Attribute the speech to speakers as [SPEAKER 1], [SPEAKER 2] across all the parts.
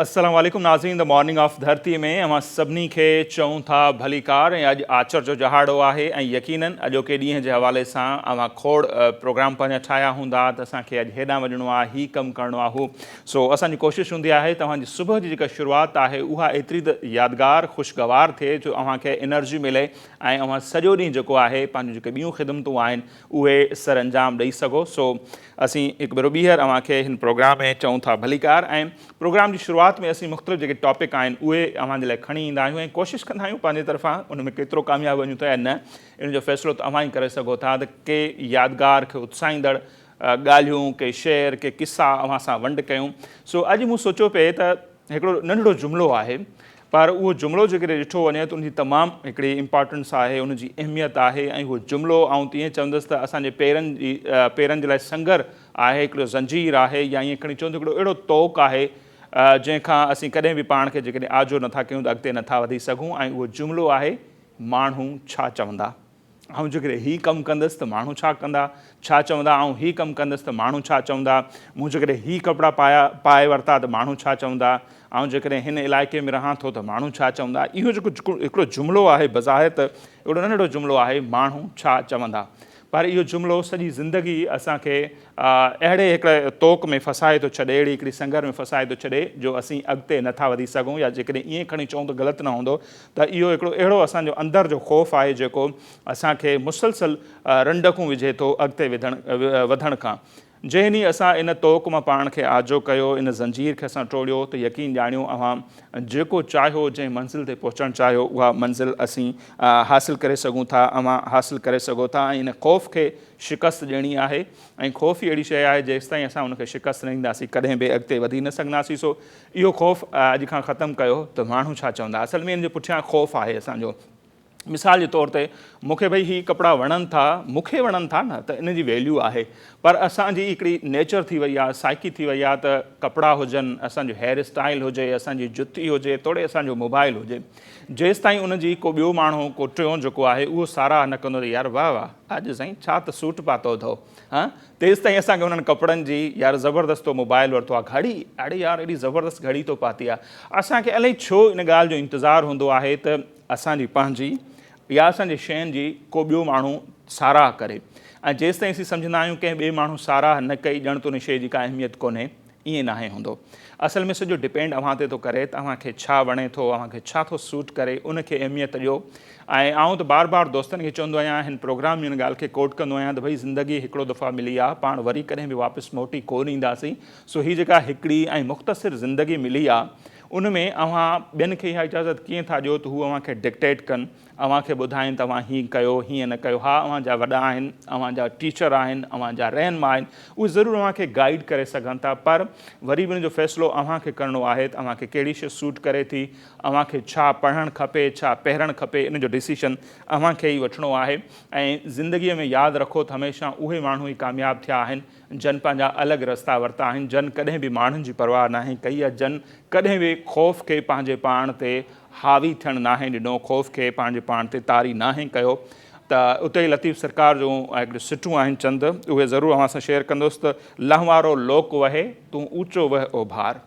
[SPEAKER 1] السلام عليڪم ناظرين the morning of ڌرتي ۾ اوهان سڀني کي چئون ٿا ڀليڪار ۽ اڄ آچر جو ڄهاڙو آهي ۽ يقينن اڄوڪي ڏينهن جي حوالي سان اوهان کوڙ پروگرام پنهنجا ٺاهيا هوندا ته اسان کي اڄ هيڏانهن وڃڻو آهي هي ڪم ڪرڻو آهي هو سو اسان جي ڪوشش هوندي آهي ته اوهان جي صبح جي جيڪا شروعات آهي اها ايتري ته يادگار خوشگوار ٿئي جو اوهان کي انرجي ملي ۽ اوهان سڄو ڏينهن جيڪو آهي پنهنجون جيڪي ٻيون خدمتون آهن اهي سر انجام ڏئي سگهو. سو اسين هڪ ڀيرو ٻيهر اوهان کي هن پروگرام ۾ چئون ٿا ڀليڪار ۽ پروگرام جي شروعات ۾ اسين مختلف جيڪي ٽاپڪ آهن اهي اوهان جي لاء کڻي ايندا آهيون ۽ ڪوشش ڪندا آهيون پنهنجي طرفان ان ۾ ڪيترو ڪامياب وڃون ٿا يا نه ان جو فيصلو ته اوهان ئي ڪري سگهو ٿا ته ڪي يادگار کي اتساهيندڙ ڳالهيون ڪي شعر ڪي قصا اوهان سان ونڊ ڪيون. سو اڄ مون سوچيو پئي ته هڪڙو ننڍڙو جملو آهي پر اهو جملو جيڪڏهن ڏٺو وڃي ته ان جي تمام هڪڙي امپارٽنس آهي ان جي اهميت آهي ۽ اهو جملو آئون تيئن چوندس ته اسان جي پيرن جي پيرن جي لاء سنگر آهي هڪڙو زنجير آهي يا ائين کڻي چون ته هڪڙو اهڙو طوق آهي جنهن کان اسين ڪڏهن به پاڻ کي جيڪڏهن آجو نٿا ڪيون ته اڳتي نٿا وڌي سگهون ۽ اهو جملو آهي ماڻهو ڇا چوندا. آئون جيڪڏهن هي ڪم ڪندس ته ماڻهو ڇا ڪندا، ڇا چوندا، آئون هي ڪم ڪندس ته ماڻهو ڇا چوندا، مون جيڪڏهن هي ڪپڙا پايا، پائي ورتا ته ماڻهو ڇا چوندا، آئون جيڪڏهن هن علائقي ۾ رهان ٿو ته ماڻهو ڇا چوندا. اهو جيڪو هڪڙو جملو آهي بظاهر ته هڪڙو ننڍڙو جملو آهي ماڻهو ڇا چوندا پر اهو جملو سڄي زندگي اسان کي اهڙي هڪڙي طوق ۾ ڦاسائي ٿو ڇڏي، اهڙي هڪڙي سنگر ۾ ڦاسائي ٿو ڇڏي جو اسين اڳتي نٿا وڌي سگهون يا جيڪڏهن ائين کڻي چئون ته غلط نه هوندو ته اهو هڪڙو اهڙو اسان جو اندر جو خوف آهي جيڪو اسان کي مسلسل رنڊڪون وجهي ٿو اڳتي وڌڻ وڌڻ کان. جنهن ڏينهن اسان ان طوق مان پاڻ کي آجو ڪيو، ان زنجير کي اسان ٽوڙيو ته يقين ڄاڻيو اوهان جيڪو چاهيو، جنهن منزل تي پهچڻ چاهيو اها منزل اسين حاصل ڪري سگهون ٿا، اوهان حاصل ڪري سگهو ٿا ۽ ان خوف کي شڪست ڏيڻي آهي ۽ خوف ئي اهڙي شيء آهي جيستائين اسان ان کي شڪست نه ڏينداسين ڪڏهن به اڳتي وڌي نه سگهنداسين سو اهو خوف اڄ کان ختم ڪيو ته ماڻهو ڇا چوندا اصل ۾ ان جي پٺيان خوف آهي اسان جو مثال جي طور تي مون کي ڀئي هي ڪپڙا وڻن ٿا مون کي وڻن ٿا نه ته ان جي ويليو آهي پر اسان جي هڪڙي نيچر ٿي وئي آهي سائيڪي ٿي وئي آهي ته ڪپڙا هجن اسان جو هيئر اسٽائل هجي اسان جي جتي هجي توڙي اسان جو موبائل هجي جيستائين ان جي ڪو ٻيو ماڻهو ڪو ٽيون جيڪو آهي اهو ساراهه نه ڪندو ته يار واهه واهه اڄ سائين ڇا ته سوٽ پاتو اٿو ها تيستائين اسان کي انهن ڪپڙن جي يار زبردست تو موبائل ورتو آ گهڙي اڙي يار ايڏي زبردست گهڙي تو پاتي آ اسان کي الائي ڇو ان ڳالهه جو انتظار هوندو آهي ته اسان جي پنهنجي يا اسان جي شين جي ڪو ٻيو ماڻهو ساراهه ڪري ۽ جيستائين اسين سمجهندا آهيون ڪنهن ٻئي ماڻهو ساراهه نه ڪئي ڄڻ ته ان شيء جي ڪا اهميت ڪونهي ائين ناهي هوندو. اصل ۾ سڄو ڊپينڊ اوهان تي ٿو ڪري ته اوهان کي ڇا وڻي ٿو، اوهان کي ڇا ٿو سوٽ ڪري، ان کي اهميت ڏيو. ۽ آئون ته بار بار دوستن کي چوندو آهيان، هن پروگرام ۾ ان ڳالهه کي ڪوٽ ڪندو آهيان ته ڀئي زندگي هڪڙو دفعا ملي آ، پاڻ وري ڪڏهن به واپس موٽي ڪو نه اينداسين، سو هي جيڪا هڪڙي ۽ مختصر زندگي ملي آ، ان ۾ اوهان ٻين کي اها اجازت ڪيئن ٿا ڏيو ته هو اوهان کي ڊڪٽيٽ ڪن. اوهان کي ٻڌائين ته اوهان هيئن ڪيو، هيئن نه ڪيو. ها اوهان جا وڏا آهن، اوهان جا ٽيچر آهن، اوهان جا رهنما آهن، اهي ضرور اوهان کي گائيڊ ڪري سگهن ٿا پر وري به ان جو فيصلو اوهان کي ڪرڻو آهي ته اوهان کي ڪهڙي شيء سوٽ ڪري ٿي، اوهان کي ڇا پڙهڻ کپي، ڇا پهرڻ کپي، ان جو ڊسيشن اوهان کي ئي وٺڻو آهي ۽ زندگيء ۾ ياد رکو ته هميشه اهي ماڻهو ئي ڪامياب ٿيا آهن جن پنهنجا الڳ رستا ورتا آهن، جن ڪڏهن به ماڻهن جي پرواهه ناهي ڪئي يا جن ڪڏهن به خوف کي پنهنجي پاڻ تي حاوي ٿيڻ ناهي ڏنو، خوف کي پنهنجي پاڻ تي طاري ناهي ڪيو ته اتي ئي لطيف سرڪار جون هڪڙيون سٽون آهن چند، اهي ضرور اوهان سان شيئر ڪندس ته، لهنوارو لوڪ وهي، تون اوچو وهه اوڀار.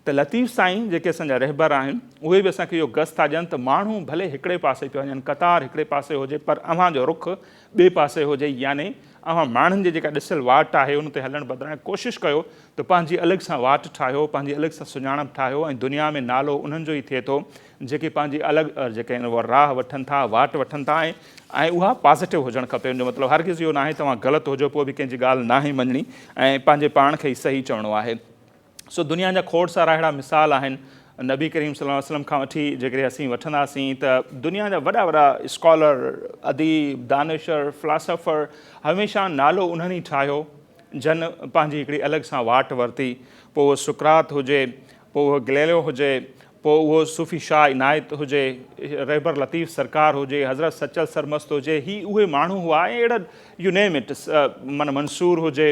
[SPEAKER 1] ته لطيف سائين جيڪي اسان جا رهبر آهن، اهي به اسان کي اهو گس ٿا ڏين ته ماڻهو ڀلي هڪڙي پاسي پيا وڃن، قطار هڪڙي پاسي هجي پر اوهان جو رخ ٻئي پاسي هجي يعني اوهان ماڻهن جي جيڪا ڏسيل واٽ آهي ان تي هلڻ بدران ڪوشش ڪيو ته پنهنجي الڳ سان واٽ ٺاهيو، پنهنجي الڳ سان سڃاڻپ ٺاهيو ۽ دنيا ۾ نالو انهن جو ئي ٿئي ٿو جيڪي پنهنجي الڳ جيڪي آهن اها راهه وٺن ٿا، واٽ وٺن ٿا ۽ ۽ اها پازيٽو هجڻ کپي ان جو مطلب هرگز اهو ناهي ته اوهان غلط هجو پوء به ڪنهن جي ڳالهه ناهي مڃڻي ۽ پنهنجي پاڻ کي ئي صحيح چوڻو آهي. سو دنيا جا کوڙ سارا اهڙا مثال آهن نبي ڪريم صلي الله عليه وسلم کان وٺي جيڪڏهن اسين وٺنداسين ته دنيا جا وڏا وڏا اسڪالر، اديب، دانشور، فلاسافر هميشه نالو انهن ئي ٺاهيو جن پنهنجي هڪڙي الڳ سان واٽ ورتي پوء اهو سقراط هجي، پوء اهو گليليو هجي، پوء اهو صوفي شاهه عنايت هجي، رهبر لطيف سرڪار هجي، حضرت سچل سرمست هجي، هي اهي ماڻهو هئا ۽ اهڙا يو نيم it معنيٰ منصور هجي،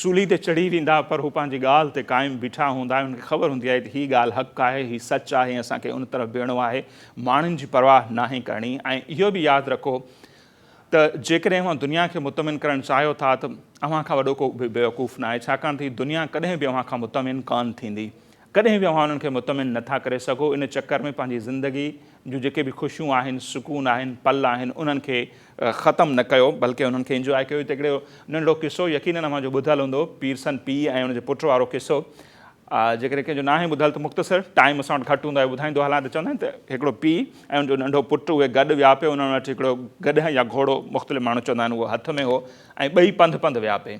[SPEAKER 1] سولي تي چڙهي ويندا پر هو پنهنجي ڳالهه تي قائم بيٺا هوندا ۽ انهن کي خبر هوندي آهي ته هي ڳالهه حق آهي، هي سچ آهي ۽ اسان کي ان طرف بيهڻو آهي، ماڻهن جي پرواهه ناهي ڪرڻي ۽ اهو به ياد رکو ته جيڪڏهن اوهان دنيا کي مطمئن ڪرڻ چاهيو ٿا ته اوهان کان وڏو ڪو به بيوقوف ناهي ڇاڪاڻ ته هي دنيا ڪڏهن به اوهان کان مطمئن ڪانه ٿيندي. ڪڏهن به اوهان انهن کي مطمئن نه ٿا ڪري سگهو. ان چڪر ۾ پنهنجي زندگي جون جيڪي به خوشيون آهن، سڪون آهن، پل آهن انهن کي ختم نه ڪيو بلڪه انهن کي انجواء ڪيو. هتي هڪڙو ننڍڙو قصو يقينن اوهان جو ٻڌل هوندو پيرسن پيء ۽ ان جي پٽ وارو قصو. جيڪڏهن ڪنهن جو ناهي ٻڌل ته مختصر ٽائيم اسان وٽ گهٽ هوندو آهي ٻڌائيندو هلان ته چوندا آهن ته هڪڙو پيء ۽ ان جو ننڍو پٽ اهي گڏ ويا پئي انهن وٽ هڪڙو گڏهه يا گهوڙو مختلف ماڻهو چوندا آهن اهو هٿ ۾ هو ۽ ٻئي پنڌ پنڌ ويا پئي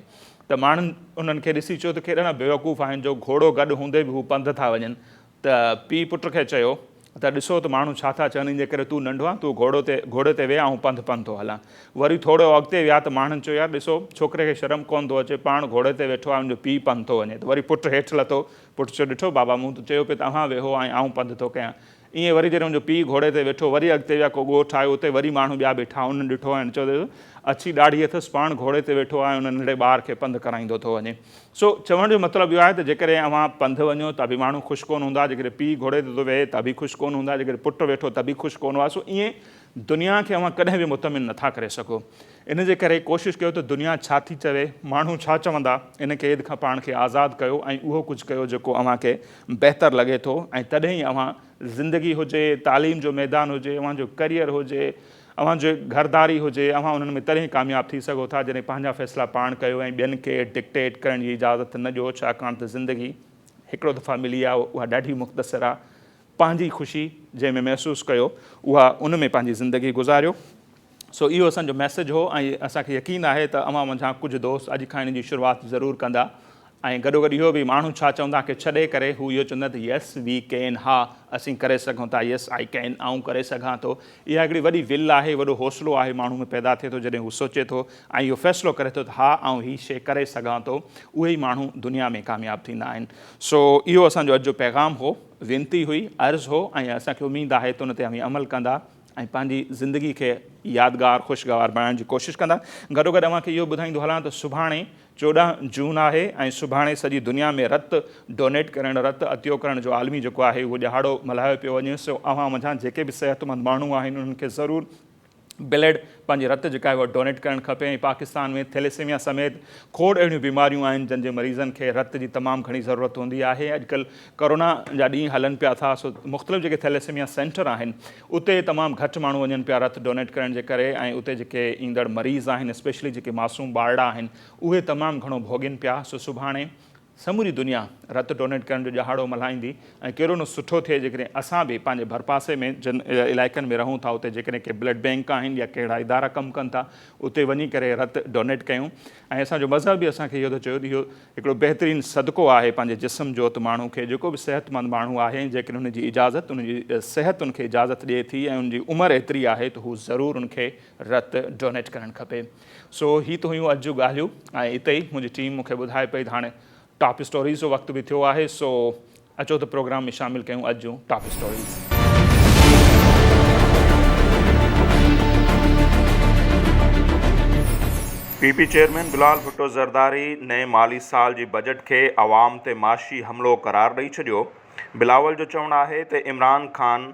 [SPEAKER 1] ته ماڻهن انهن کي ڏسي چيو ته ڪيڏا نه بيوقوف آهن جو گهوڙو گڏ هوندي به هو پنڌ ٿا وڃن ته پيء پٽ کي چيو ته ڏسو ته ماڻهو ڇا ٿا چون، ان جي ڪري تون ننڍو آهين، تون گهوڙو تي گهوڙي تي ويهه، آئون پنڌ پنڌ ٿو هلان. وري ٿورو اڳتي ويا ته ماڻهن چيو، يار ڏسو، ڇوڪري کي شرم ڪونه ٿو اچي، پاڻ گهوڙي تي ويٺو آهي، ان جو پيء پنڌ ٿو وڃي. ته وري پٽ هيٺ لٿو، پٽ چيو، ڏٺو بابا، مون ته چيو پئي ته اوهان ويهو ۽ آئون پنڌ ٿو ڪيان. ائين وري جڏهن ان جو پيء گهوڙي تي ويٺو، وري اڳتي ويا، ڪو ڳوٺ آيو، اتي وري ماڻهو ٻيا بيٺا، انهن ڏٺو ۽ چيو ته اڇي ڏاڙهي اٿس، پاڻ گهوڙي تي ويٺو آهي ۽ ان ننڍڙي ٻار کي پنڌ ڪرائيندو ٿو وڃي. سو چوڻ جو مطلب اهو آهي ته جيڪڏهن اوهان پنڌ وڃو ته به ماڻهو خوش ڪونه هوندا، جيڪڏهن پيء گهوڙي تي ٿو ويهي ته به خوش ڪونه هوندا، جيڪڏهن پٽ ويٺو ته به خوش ڪونه هئا، سو ائين دنيا کي اوهان ڪڏهن به مطمئن نٿا ڪري سگهو. ان جي ڪري ڪوشش ڪيو ته دنيا ڇا ٿي چوي، ماڻهو ڇا چوندا، ان قيد کان پاڻ کي آزاد ڪيو ۽ اهو ڪجهه ڪيو جيڪو اوهان کي بهتر لڳي ٿو ۽ تڏهن ئي اوهان زندگي هجي، تعليم جو ميدان هجي، اوهان جو ڪريئر هجي، اوهان جي گهرداري هجي، اوهان انهن ۾ تڏهن ڪامياب ٿي سگهو ٿا جڏهن پنهنجا فيصلا پاڻ ڪيو ۽ ٻين کي ڊڪٽيٽ ڪرڻ جي اجازت نه ڏيو ڇاڪاڻ ته زندگي هڪڙو دفعا ملي آهي اها ڏاڍي مختصر آهي پنهنجي خوشي جنهن ۾ محسوس ڪيو اها ان ۾ پنهنجي زندگي گذاريو سو اهو اسان جو ميسيج هو ۽ اسان کي يقين آهي ته اوهان منجهان ڪجهه دوست اڄ کان ان جي شروعات ضرور ڪندا ۽ گڏوگڏ اهو به ماڻهو ڇا چوندا کي ڇڏي ڪري هو اهو چوندا ته يس وي ڪين ها اسين ڪري سگهون ٿا يس I ڪين آئون ڪري سگهان ٿو اها هڪڙي وڏي ول آهي وڏو حوصلو آهي ماڻهو ۾ پيدا ٿئي ٿو جڏهن هو سوچي ٿو ۽ اهو فيصلو ڪري ٿو ته ها آئون هي شيء ڪري سگهان ٿو اهي ئي ماڻهو دنيا ۾ ڪامياب ٿيندا آهن سو اهو اسان جو اڄ جو پيغام هو وينتي هئي عرض هو ۽ اسان کي اميد آهي ته ان تي اوهين عمل ڪندا ۽ پنهنجي زندگي کي يادگار خوشگوار بڻائڻ جي ڪوشش ڪندا گڏوگڏ اوهان کي اهو ٻڌائيندو هلان ته سڀاڻي 14 جون آهي ۽ سڀاڻي سڄي دنيا ۾ رت ڊونيٽ ڪرڻ، رت عطيو ڪرڻ جو عالمي جيڪو آهي اهو ڏهاڙو ملهايو پيو وڃي سو اوهان منجهان جيڪي به صحتمند ماڻهو آهن انهن کي ضرور بلڊ پنهنجي رت جيڪا آهي اها ڊونيٽ ڪرڻ کپي ۽ پاڪستان ۾ ٿيليسيميا سميت کوڙ اهڙيون بيماريون آهن جن جي مريضن کي رت جي تمام گهڻي ضرورت هوندي آهي اڄڪلهه ڪورونا جا ڏينهن هلن پيا ٿا سو مختلف جيڪي ٿيليسيميا سينٽر آهن اتي تمام گهٽ ماڻهو وڃن پيا رت ڊونيٽ ڪرڻ جي ڪري ۽ اتي جيڪي ايندڙ مريض آهن اسپيشلي جيڪي معصوم ٻارڙا آهن اهي تمام گهڻو ڀوڳين پيا سو سڀاڻي سموري دنيا رت ڊونيٽ ڪرڻ جو ڏهاڙو ملهائيندي ۽ ڪيڏو نه سٺو ٿئي جيڪڏهن اسان به پنهنجي ڀرپاسي ۾ جن علائقن ۾ رهون ٿا اتي جيڪڏهن ڪي بلڊ بينڪ آهن يا ڪهڙا ادارا ڪم ڪن ٿا اتي وڃي ڪري رت ڊونيٽ ڪيون ۽ اسان جو مذهب به اسان کي اهو ٿو چيو ته اهو هڪڙو بهترين صدقو آهي پنهنجي جسم جو ته ماڻهو کي جيڪو به صحتمند ماڻهو آهي ۽ جيڪڏهن هن جي اجازت ان جي صحت ان کي اجازت ڏئي ٿي ۽ ان جي عمر ايتري آهي ته هو ضرور ان کي رت ڊونيٽ ڪرڻ کپي. سو هي ته هيون اڄ جون ڳالهيون ۽ اتي ئي منهنجي ٽيم مون کي ٻڌائي پئي ته هاڻي ٽاپ اسٽوريز جو وقت به ٿيو آهي سو اچو ته پروگرام ۾ شامل ڪيون اڄ جون top stories.
[SPEAKER 2] P P chairman Bilawal Bhutto Zardari نئين مالي سال جي بجيٽ کي عوام تي معاشي حملو قرار ڏئي ڇڏيو. بلاول جو چوڻ آهي ته عمران خان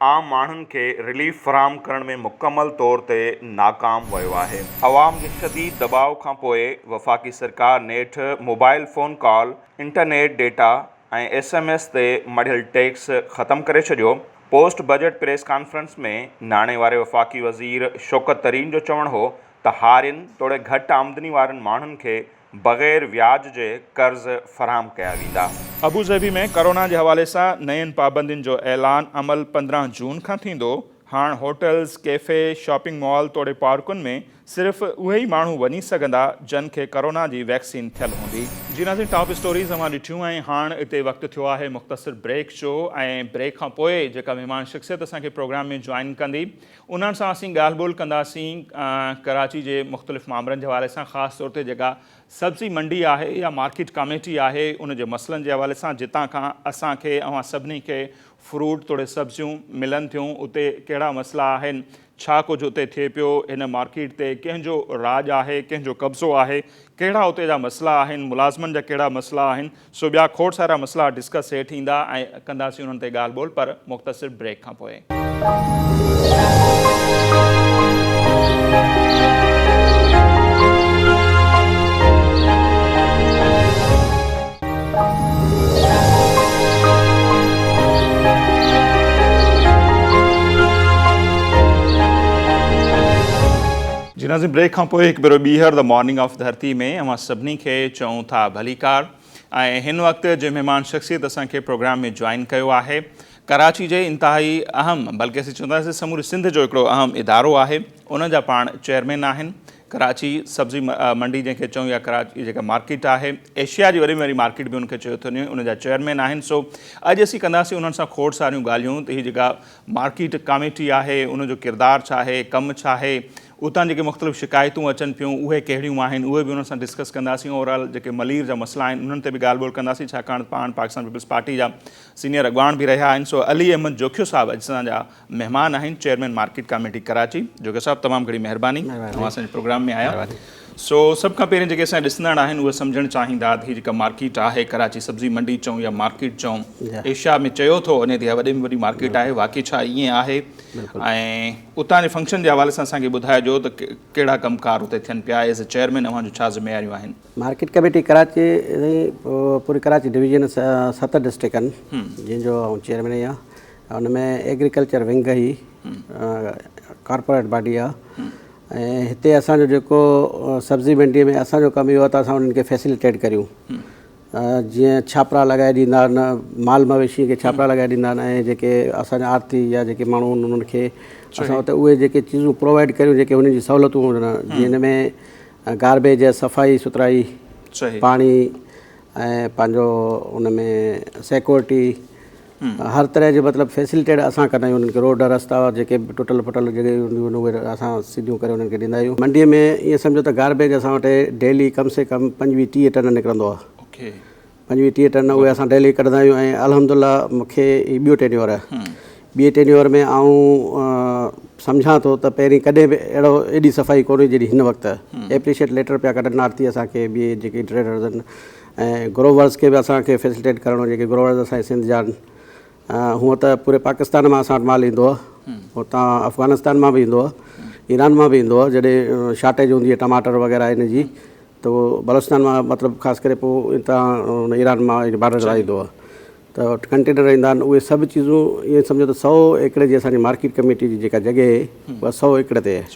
[SPEAKER 2] عام ماڻهن کي رليف فراهم ڪرڻ ۾ مڪمل طور تي ناڪام ويو آهي. عوام جي شديد دٻاء کانپوء وفاقي سرڪار نيٺ mobile phone call, internet data ۽ S M S تي مڙهيل ٽيڪس ختم ڪري ڇڏيو. پوسٽ بجيٽ پريس ڪانفرنس ۾ ناڻي واري وفاقي وزير شوڪت ترين جو چوڻ هو ته هارين توڙي گهٽ آمدني وارن ماڻهن کي بغير وياج جي قرض فراهم ڪيا ويندا.
[SPEAKER 1] ابوظهبي ۾ ڪرونا جي حوالي سان نين پابندين جو اعلان عمل 15 جون کان ٿيندو، هاڻ هوٽلز، ڪيفي، شاپنگ مال توڙي پارڪن ۾ صرف اهي ئي ماڻهو وڃي سگهندا جن کي ڪرونا جي ويڪسين ٿيل هوندي. جي ناظرين ٽاپ اسٽوريز اوهان ڏٺيون ۽ هاڻ اتي وقت ٿيو آهي مختصر بريڪ جو ۽ بريڪ کان پوء جيڪا مهمان شخصيت اسان کي پروگرام ۾ جوائن ڪندي انهن سان اسين ڳالهه ٻولهه ڪنداسين ڪراچي جي مختلف مامرن جي حوالي سان خاص طور تي جيڪا سبزي منڊي آهي يا مارڪيٽ ڪاميٽي آهي ان جي مسئلن جي حوالي سان جتان کان اسان کي اوهان سڀني کي فروٽ توڙي سبزيون ملن ٿيون اتي ڪهڙا مسئلا آهن ڇا ڪجهه اتي ٿئي پيو هن مارڪيٽ تي ڪنهن جو راڄ آهي ڪنهن جو قبضو آهي ڪهڙا اتي جا مسئلا آهن ملازمن جا ڪهڙا مسئلا آهن سو ٻيا کوڙ سارا مسئلا ڊسڪس هيٺ ايندا ۽ ڪنداسين انهن تي ڳالهه ٻولهه پر مختصر بريڪ کان پوء. جي ناظرين بريڪ کان پوء هڪ ڀيرو ٻيهر the morning of ڌرتي ۾ اوهان سڀني کي چئون ٿا ڀليڪار. ۽ هن وقت جنهن مهمان شخصيت اسان کي پروگرام ۾ جوائن ڪيو آهي ڪراچي جي انتهائي اهم بلڪه اسين چونداسين سموري سنڌ جو هڪڙو اهم ادارو آهي ان جا پاڻ چيئرمين آهن ڪراچي سبزي منڊي جنهن کي چئون يا ڪراچي جيڪا مارڪيٽ آهي ايشيا جي وڏي ۾ وڏي مارڪيٽ به ان کي چيو ٿو وڃي ان جا چيئرمين آهن سو اڄ اسين ڪنداسين انهن سان کوڙ ساريون ڳالهيون ته هي جيڪا مارڪيٽ ڪاميٽي آهي ان جو ڪردار ڇا آهي ڪم ڇا آهي اتان جيڪي مختلف شڪايتون اچن پيون اهي ڪهڙيون آهن اهي به انهن سان ڊسڪس ڪنداسين اوور آل جيڪي ملير جا مسئلا آهن انهن تي به ڳالهه ٻولهه ڪنداسين ڇاڪاڻ ته پاڻ پاڪستان پيپلز پارٽي جا سينيئر اڳواڻ به رهيا آهن سو علي احمد جوکيو صاحب اڄ اسان جا مهمان آهن chairman market committee Karachi Jokhio صاحب تمام گهڻي مهرباني اوهان اسان جي پروگرام ۾ آيا سو سڀ کان پهرين جيڪي اسان ڏسندڙ آهن اهي سمجهڻ چاهيندا ته هي جيڪا مارڪيٽ آهي ڪراچي سبزي منڊي چئون يا مارڪيٽ چئون ايشيا ۾ چيو ٿو وڃي ته اها وڏي ۾ وڏي مارڪيٽ آهي واقعي ڇا ائين آهي ۽ اتان جي فنڪشن جي حوالي سان اسان کي ٻڌائجو ته ڪهڙا ڪم ڪار اتي ٿين پيا ايز اي چيئرمين اوهان جون ڇا ذميواريون آهن.
[SPEAKER 3] مارڪيٽ ڪميٽي ڪراچي پوري ڪراچي ڊويزن ست ڊسٽرڪٽ آهن جن جو آئون چيئرمين آهيان ان ۾ ايگريڪلچر ونگ هي ڪارپوريٽ باڊي آهي ۽ هتي اسان جو جيڪو سبزي منڊي ۾ اسان جو ڪم اهو آهي ته اسان انهن کي فيسليٽيٽ ڪريون جيئن ڇاپرا لڳائي ڏيندا آهن مال مويشي کي ڇاپرا لڳائي ڏيندا آهن ۽ جيڪي اسان جا آرتي يا جيڪي ماڻهو آهن انهن کي اسان اتي اهي جيڪي چيزون پرووائڊ ڪريون جيڪي انهن جي سهولتون هجن جيئن هن ۾ گاربيج صفائي سٿرائي پاڻي ۽ پنهنجو ان ۾ سيڪورٽي هر طرح جو مطلب فيسلٽيڊ اسان ڪندا آهيون انهن کي روڊ رستا جيڪي به ٽٽل ڦٽل جڳهيون هونديون آهن اهي اسان سڌيون ڪري انهن کي ڏيندا آهيون منڊي ۾ ائين سمجهو ته گاربيج اسان وٽ ڊيلي ڪم سي ڪم 25 30 ٽن نڪرندو آهي 25 30 ٽن اهي اسان ڊيلي ڪڍندا آهيون ۽ الحمد لله مون کي هي ٻيو ٽينيور آهي ٻئي ٽينيور ۾ آئون سمجهان ٿو ته پهرين ڪڏهن به اهڙو ايڏي صفائي ڪونه هئي جيڏي هن وقت ايپريشيٽ ليٽر پيا ڪڍن آرتي اسان کي ٻئي جيڪي ٽريڊرز آهن ۽ گروورز کي به اسان کي فيسلٽيٽ ڪرڻو جيڪي گروورز اسان جي سنڌ جا آهن هونء ته پوري پاڪستان مان اسان وٽ مال ايندو آهي هتان افغانستان مان به ايندو آهي ايران مان به ايندو آهي جڏهن شارٽيج هوندي آهي ٽماٽر وغيره ان جي ته اهو بلوچستان مان مطلب خاص ڪري پوء هتان ايران مان بارڊر تان ايندو آهي ته ڪنٽينر ايندا آهن اهي سڀ چيزون ائين سمجهو ته سو ايڪڙ جي اسانجي مارڪيٽ ڪميٽي جي جيڪا جڳهه آهي اها سو ايڪڙ تي آهي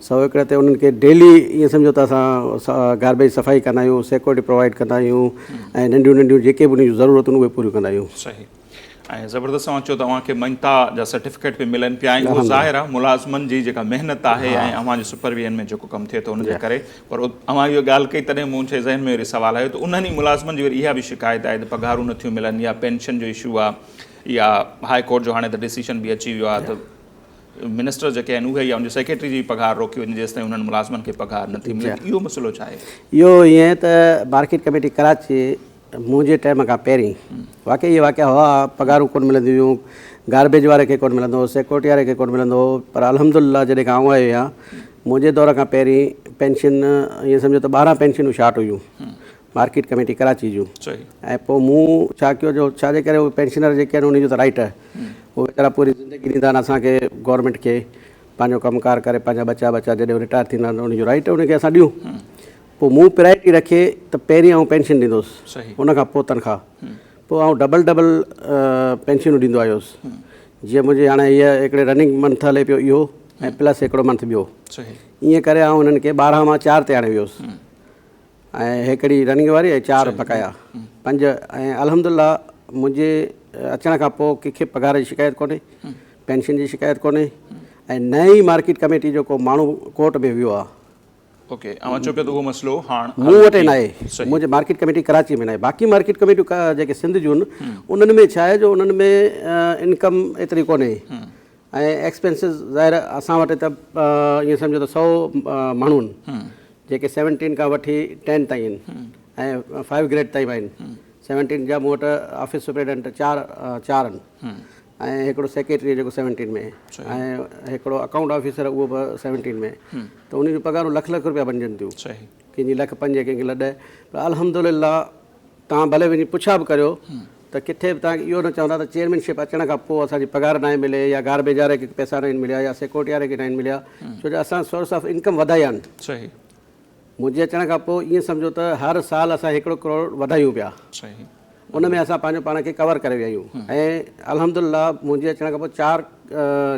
[SPEAKER 3] سو ايڪڙ تي انهن کي ڊيلي ائين سمجهو ته اسان گاربيج صفائي ڪندا آهيون سيڪورٽي پرووائيڊ ڪندا آهيون ۽ ننڍيون ننڍيون جيڪي به انهن جون ضرورتون اهي پوريون ڪندا آهيون.
[SPEAKER 1] صحيح ۽ زبردست اوهان چيو ته اوهان کي مڃتا جا سرٽيفڪيٽ به ملن پيا ۽ اهو ظاهر آهي ملازمن جي جيڪا محنت آهي ۽ اوهان جي سپرويزن ۾ جيڪو ڪم ٿئي ٿو ان جي ڪري پر اوهان اهو ڳالهه ڪئي تڏهن منهنجي ذهن ۾ وري سوال آيو ته انهن ئي ملازمن جي وري اها به شڪايت آهي ته پگهارون نٿيون ملن يا پينشن جو اشو آهي يا هاء ڪورٽ جو هاڻي ته ڊسيشن به اچي ويو آهي ته منسٽر جيڪي آهن اهي يا ان جي سيڪريٽري جي پگهار روڪي وڃي جيستائين انهن ملازمن کي پگهار نه ٿي ملي ته اهو مسئلو ڇا آهي؟
[SPEAKER 3] اهو ائين ته مارڪيٽ ڪميٽي ڪراچي منهنجي ٽائيم کان پهرين واقعي اهي واقعا هئا پگهارون ڪونه ملنديون هيون گاربيج واري کي ڪونه ملندو هو سيڪورٽي واري کي ڪونه ملندو هو پر الحمد لله جڏهن کان آئون آيو آهيان منهنجي دور کان پهرين پينشن ائين سمجهو ته 12 پينشنون شارٽ هيون مارڪيٽ ڪميٽي ڪراچي جون ۽ پوء مون ڇا ڪيو جو ڇا جي ڪري اهي پينشنر جيڪي آهن انهن جو ته رائيٽ آهي اهي ويچارا پوري زندگي ڏيندا آهن اسان کي گورنمينٽ کي پنهنجو ڪم ڪار ڪري پنهنجا ٻچا ٻچا جڏهن رٽائر ٿيندا آهن انهن جو رائيٽ آهي ان کي اسان ڏيون پوء مون پرائرٽي رکي ته پهرين آئون پينشن ڏيندوس ان کان پوء تنخواهه پوء آئون ڊبل ڊبل پينشنون ڏيندو آيس جيئن منهنجي هاڻي هيء هڪڙي رننگ منٿ هلي پيو اهو ۽ پلس هڪڙو منٿ ٻيو ائين ڪري آئون انهن کي 12 مان چار تي آڻي ويس ۽ هڪڙي رننگ واري ۽ چار بقايا پنج ۽ الحمد لله منهنجي اچڻ کان پوء ڪنهن کي پگهار جي شڪايت ڪونهي پينشن جي شڪايت ڪونهي ۽ نه ئي مارڪيٽ ڪميٽي جو ڪو ماڻهو ڪورٽ ۾ ويو آهي.
[SPEAKER 1] اوڪي اوهان چئو پيا ته اهو مسئلو هاڻ
[SPEAKER 3] مون وٽ ناهي منهنجي مارڪيٽ ڪميٽي ڪراچي ۾ ناهي باقي مارڪيٽ ڪميٽيون جيڪي سنڌ جون انهن ۾ ڇا آهي جو انهن ۾ انڪم ايتري ڪونهي ۽ ايڪسپينسز ظاهر اسان وٽ ته ائين سمجهو ته سو ماڻهو آهن جيڪي سيونٽين کان وٺي ٽين تائين آهن ۽ فائيو گريڊ تائين به آهن. سيونٽين جا مون وٽ آفيس سپريڊنٽ چار چار آهن ۽ هڪڙو سيڪريٽري جيڪو سيونٽين ۾ ۽ هڪڙو اڪائونٽ آفيسر اهو به سيونٽين ۾ ته انهن جون پگهارون لک لک روپيا بنجن ٿيون ڪنهن جي لک پنج ڪنهن کي لڏ پر الحمدلله توهان ڀلي وڃي پڇا به ڪريو ته ڪٿي به توهان کي اهو نه چوندا ته چيئرمين شپ اچڻ کان پوء اسان جي پگهار ناهي ملي يا گاربيج واري کي پئسا ناهن مليا يا سيڪورٽي واري کي ناهن مليا ڇو جو اسان سورس آف انڪم وڌايا آهن. منهنجي اچڻ کان پوء ائين سمجهو ته هر سال اسان هڪڙو ڪروڙ وڌايون پيا. ان ۾ اسان پنهنجو پاڻ کي ڪور ڪري ويا آهيون ۽ الحمدلله منهنجي اچڻ کان پوء چار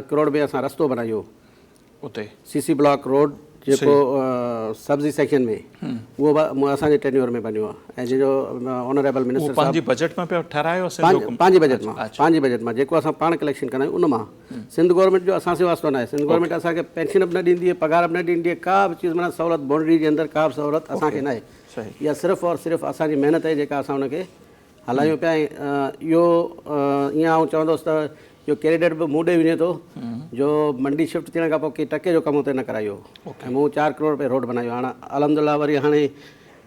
[SPEAKER 3] ڪروڙ ۾ اسان رستو بنايو.
[SPEAKER 1] اتي.
[SPEAKER 3] سي سي بلاڪ روڊ جيڪو سبزي سيڪشن ۾ اهو به اسان جي ٽينيور ۾ بنيو آهي ۽ جنهن جو آنريبل منسٽر صاحب
[SPEAKER 1] پنهنجي بجيٽ مان پيا ٺهرايو سنڌ حڪومت
[SPEAKER 3] پنهنجي بجيٽ مان پنهنجي بجيٽ مان جيڪو اسان پاڻ ڪليڪشن ڪندا آهيون ان مان سنڌ گورنمينٽ جو اسان سان واسطو ناهي سنڌ گورنمينٽ اسان کي پينشن به نه ڏيندي آهي پگهار به نه ڏيندي آهي ڪا به چيز معنيٰ سهولت بائونڊري جي اندر ڪا به سهولت اسان کي ناهي اها صرف اور صرف اسان جي محنت آهي جيڪا اسان ان کي هلايون پيا ۽ اهو ائين آئون چوندس ته اهو ڪريڊٽ به مون ڏي وڃي ٿو جو منڊي شفٽ ٿيڻ کان پوء ڪي ٽڪي جو ڪم اتي نه ڪرايو ۽ مون چار ڪروڙ روپيه روڊ بنايو هاڻ الحمد لله وري هاڻي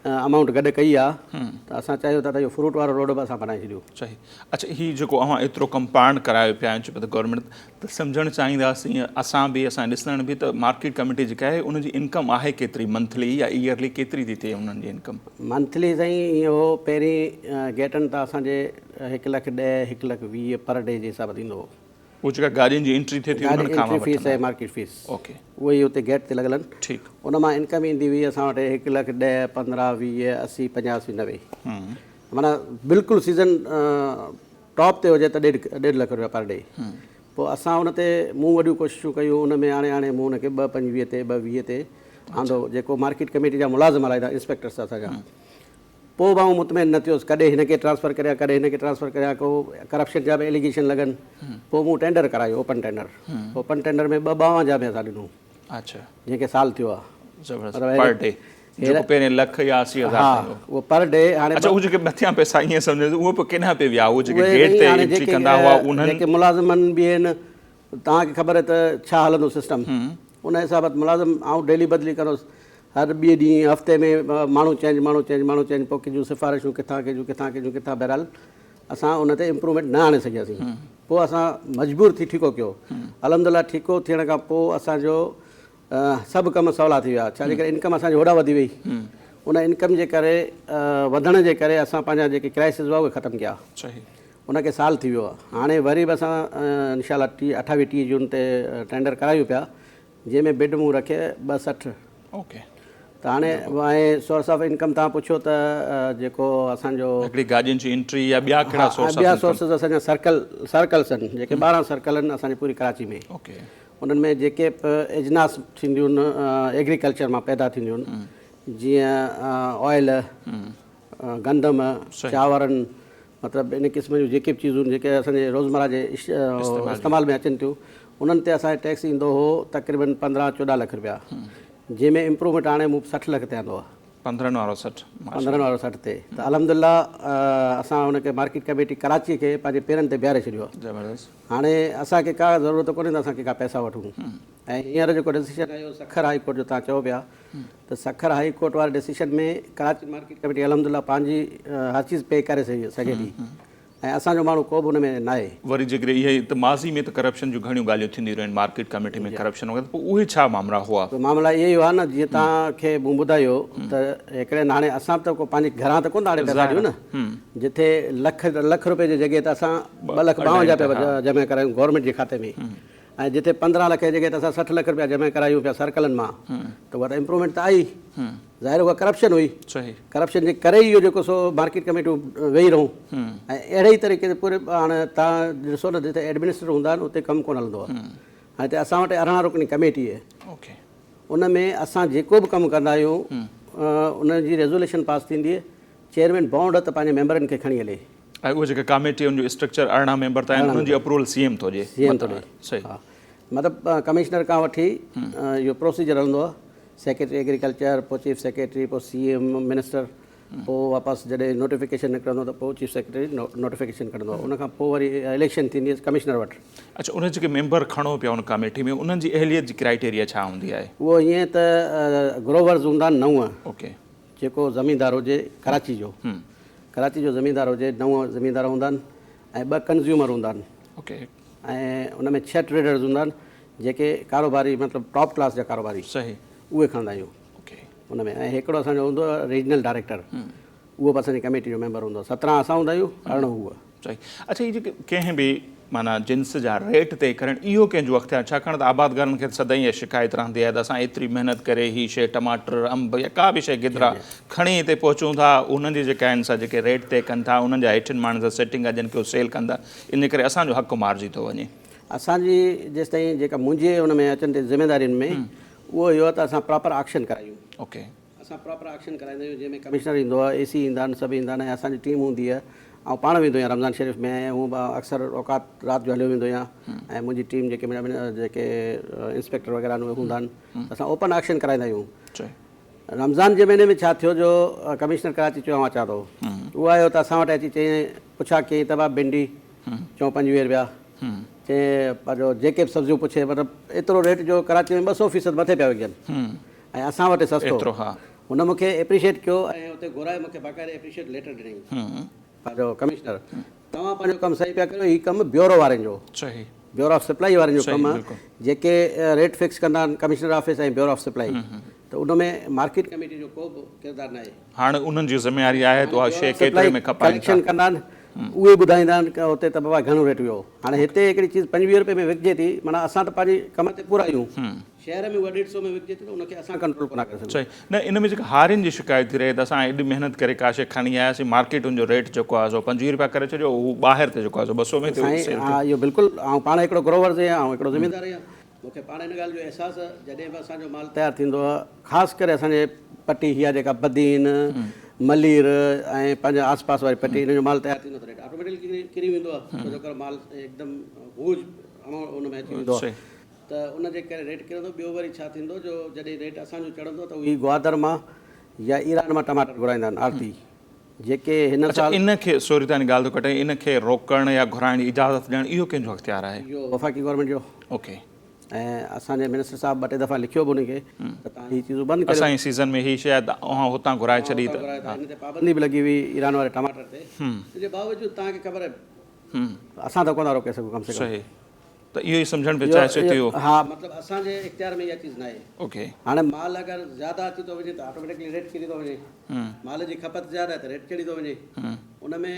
[SPEAKER 3] امائونٽ گڏ ڪئي آ ته اسان چاهيون ٿا ته اهو فروٽ وارو روڊ به اسان بنائي ڇڏيون.
[SPEAKER 1] صحيح اڇا هي جيڪو اوهان ايترو ڪم پاڻ ڪرايو پيا آهيو چئو پيا ته گورنمينٽ ته سمجهڻ چاهينداسين اسان به اسان ڏسندڙن به ته مارڪيٽ ڪميٽي جيڪا آهي ان جي انڪم آهي ڪيتري منٿلي يا ايئرلي ڪيتري ٿي ٿئي انهن جي انڪم؟
[SPEAKER 3] منٿلي سائين ائين هو پهرين گيٽن تان اسان جي هڪ لک ڏهه هڪ لک 20 پر ڊي جي حساب ٿيندو هو.
[SPEAKER 1] اهو جيڪا گاڏين جي انٽري ٿئي ٿي انهن کان
[SPEAKER 3] entry fee ۽ market fee
[SPEAKER 1] okay
[SPEAKER 3] اهي ئي اتي گيٽ تي لڳل آهن.
[SPEAKER 1] ٺيڪ.
[SPEAKER 3] ان مان انڪم ايندي هئي اسان وٽ هڪ لک ڏهه 15 20 80 85 90 معنيٰ بلڪل سيزن ٽاپ تي هجي ته ڏيڍ ڏيڍ لک روپيا پر ڊي. پوء اسان ان تي مون وڏيون ڪوششون ڪيون ان ۾ آڻي آڻي مون ان کي ٻه 25 تي ٻه 20 تي آندو جيڪو مارڪيٽ ڪميٽي جا ملازم هلائيندا انسپيڪٽرس اسان جا پوء به آئون مطمئن نه ٿيس ڪڏهن هن کي ٽرانسفر ڪريان ڪڏهن هن کي ٽرانسفر ڪريان ڪو ڪرپشن جا به ايليگيشن لڳن پوء مون ٽينڊر ڪرايو اوپن ٽينڊر اوپن ٽينڊر ۾ ٻه 52 ۾ اسان ڏنو جنهن کي سال ٿيو آهي
[SPEAKER 1] زبردست پر ڊي جيڪو پهرين لک يا 80 هزار
[SPEAKER 3] ها اهو پر ڊي هاڻي
[SPEAKER 1] اڇا اهو جيڪي مٿيان پئسا ائين سمجهو اهو پوء ڪيڏانهن پئي ويا اهو جيڪي گيٽ تي انٽري ڪندا هئا انهن
[SPEAKER 3] جيڪي ملازمن به آهن توهان کي خبر آهي ته ڇا هلندو سسٽم ان حساب ملازم آئون ڊيلي بدلي ڪندس هر ٻئي ڏينهن هفتي ۾ ماڻهو چينج ماڻهو چينج ماڻهو چينج پوء ڪجهه سفارشون ڪٿان ڪجهه ڪٿان ڪجهه ڪٿان بهرحال اسان ان تي امپروومينٽ نه آڻي سگهياسين پوء اسان مجبور ٿي ٺيڪو ڪيو الحمدلله ٺيڪو ٿيڻ کان پوء اسان جو سڀ ڪم سولا ٿي ويا ڇا جي ڪري انڪم اسان جي هوڏانهن وڌي وئي ان انڪم جي ڪري وڌڻ جي ڪري اسان پنهنجا جيڪي ڪرائسز هئا اهي ختم ڪيا ان کي سال ٿي ويو آهي هاڻي وري به اسان انشاء الله ٽي 28 30 جون تي ٽينڊر ڪرايون پيا جنهن ۾ بڊ مون رکي ٻه 60
[SPEAKER 1] اوڪي
[SPEAKER 3] ته هاڻي ۽ سورس آف انڪم توهان پڇيو ته جيڪو اسان جو
[SPEAKER 1] هڪڙي گاڏين جي انٽري يا ٻيا ڪهڙا سورس
[SPEAKER 3] ٻيا سورسز اسان جا سرڪل سرڪلس آهن جيڪي 12 سرڪل آهن اسان جي پوري ڪراچي ۾
[SPEAKER 1] اوڪي
[SPEAKER 3] انهن ۾ جيڪي به اجناس ٿينديون آهن ايگريڪلچر مان پيدا ٿينديون آهن جيئن آئل گندم چانورن مطلب ان قسم جون جيڪي به چيزون جيڪي اسان جي روزمره جي استعمال ۾ اچن ٿيون انهن تي اسان کي ٽيڪس ايندو هو تقريبن 15 14 لک روپيا جنهن ۾ امپروومينٽ آڻي مون 60 لک تي آندو آهي.
[SPEAKER 1] 15 وارو 60
[SPEAKER 3] 15 وارو 60 تي ته الحمدلله اسان ان کي مارڪيٽ ڪميٽي ڪراچي کي پنهنجي پيرن تي بيهاري ڇڏيو آهي.
[SPEAKER 1] زبردست.
[SPEAKER 3] هاڻي اسان کي ڪا ضرورت ڪونهي ته اسان ڪنهن کان پئسا وٺون ۽ هينئر جيڪو ڊسيشن آيو سکر هائي ڪورٽ جو توهان چئو پيا ته سکر هائي ڪورٽ واري ڊسيشن ۾ ڪراچي مارڪيٽ ڪميٽي الحمدلله پنهنجي هر چيز پي ڪري سگهي ٿي ۽ اسان جو ماڻهو ڪو به ان ۾ ناهي.
[SPEAKER 1] وري جيڪڏهن اهي ته ماضي ۾ ته ڪرپشن جون گهڻيون ڳالهيون ٿينديون رهيون مارڪيٽ ڪميٽي ۾ ڪرپشن وغيره پوء اهي ڇا مامرا هئا؟
[SPEAKER 3] معاملا اهي ئي هئا نه جيئن توهان کي مون ٻڌايو ته هڪڙي هاڻي اسان به ته ڪو پنهنجي گهران ته ڪونه ٿا هاڻي پئسا ڏيون نه جتي لک لک روپئي جي جڳهه تي اسان 2 لک 52 روپيا جمع ڪرايون گورنمينٽ جي کاتي ۾ ۽ جتي 15 لک جي جڳهه تي اسان 60 لک روپيا جمع ڪرايون پيا سرڪلن مان ته اها ته امپروومينٽ ته آئي ظاهر اها ڪرپشن هئي ڪرپشن جي ڪري ئي اهو جيڪو سو مارڪيٽ ڪميٽيون ويهي رهون ۽ اهڙي ئي طريقي تي پوري هاڻي تان ڏسو نه جتي ايڊمنسٽريٽر هوندا آهن اتي ڪم ڪونه هلندو آهي هاڻي هتي اسان وٽ 18 رڪني ڪميٽي آهي ان ۾ اسان جيڪو به ڪم ڪندا آهيون ان جي ريزوليشن پاس ٿيندي چيئرمين بانڊ ته پنهنجي ميمبرن کي کڻي هلي.
[SPEAKER 1] ۽ اهي جيڪا ڪاميٽي ان جو اسٽرڪچر 18 ميمبر ته آهن انهن جي اپروول سي ايم ٿو ڏي.
[SPEAKER 3] سي ايم ٿو ڏي.
[SPEAKER 1] صحيح.
[SPEAKER 3] ها مطلب ڪمشنر کان وٺي اهو پروسيجر هلندو آهي سيڪريٽري ايگريڪلچر پوء چيف سيڪريٽري پوء سي ايم منسٽر پوء واپس جڏهن نوٽيفڪيشن نڪرندو ته پوء چيف سيڪريٽري نوٽيفڪيشن ڪڍندو آهي ان کان پوء وري اليڪشن ٿيندي آهي ڪمشنر وٽ.
[SPEAKER 1] اڇا ان جيڪي ميمبر کڻو پيا ان ڪاميٽي ۾ انهن جي اهليت جي ڪرائيٽيريا ڇا هوندي آهي؟
[SPEAKER 3] اهو ائين ته گروورز هوندا آهن نو.
[SPEAKER 1] اوڪي.
[SPEAKER 3] جيڪو زميندار هجي ڪراچي جو. ڪراچي جو زميندار هجي نو زميندار هوندا آهن ۽ ٻه ڪنزيومر هوندا آهن
[SPEAKER 1] اوڪي
[SPEAKER 3] ۽ ان ۾ ڇهه ٽريڊرز هوندا آهن جيڪي ڪاروباري مطلب ٽاپ ڪلاس جا ڪاروباري
[SPEAKER 1] صحيح
[SPEAKER 3] اهي کڻندا آهيون
[SPEAKER 1] اوڪي
[SPEAKER 3] ان ۾ ۽ هڪڙو اسان جو هوندو آهي ريجنل ڊائريڪٽر اهو به اسان جي ڪميٽي جو ميمبر هوندو آهي 17 اسان هوندا آهيون 18 هو.
[SPEAKER 1] صحيح اڇا هي جيڪي ڪنهن به معنيٰ جنس جا ريٽ طئي ڪرڻ اهو ڪنهن جو اختيار ڇاڪاڻ ته آبادگارن کي سدائين اها شڪايت رهندي آهي ته اسان ايتري محنت ڪري هي شيء ٽماٽر انب يا ڪا به شيء گدرا کڻي هتي پهچون ٿا انهن جي جيڪا آهن سا جيڪي ريٽ طئي ڪن ٿا انهن جا هيٺين ماڻهن سان سيٽنگ آهي جن کي هو سيل ڪن ٿا ان ڪري اسان جو حق مارجي ٿو وڃي.
[SPEAKER 3] اسان جي جيستائين جيڪا منهنجي ان ۾ اچن ٿي ذميدارين ۾ اهو اهو آهي ته اسان پراپر آڪشن ڪرايون.
[SPEAKER 1] اوڪي.
[SPEAKER 3] اسان پراپر آڪشن ڪرائيندا آهيون جنهن ۾ ڪمشنر ايندو آهي اي سي ايندا آهن سڀ ايندا آهن ۽ اسان جي ٽيم هوندي آهي آئون پاڻ ويندو آهيان رمضان شريف ۾ ۽ هونء به اڪثر اوقات رات جو هليو ويندو آهيان ۽ منهنجي ٽيم جيڪي منهنجا جيڪي انسپيڪٽر وغيره آهن اهي هوندا آهن اسان اوپن آڪشن ڪرائيندا آهيون رمضان جي مهيني ۾ ڇا ٿيو جو ڪمشنر ڪراچي چيو آئون اچان ٿو اهو آيو ته اسان وٽ اچي چيائين پڇا ڪيائين ته بابا ڀينڊي چئون 25 رپيا چيائين پنهنجو جيڪي به سبزيون پڇي مطلب ايترو ريٽ جو ڪراچي ۾ 200 فيصد مٿي پيا وڪجن ۽ اسان وٽ سستو.
[SPEAKER 1] ايترو ها.
[SPEAKER 3] هن مون کي ايپريشيٽ ڪيو ۽ اتي گهرائي مون کي باقاعده ايپريشيٽ ليٽر ڏنائين. پنهنجو ڪمشنر توهان پنهنجو ڪم صحيح پيا ڪريو هي ڪم بيورو وارن جو
[SPEAKER 1] صحيح.
[SPEAKER 3] بيورو آف سپلائي وارن جو
[SPEAKER 1] صحيح
[SPEAKER 3] ڪم آهي
[SPEAKER 1] بلڪل.
[SPEAKER 3] جيڪي ريٽ فڪس ڪندا آهن commissioner office ۽ bureau of supply ته ان ۾ مارڪيٽ ڪميٽي جو ڪو به ڪردار ناهي.
[SPEAKER 1] هاڻ انهن جي ذميواري آهي ته اها شيء ڪيتري ۾ کپائين ٿا.
[SPEAKER 3] ڪليڪشن ڪندا آهن اهي ٻڌائيندا آهن ته اتي ته بابا گهڻو ريٽ ويو هاڻي هتي هڪڙي چيز 25 رپئي ۾ وڪجي ٿي معنيٰ اسان ته پنهنجي ڪم تي پورا آهيون. شهر ۾ اها ڏيڍ سئو ۾ وڪجي ٿي ته ان کي اسان ڪنٽرول ڪونه ڪري سگهون.
[SPEAKER 1] صحيح نه ان ۾ جيڪا هارين جي شڪايت ٿي رهي ته اسان ايڏي محنت ڪري ڪا شيء کڻي آياسين مارڪيٽ ان جو ريٽ جيڪو آهي سو 25 رپيا ڪري ڇڏيو هو ٻاهر ته جيڪو آهي سو 200 ۾ ٿيو
[SPEAKER 3] سائين
[SPEAKER 1] سيل
[SPEAKER 3] ها
[SPEAKER 1] ٿيو.
[SPEAKER 3] اهو بلڪل آئون پاڻ هڪڙو گروورز آهيان آئون هڪڙو زميندار آهيان مون کي پاڻ ان ڳالهه جو احساس آهي جڏهن به اسان جو مال تيار ٿيندو آهي خاص ڪري اسان جي پٽي هي آهي جيڪا بدين ملير ۽ پنهنجي آس پاس واري پٽي ان جو مال تيار ٿيندو ته ريٽ آٽوميٽڪلي ڪري ويندو آهي ڇو جو ڪري مال هڪدم هوج امائونٽ ان ۾ اچي ويندو آهي ته ان جي ڪري ريٽ ڪرندو، ٻيو وري ڇا ٿيندو جو جڏهن ريٽ اسان جو چڙهندو ته اهي گوادر مان يا ايران مان ٽماٽر گهرائيندا آهن آرتي جيڪي هن
[SPEAKER 1] اڇا
[SPEAKER 3] سال.
[SPEAKER 1] ان کي سوري تان ڳالهه ٿو ڪٽان ان کي روڪڻ يا گهرائڻ جي اجازت ڏيڻ اهو ڪنهن جو اختيار آهي؟
[SPEAKER 3] اهو وفاقي گورنمينٽ جو.
[SPEAKER 1] اوڪي.
[SPEAKER 3] ۽ اسان جي منسٽر صاحب ٻه ٽي دفعا لکيو به انهن کي ته تان هي چيزون بند ڪريو.
[SPEAKER 1] اسان جي سيزن ۾ هي شيء آهي ته اوهان هتان گهرائي ڇڏي ته.
[SPEAKER 3] هتان گهرائي ته ان تي پابندي به لڳي هئي ايران واري ٽماٽر تي ان جي باوجود تان کي خبر آهي اسان ته ڪونه ٿا روڪي سگهون ڪم سي ڪم.
[SPEAKER 1] صحيح. ته اهو ئي سمجهڻ پيو چاهي سو ته اهو.
[SPEAKER 3] ها مطلب اسان جي اختيار ۾ اها چيز ناهي.
[SPEAKER 1] اوڪي.
[SPEAKER 3] هاڻي مال اگر زياده اچي ٿو وڃي ته آٽوميٽڪلي ريٽ ڪري ٿو وڃي. مال جي کپت زياده آهي ته ريٽ چڙهي ٿو وڃي. ان ۾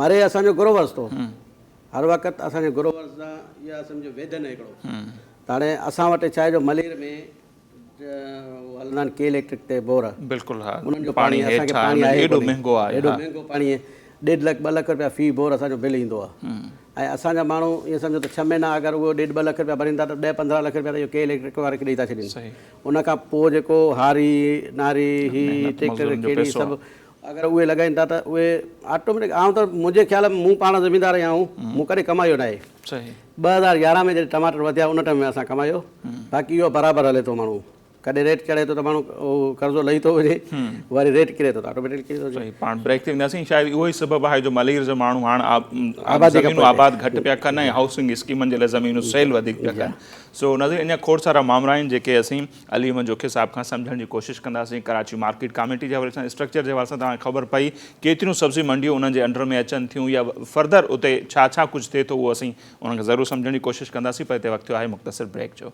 [SPEAKER 3] مري اسان جو گروورز ٿو. هر وقت اسان جي گروورز سان اها سمجهو ويڌن آهي هڪڙو. ته هاڻي اسان وٽ ڇا آهي جو ملير ۾ هلندا آهن ڪي اليڪٽرڪ تي بور.
[SPEAKER 1] بلڪل ها
[SPEAKER 3] انهن جو
[SPEAKER 1] پاڻي
[SPEAKER 3] پاڻي اسان
[SPEAKER 1] هيٺ
[SPEAKER 3] کي
[SPEAKER 1] آهي
[SPEAKER 3] پاڻي آهي
[SPEAKER 1] ايڏو
[SPEAKER 3] ڪونهي.
[SPEAKER 1] مهنگو آهي
[SPEAKER 3] ايڏو
[SPEAKER 1] ها.
[SPEAKER 3] مهنگو پاڻي آهي ڏيڍ لک ٻه لک روپيا في بور اسان جو بل ايندو آهي ۽ اسان جا ماڻهو ائين سمجهو ته ڇهه مهينا اگر اهو ڏيڍ ٻه لک روپيا ڀرين ٿا ته ڏهه 15 لک روپيا ته اهو ڪي اليڪٽرڪ واري کي ڏئي ٿا ڇڏين
[SPEAKER 1] صحيح.
[SPEAKER 3] ان کان پوء جيڪو هاري ناري هي
[SPEAKER 1] محنت
[SPEAKER 3] ٽريڪٽر
[SPEAKER 1] مزدورن جو
[SPEAKER 3] کيڙي
[SPEAKER 1] پئسو
[SPEAKER 3] سڀ
[SPEAKER 1] آهي.
[SPEAKER 3] اگر اهي لڳائين ٿا ته اهي آٽوميٽڪ آئون ته منهنجي خيال ۾ مون پاڻ زميندار آهيان آئون مون ڪڏهن ڪمايو ناهي.
[SPEAKER 1] صحيح.
[SPEAKER 3] 2011 ۾ جڏهن ٽماٽر وڌيا ان ٽائيم ۾ اسان ڪمايو باقي اهو برابر هلي ٿو ماڻهو ڪڏهن ريٽ چڙهي ٿو ته ماڻهو اهو قرضو لهي ٿو وڃي وري ريٽ ڪري ٿو ته آٽوميٽڪ ڪري ٿو وڃي.
[SPEAKER 1] صحيح پاڻ بريڪ تي وينداسين شايد اهو ئي سبب آهي جو ملير جا ماڻهو هاڻ
[SPEAKER 3] آبادي کان
[SPEAKER 1] زمينون
[SPEAKER 3] پوئتي.
[SPEAKER 1] آباد گهٽ پيا ڪن ۽ هائوسنگ اسڪيمن جي لاء زمينون سيل وڌيڪ پيا ڪن سو ناظرين اڃا کوڙ سارا مامرا آهن جيڪي اسين علي احمد جوکي صاحب کان سمجهڻ جي ڪوشش ڪنداسين ڪراچي مارڪيٽ ڪاميٽي جي حوالي سان اسٽرڪچر جي حوالي سان توهان کي خبر پئي ڪيتريون سبزي منڊيون انهن جي انڊر ۾ اچن ٿيون يا فردر اتي ڇا ڇا ڪجهه ٿئي ٿو اهو اسين انهن کي ضرور سمجهڻ جي ڪوشش ڪنداسين پر هتي وقت ٿيو آهي مختصر بريڪ جو.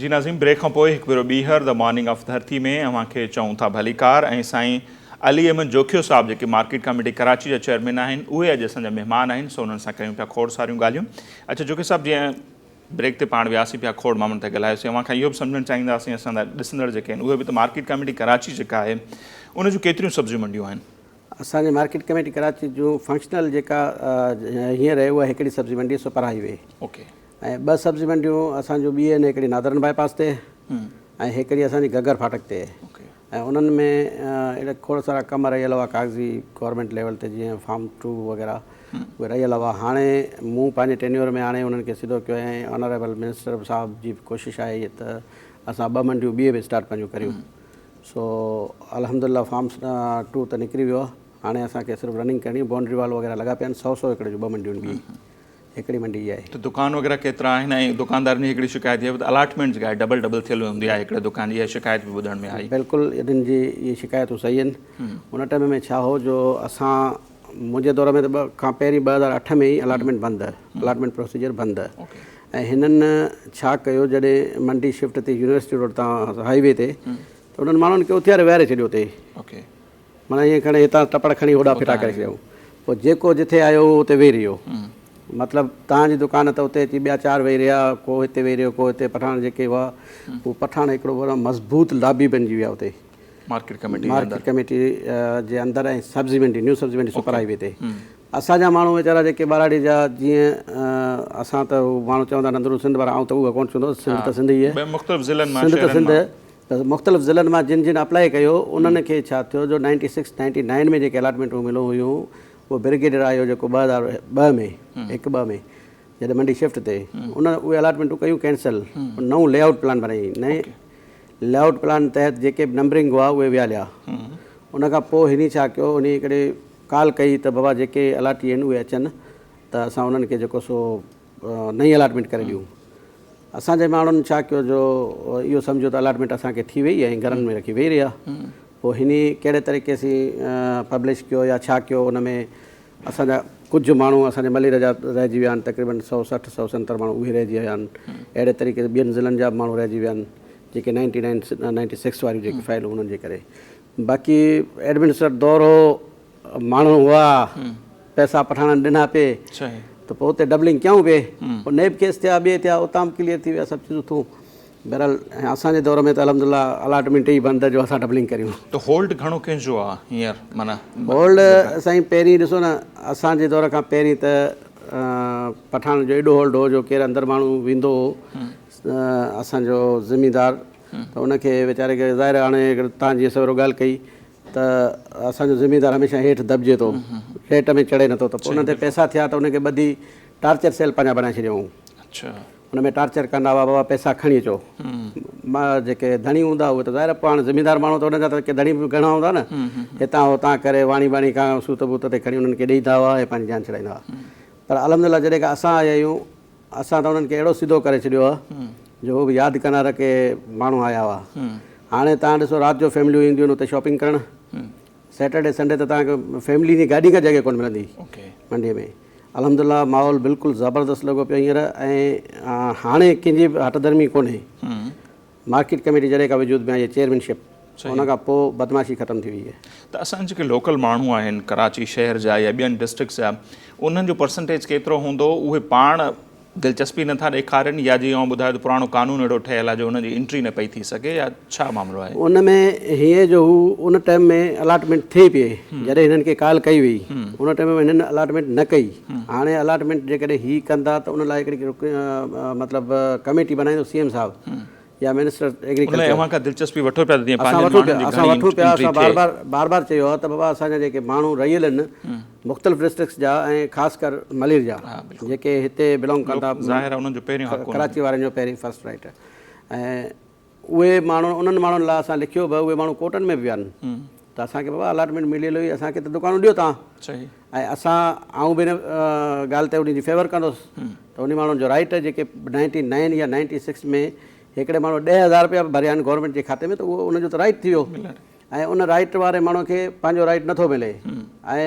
[SPEAKER 1] جي ناظرين بريڪ کان پوء هڪ ڀيرو ٻيهر the morning of ڌرتي ۾ اوهان کي چئون ٿا ڀليڪار ۽ سائين علي احمد جوکيو صاحب جيڪي مارڪيٽ ڪاميٽي ڪراچي جا چيئرمين آهن اهي اڄ اسان جا مهمان آهن سو انهن سان ڪيون پيا کوڙ ساريون ڳالهيون اڇا جوکيو صاحب جيئن بريڪ تي پاڻ وياسين پيا کوڙ مامرن تي ڳالهايوسين اوهان کان اهو به سمجهڻ چاهينداسين اسان جا ڏسندڙ جيڪي آهن اهي به ته مارڪيٽ ڪاميٽي ڪراچي جيڪا آهي ان جون ڪيتريون سبزيون منڊيون آهن؟
[SPEAKER 3] اسان جي مارڪيٽ ڪميٽي ڪراچي جون فنڪشنل جيڪا هينئر آهي اها هڪڙي سبزي منڊي سپر هائي وي
[SPEAKER 1] اوڪي
[SPEAKER 3] ۽ ٻه سبزي منڊيون اسان جون ٻي آهن هڪڙي نادرن بائي پاس تي ۽ هڪڙي اسان جي گگر ڦاٽڪ تي
[SPEAKER 1] اوڪي
[SPEAKER 3] ۽ انهن ۾ اهڙا کوڙ سارا ڪم رهيل هئا ڪاغذي گورنمينٽ ليول تي جيئن فارم ٽو وغيره اهي رهيل هئا هاڻي مون پنهنجي ٽينيور ۾ آڻي انهن کي سڌو ڪيو ۽ آنريبل منسٽر صاحب جي به ڪوشش آهي ته اسان ٻه منڊيون ٻي به اسٽارٽ پنهنجون ڪريون سو الحمدلله فارم 2 ته نڪري ويو آهي هاڻي اسان کي صرف رننگ ڪرڻي بائونڊري وال وغيره لڳا پيا آهن سو سو ايڪڙ جون ٻه منڊيون ٻي هڪڙي منڊي اها آهي.
[SPEAKER 1] ته دڪان وغيره ڪيترا آهن ۽ دڪاندارن جي هڪڙي شڪايت اها به ته الاٽمينٽ جيڪا آهي ڊبل ڊبل ٿيل هوندي آهي هڪڙي دڪان جي اها شڪايت به ٻڌڻ ۾ آئي.
[SPEAKER 3] بلڪل انهن جي اهي شڪايتون صحيح آهن ان ٽائيم ۾ ڇا هو جو اسان منهنجي دور ۾ ته ٻه کان پهرين 2008 ۾ ئي الاٽمينٽ بند الاٽمينٽ پروسيجر بند ۽ هنن ڇا ڪيو جڏهن منڊي شفٽ ٿي يونيورسٽي روڊ تان هائي وي تي ته انهن ماڻهن کي اٿياري ويهاري ڇڏيو اتي معنيٰ ائين کڻي هتان ٽپڙ کڻي هوڏانهن ڦٽا ڪري ڇڏيائون. پوء جيڪو جٿي آيو اهو اتي ويهي رهيو. مطلب توهان جي دڪان ته اتي اچي ٻيا چار ويهي رهيا، ڪو هتي ويهي رهيو، ڪو هتي. پٺاڻ جيڪي هئا اهو پٺاڻ هڪڙو وڏو مضبوط لابي بنجي ويا اتي.
[SPEAKER 1] مارڪيٽ ڪميٽي جي اندر.
[SPEAKER 3] مارڪيٽ ڪميٽي جي اندر ۽ سبزي منڊي، نيو سبزي منڊي سپر هائي وي تي. اسان جا ماڻهو ويچارا جيڪي ٻهراڙي جا جيئن اسان ته هو ماڻهو چوندا آهن اندرون سنڌ پر آئون ته اهو ڪونه چوندو سنڌ ته سنڌ ئي آهي.
[SPEAKER 1] مختلف ضلعن مان
[SPEAKER 3] سنڌ ته سنڌ ته مختلف ضلعن مان جن جن اپلائي ڪيو انهن کي ڇا ٿيو جو نائنٽي سڪس نائنٽي نائن ۾ جيڪي الاٽمينٽون ملون هيون اهو برگيڊيئر آيو جيڪو 2002 ۾ هڪ ٻه ۾ جڏهن منڊي شفٽ تي ان اهي الاٽمينٽون ڪيون ڪينسل نئون لي آئوٽ پلان بنائي نئين لي آئوٽ پلان تحت جيڪي به نمبرنگ هئا اهي ويا ليا ان کان پوء هني ڇا ڪيو هني هڪڙي ڪال ڪئي ته بابا جيڪي الاٽي آهن اهي اچن ته اسان انهن کي جيڪو سو نئين الاٽمينٽ ڪري ڏيون اسان جي ماڻهن ڇا ڪيو جو اهو سمجهيو ته الاٽمينٽ اسان کي ٿي وئي ۽ گهرن ۾ رکي ويهي رهيا. پوء هني ڪهڙي طريقي سين پبلش ڪيو يا ڇا ڪيو ان ۾ اسان جا ڪجهه ماڻهو اسان جي ملير جا رهجي ويا آهن تقريبن 160 170 ماڻهو اهي رهجي ويا آهن. اهڙي طريقي سان ٻين ضلعن جا به ماڻهو رهجي ويا آهن جيڪي نائنٽي نائن نائنٽي سڪس واريون جيڪي فائلون انهن جي ڪري باقي ايڊمنسٽريٽر دور هو ماڻهو هئا، پئسا پٺاڻن ڏنا پئي ته پوء اتي ڊبلنگ ڪيائون پئي، پوء نيب ڪيس ٿيا، ٻئي ٿيا، اتان به ڪليئر ٿي ويا سڀ چيزون ٿيون. بهرحال اسان جي دور ۾ ته الحمدلله الاٽمينٽ ئي بند جو اسان ڊبلنگ ڪريون.
[SPEAKER 1] ته هولڊ گهڻو ڪنهن جو آ هينئر معنيٰ؟
[SPEAKER 3] هولڊ سائين پهرين ڏسو نه اسان جي دور کان پهرين ته پٺاڻن جو ايڏو هولڊ هو جو ڪير اندر ماڻهو ويندو هو اسان جو زميندار ته ان کي ويچاري کي ظاهر هاڻي تان جيئن سويرو ڳالهه ڪئي ته اسان جو زميندار هميشه هيٺ دٻجي ٿو، ريٽ ۾ چڙهي نٿو ته پوء ان تي پئسا ٿيا ته ان کي ٻڌي ٽارچر سيل پنهنجا بڻائي ڇڏيائون. ان ۾ ٽارچر ڪندا هئا بابا پئسا کڻي اچو. جيڪي ڌڻي هوندا اهي ته ظاهر آهي پاڻ زميندار ماڻهو ته انهن جا ته ڪي ڌڻي به گهڻا هوندا نه هتان هتان ڪري واڻي ٻاڻي کان سوت بوت تي کڻي انهن کي ڏيندا هئا ۽ پنهنجي جان ڇڏائيندا هئا. پر الحمدلله جڏهن کان اسان آيا آهيون اسان ته انهن کي اهڙو سڌو ڪري ڇڏيو آهي جو هو به ياد ڪندا رهن ڪي ماڻهو آيا هئا. هاڻي توهان ڏسو رات جو فيمليون اينديون آهن اتي شاپنگ ڪرڻ. سيٽرڊي سنڊي ته توهان کي فيملي جي گاڏي کان جڳهه ڪونه ملندي منڊي ۾. الحمدلله ماحول بلڪل زبردست لڳو پيو هينئر ۽ هاڻي ڪنهن جي به هٺ ڌرمي ڪونهي. مارڪيٽ ڪميٽي جڏهن کان وجود ۾ آئي چيئرمين شپ ان کان پوء بدمعاشي ختم ٿي وئي آهي.
[SPEAKER 1] ته اسان جيڪي لوڪل ماڻهو آهن ڪراچي شهر جا يا ٻين ڊسٽرڪٽس جا انهن جو پرسنٽيج ڪيترو هوندو اهي پاڻ دلچسپي نٿا ڏيکارين يا جيئن اوهان ٻڌايو ته پراڻو قانون اهڙو ٺهيل آهي جو انهن جي انٽري نه پئي ٿي سگهي يا ڇا معاملو آهي؟
[SPEAKER 3] ان ۾ هيئن جو هو ان ٽائيم ۾ الاٽمينٽ ٿئي پئي جڏهن هنن کي ڪال ڪئي وئي ان ٽائيم ۾ هنن الاٽمينٽ نه ڪئي هاڻي الاٽمينٽ جيڪڏهن هي ڪندا ته ان لاء هڪڙي مطلب ڪميٽي بنائيندو سي ايم صاحب يا منسٽر
[SPEAKER 1] ايگريڪلچر. ان لاء اوهان کان دلچسپي وٺو پيا ته جيئن پنهنجن ماڻهن جي
[SPEAKER 3] اسان وٺون پيا اسان بار بار بار بار چيو آهي ته بابا اسان جا جيڪي ماڻهو رهيل آهن مختلف ڊسٽرڪٽس جا ۽ خاص ڪر ملير جا جيڪي هتي بلانگ ڪن ٿا
[SPEAKER 1] ظاهر آهي انهن جو پهريون حق
[SPEAKER 3] ڪراچي وارن جو پهرين فرسٽ رائٽ ۽ اهي ماڻهو انهن ماڻهن لاء اسان لکيو به اهي ماڻهو ڪورٽن ۾ به ويا آهن ته اسان کي بابا الاٽمينٽ مليل هئي اسان کي ته دڪانون ڏيو تان ۽ اسان آئون به ان ڳالهه تي انهي جي فيور ڪندس ته انهي ماڻهن جو رائٽ جيڪي نائنٽي نائن يا نائنٽي سڪس ۾ هڪڙي ماڻهو 10,000 روپيا به ڀريا آهن گورنمينٽ جي کاتي ۾ ته اهو ان جو ته رائٽ ٿي ويو ۽ ان رائٽ واري ماڻهو کي پنهنجو رائٽ نٿو ملي ۽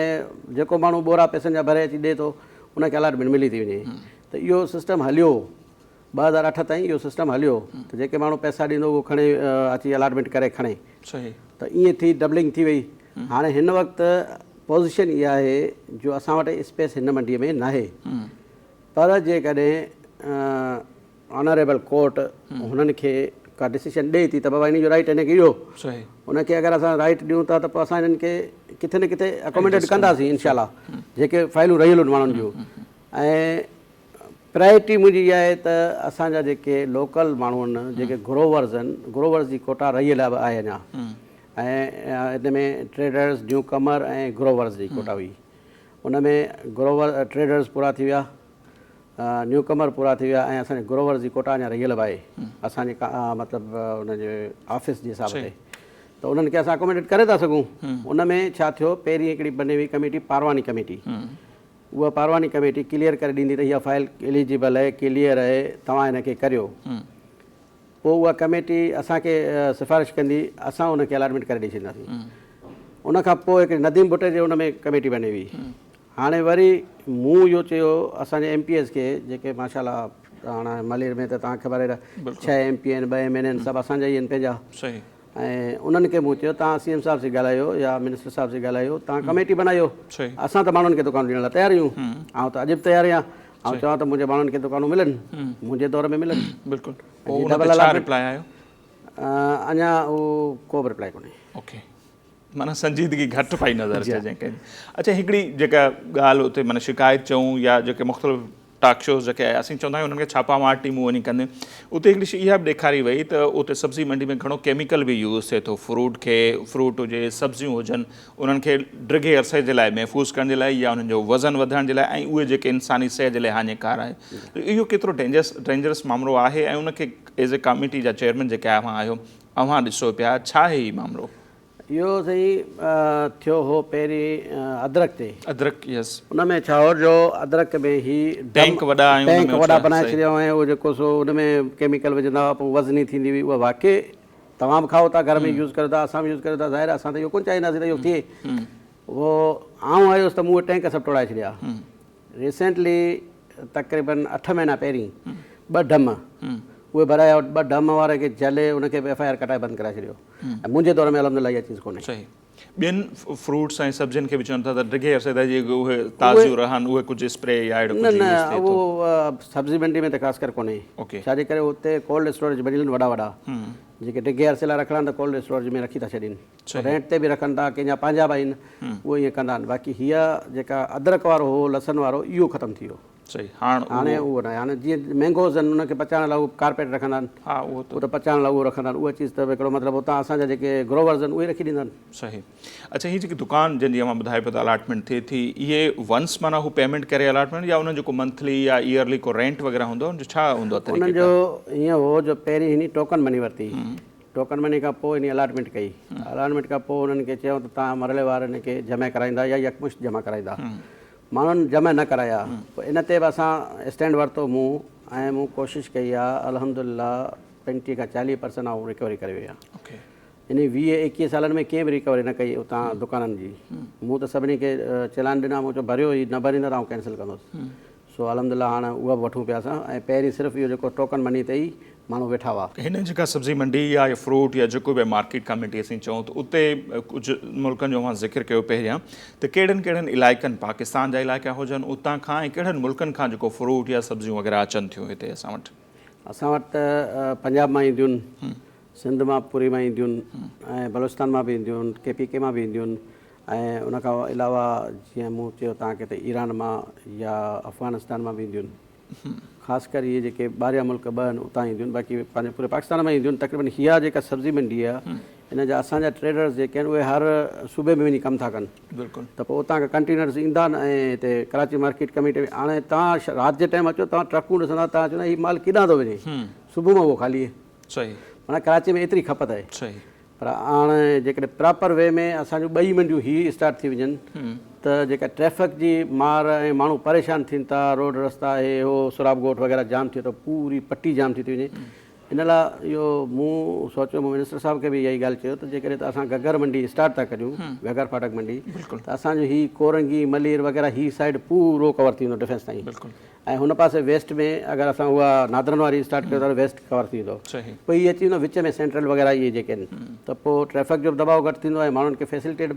[SPEAKER 3] جيڪو ماڻهو ٻورا پئسن جا ڀري اچي ڏي ٿو ان کي الاٽمينٽ ملي ٿي وڃي ته اهو سسٽم هليو 2008 تائين اهو سسٽم هليو ته جيڪي ماڻهو پئسا ڏيندو اهو کڻي اچي الاٽمينٽ ڪري کڻي ته ائين ٿي ڊبلنگ ٿي وئي هاڻي هن وقت پوزيشن اها آهي جو اسان وٽ اسپيس هن منڊي ۾ ناهي پر جيڪڏهن آنريبل ڪورٽ هنن کي ڪا ڊسيشن ڏئي ٿي ته بابا هن جو رائٽ هن کي ڏيو ان کي اگر اسان رائٽ ڏيون ٿا ته پوء اسان هنن کي ڪٿي نه ڪٿي اڪوميڊيٽ ڪنداسين انشاء الله جيڪي فائلون رهيل آهن ماڻهن جون ۽ پرائرٽي منهنجي اها آهي ته اسان جا جيڪي لوڪل ماڻهو آهن جيڪي گروورز آهن گروورز جي ڪوٽا رهيل آهي اڃا ۽ ان ۾ ٽريڊرز نيو ڪمر ۽ گروورز جي ڪوٽا هئي ان ۾ گروور ٽريڊرز پورا ٿي ويا نيو ڪمر پورا ٿي ويا ۽ اسان جي گروورز جي ڪوٽا اڃا رهيل به آهي اسان جي مطلب ان جي آفيس جي حساب تي. ته انهن کي اسان اڪوميڊيٽ ڪري ٿا سگهون. ان ۾ ڇا ٿيو پهرين هڪڙي بني هئي ڪميٽي پارواني ڪميٽي اها پارواني ڪميٽي ڪليئر ڪري ڏيندي ته اها فائل ايليجبل آهي ڪليئر آهي توهان هن کي ڪريو پوء اها ڪميٽي اسان کي سفارش ڪندي اسان ان کي الاٽمينٽ ڪري ڏئي ڇڏينداسين ان کان پوء هڪڙي نديم ڀٽي جي ان ۾ ڪميٽي بني هئي هاڻي وري مون اهو چيو اسان جي ايم پي ايز کي جيڪي ماشاء الله هاڻ ملير ۾ ته توهان کي خبر آهي ته ڇهه ايم پي آهن ٻه ايم اين آهن سڀ اسان جا ئي آهن پنهنجا ۽ انهن کي مون چيو توهان سي ايم صاحب سين ڳالهايو يا منسٽر صاحب سين ڳالهايو توهان ڪميٽي بنايو اسان ته ماڻهن کي دڪانون ڏيڻ لاء تيار آهيون آئون ته اڄ به تيار آهيان آئون چوان ته منهنجي ماڻهن کي دڪانون ملن منهنجي دور ۾ ملن
[SPEAKER 1] بلڪل پوء ان تي ڇا رپلائي آيو؟
[SPEAKER 3] اڃا اهو ڪو به رپلائي ڪونهي.
[SPEAKER 1] اوڪي معنيٰ سنجيدگي گهٽ پئي نظر اچي جنهن کي اڇا هڪڙي جيڪا ڳالهه اتي معنيٰ شڪايت چئون يا جيڪي مختلف ٽاڪ شوز جيڪي اسين چوندا آهيون انهن کي ڇاپا مار ٽيمون وڃي ڪنديون اتي هڪڙي شي اها به ڏيکاري وئي ته اتي سبزي منڊي ۾ گهڻو ڪيميڪل به يوز ٿئي ٿو فروٽ کي فروٽ هجي سبزيون هجن انهن کي ڊگهي عرصي جي لاء محفوظ ڪرڻ جي لاء يا انهن جو وزن وڌائڻ جي لاء ۽ اهي جيڪي انساني صحت جي لاء هاڃيڪار آهي ته اهو ڪيترو ڊينجرس ڊينجرس مامرو آهي ۽ ان کي ايز اي ڪاميٽي جا چيئرمين جيڪي اوهان آهيو اوهان ڏسو پيا ڇا آهي هي مامرو؟
[SPEAKER 3] اهو سائين ٿيو هو پهرين ادرڪ تي.
[SPEAKER 1] ادرڪ يس.
[SPEAKER 3] ان ۾ ڇا هو جو ادرڪ ۾ هي
[SPEAKER 1] ٽينڪ وڏا ۽
[SPEAKER 3] ٽينڪ وڏا بنائي ڇڏيا هئا ۽ اهو جيڪو سو ان ۾ ڪيميڪل وجهندا هئا پوء وزني ٿيندي هئي اها واقعي توهان به کائو ٿا گهر ۾ يوز ڪريو ٿا اسان به يوز ڪريو ٿا ظاهر آهي اسان ته اهو ڪونه چاهينداسين ته اهو ٿئي اهو آئون آيس ته مون اهي ٽينڪ سڀ ٽوڙائي ڇڏيا ريسينٽلي تقريبن اٺ مهينا پهرين ٻه ڊم اهي ڀرايا ٻه ڊم واري کي جهلي ان کي به ايف I R ڪٽائي بند ڪرائي ڇڏيو ۽ منهنجي دور ۾ الحمد لله اها چيز ڪونهي.
[SPEAKER 1] صحيح ٻين فروٽس ۽ سبزين کي به چون ٿا ته ڊگهي عرصي تائين جيڪي اهي تازيون رهن اهي ڪجهه اسپري يا اهڙو
[SPEAKER 3] نه
[SPEAKER 1] ڪجهه
[SPEAKER 3] نه
[SPEAKER 1] يوز ٿئي ٿو.
[SPEAKER 3] اهو سبزي منڊي ۾ ته خاص ڪر ڪونهي
[SPEAKER 1] اوڪي.
[SPEAKER 3] ڇا جي ڪري اتي ڪولڊ اسٽوريج بنيل آهن وڏا وڏا جيڪي ڊگهي عرصي لاء رکڻا آهن ته ڪولڊ اسٽوريج ۾ رکي ٿا ڇڏين رينٽ تي به رکن ٿا ڪنهن جا پنهنجا به آهن اهي ائين ڪندا آهن باقي هيء جيڪا ادرڪ وارو هو لسن وارو اهو ختم ٿي ويو.
[SPEAKER 1] صحيح هاڻ
[SPEAKER 3] هاڻي اهو ناهي هاڻي جيئن مينگوز آهن انهن کي پچائڻ لاء اهو ڪارپيٽ رکندا آهن
[SPEAKER 1] ها اهو
[SPEAKER 3] ته پچائڻ لاء اهو رکندا آهن اها چيز ته هڪڙو مطلب اتان اسان جا جيڪي گروورز آهن اهي رکي ڏيندا آهن.
[SPEAKER 1] صحيح اڇا هي جيڪي دڪان جن جي اوهان ٻڌايو پيا ته الاٽمينٽ ٿئي ٿي اهي ونس معنيٰ هو پيمينٽ ڪري الاٽمينٽ يا انهن جو ڪو منٿلي يا ايئرلي ڪو رينٽ وغيره هوندو ان جو ڇا هوندو آهي
[SPEAKER 3] انهن
[SPEAKER 1] طريقي
[SPEAKER 3] جو
[SPEAKER 1] ڪار؟
[SPEAKER 3] ائين هو جو پهرين هني ٽوڪن مني ورتي ٽوڪن مني کان پوء هني الاٽمينٽ ڪئي الاٽمينٽ کان پوء انهن کي چيائون ته توهان مرحلي وار هن کي جمع ڪرائيندا يا يڪمشت جمع ڪرائيندا ماڻهن جمع نه ڪرايا پوء ان تي به اسان اسٽينڊ ورتو مون ۽ مون ڪوشش ڪئي آ الحمدلله 35 کان 40 پرسنٽ آئون رڪوري ڪري ويو آهيان انهي 20 21 سالن ۾ ڪنهن به رڪوري نه ڪئي اتان دڪانن جي مون ته سڀني کي چلان ڏنا مون چيو ڀريو هي نه ڀريندا ته آئون ڪينسل ڪندس سو الحمدلله هاڻ اها به وٺون پيا اسان ۽ پهرين صرف اهو جيڪو ٽوڪن مني تي ئي ماڻهو ويٺا هئا.
[SPEAKER 1] هن جيڪا سبزي منڊي يا فروٽ يا جيڪو به مارڪيٽ ڪميٽي اسين چئون ته اتي ڪجهه ملڪن جو اوهان ذڪر ڪيو پهريان ته ڪهڙن ڪهڙن علائقن پاڪستان جا علائقا هجن اتان کان ۽ ڪهڙن ملڪن کان جيڪو فروٽ يا سبزيون وغيره اچن ٿيون هتي اسان وٽ.
[SPEAKER 3] اسان وٽ ته پنجاب مان اينديون سنڌ مان پوري مان اينديون ۽ بلوچستان مان به اينديون ڪي پي ڪي مان به اينديون ۽ ان کان علاوه جيئن مون چيو توهان کي ته ايران مان يا افغانستان مان به اينديون خاص ڪر اهي جيڪي ٻاهريان ملڪ ٻه آهن اتان اينديون باقي پنهنجي پوري پاڪستان مان اينديون تقريبن هيا جيڪا سبزي منڊي آهي ان جا اسان جا ٽريڊرز جيڪي آهن اهي هر صوبي ۾ وڃي ڪم ٿا ڪن
[SPEAKER 1] بلڪل
[SPEAKER 3] ته پوء اتان کان ڪنٽينرز ايندا آهن ۽ هتي ڪراچي مارڪيٽ ڪميٽي ۾ هاڻي توهان رات جي ٽائيم اچو توهان ٽرڪون ڏسندا توهان چوندا هي مال ڪيڏانهن ٿو وڃي صبح مان اهو خالي
[SPEAKER 1] صحيح
[SPEAKER 3] معنيٰ ڪراچي ۾ ايتري کپت آهي
[SPEAKER 1] صحيح
[SPEAKER 3] پر هاڻ جيڪڏهن پراپر وي ۾ اسان جون ٻئي منڊيون هي اسٽارٽ ٿي وڃن ته جيڪا ٽريفڪ جي مار ۽ ماڻهو پريشان ٿين ٿا روڊ رستا هي هو سهراب ڳوٺ وغيره جام ٿئي ٿو پوري پٽي جام ٿي ٿي وڃي ان لاء اهو مون سوچيو مون منسٽر صاحب کي به اها ئي ڳالهه چيو ته جيڪڏهن ته اسان گگر منڊي اسٽارٽ ٿا ڪريون گگر ڦاٽڪ منڊي ته اسان جو هي ڪورنگي ملير وغيره هي سائيڊ پورو ڪور ٿي ويندو ڊفينس تائين ۽ هن پاسي ويسٽ ۾ اگر اسان اها نادرن واري اسٽارٽ ڪيو ته ويسٽ ڪور ٿي ويندو پوء هي اچي ويندو وچ ۾ سينٽرل وغيره اهي جيڪي آهن ته پوء ٽريفڪ جو به دٻاء گهٽ ٿيندو ۽ ماڻهن کي فيسلٽيٽ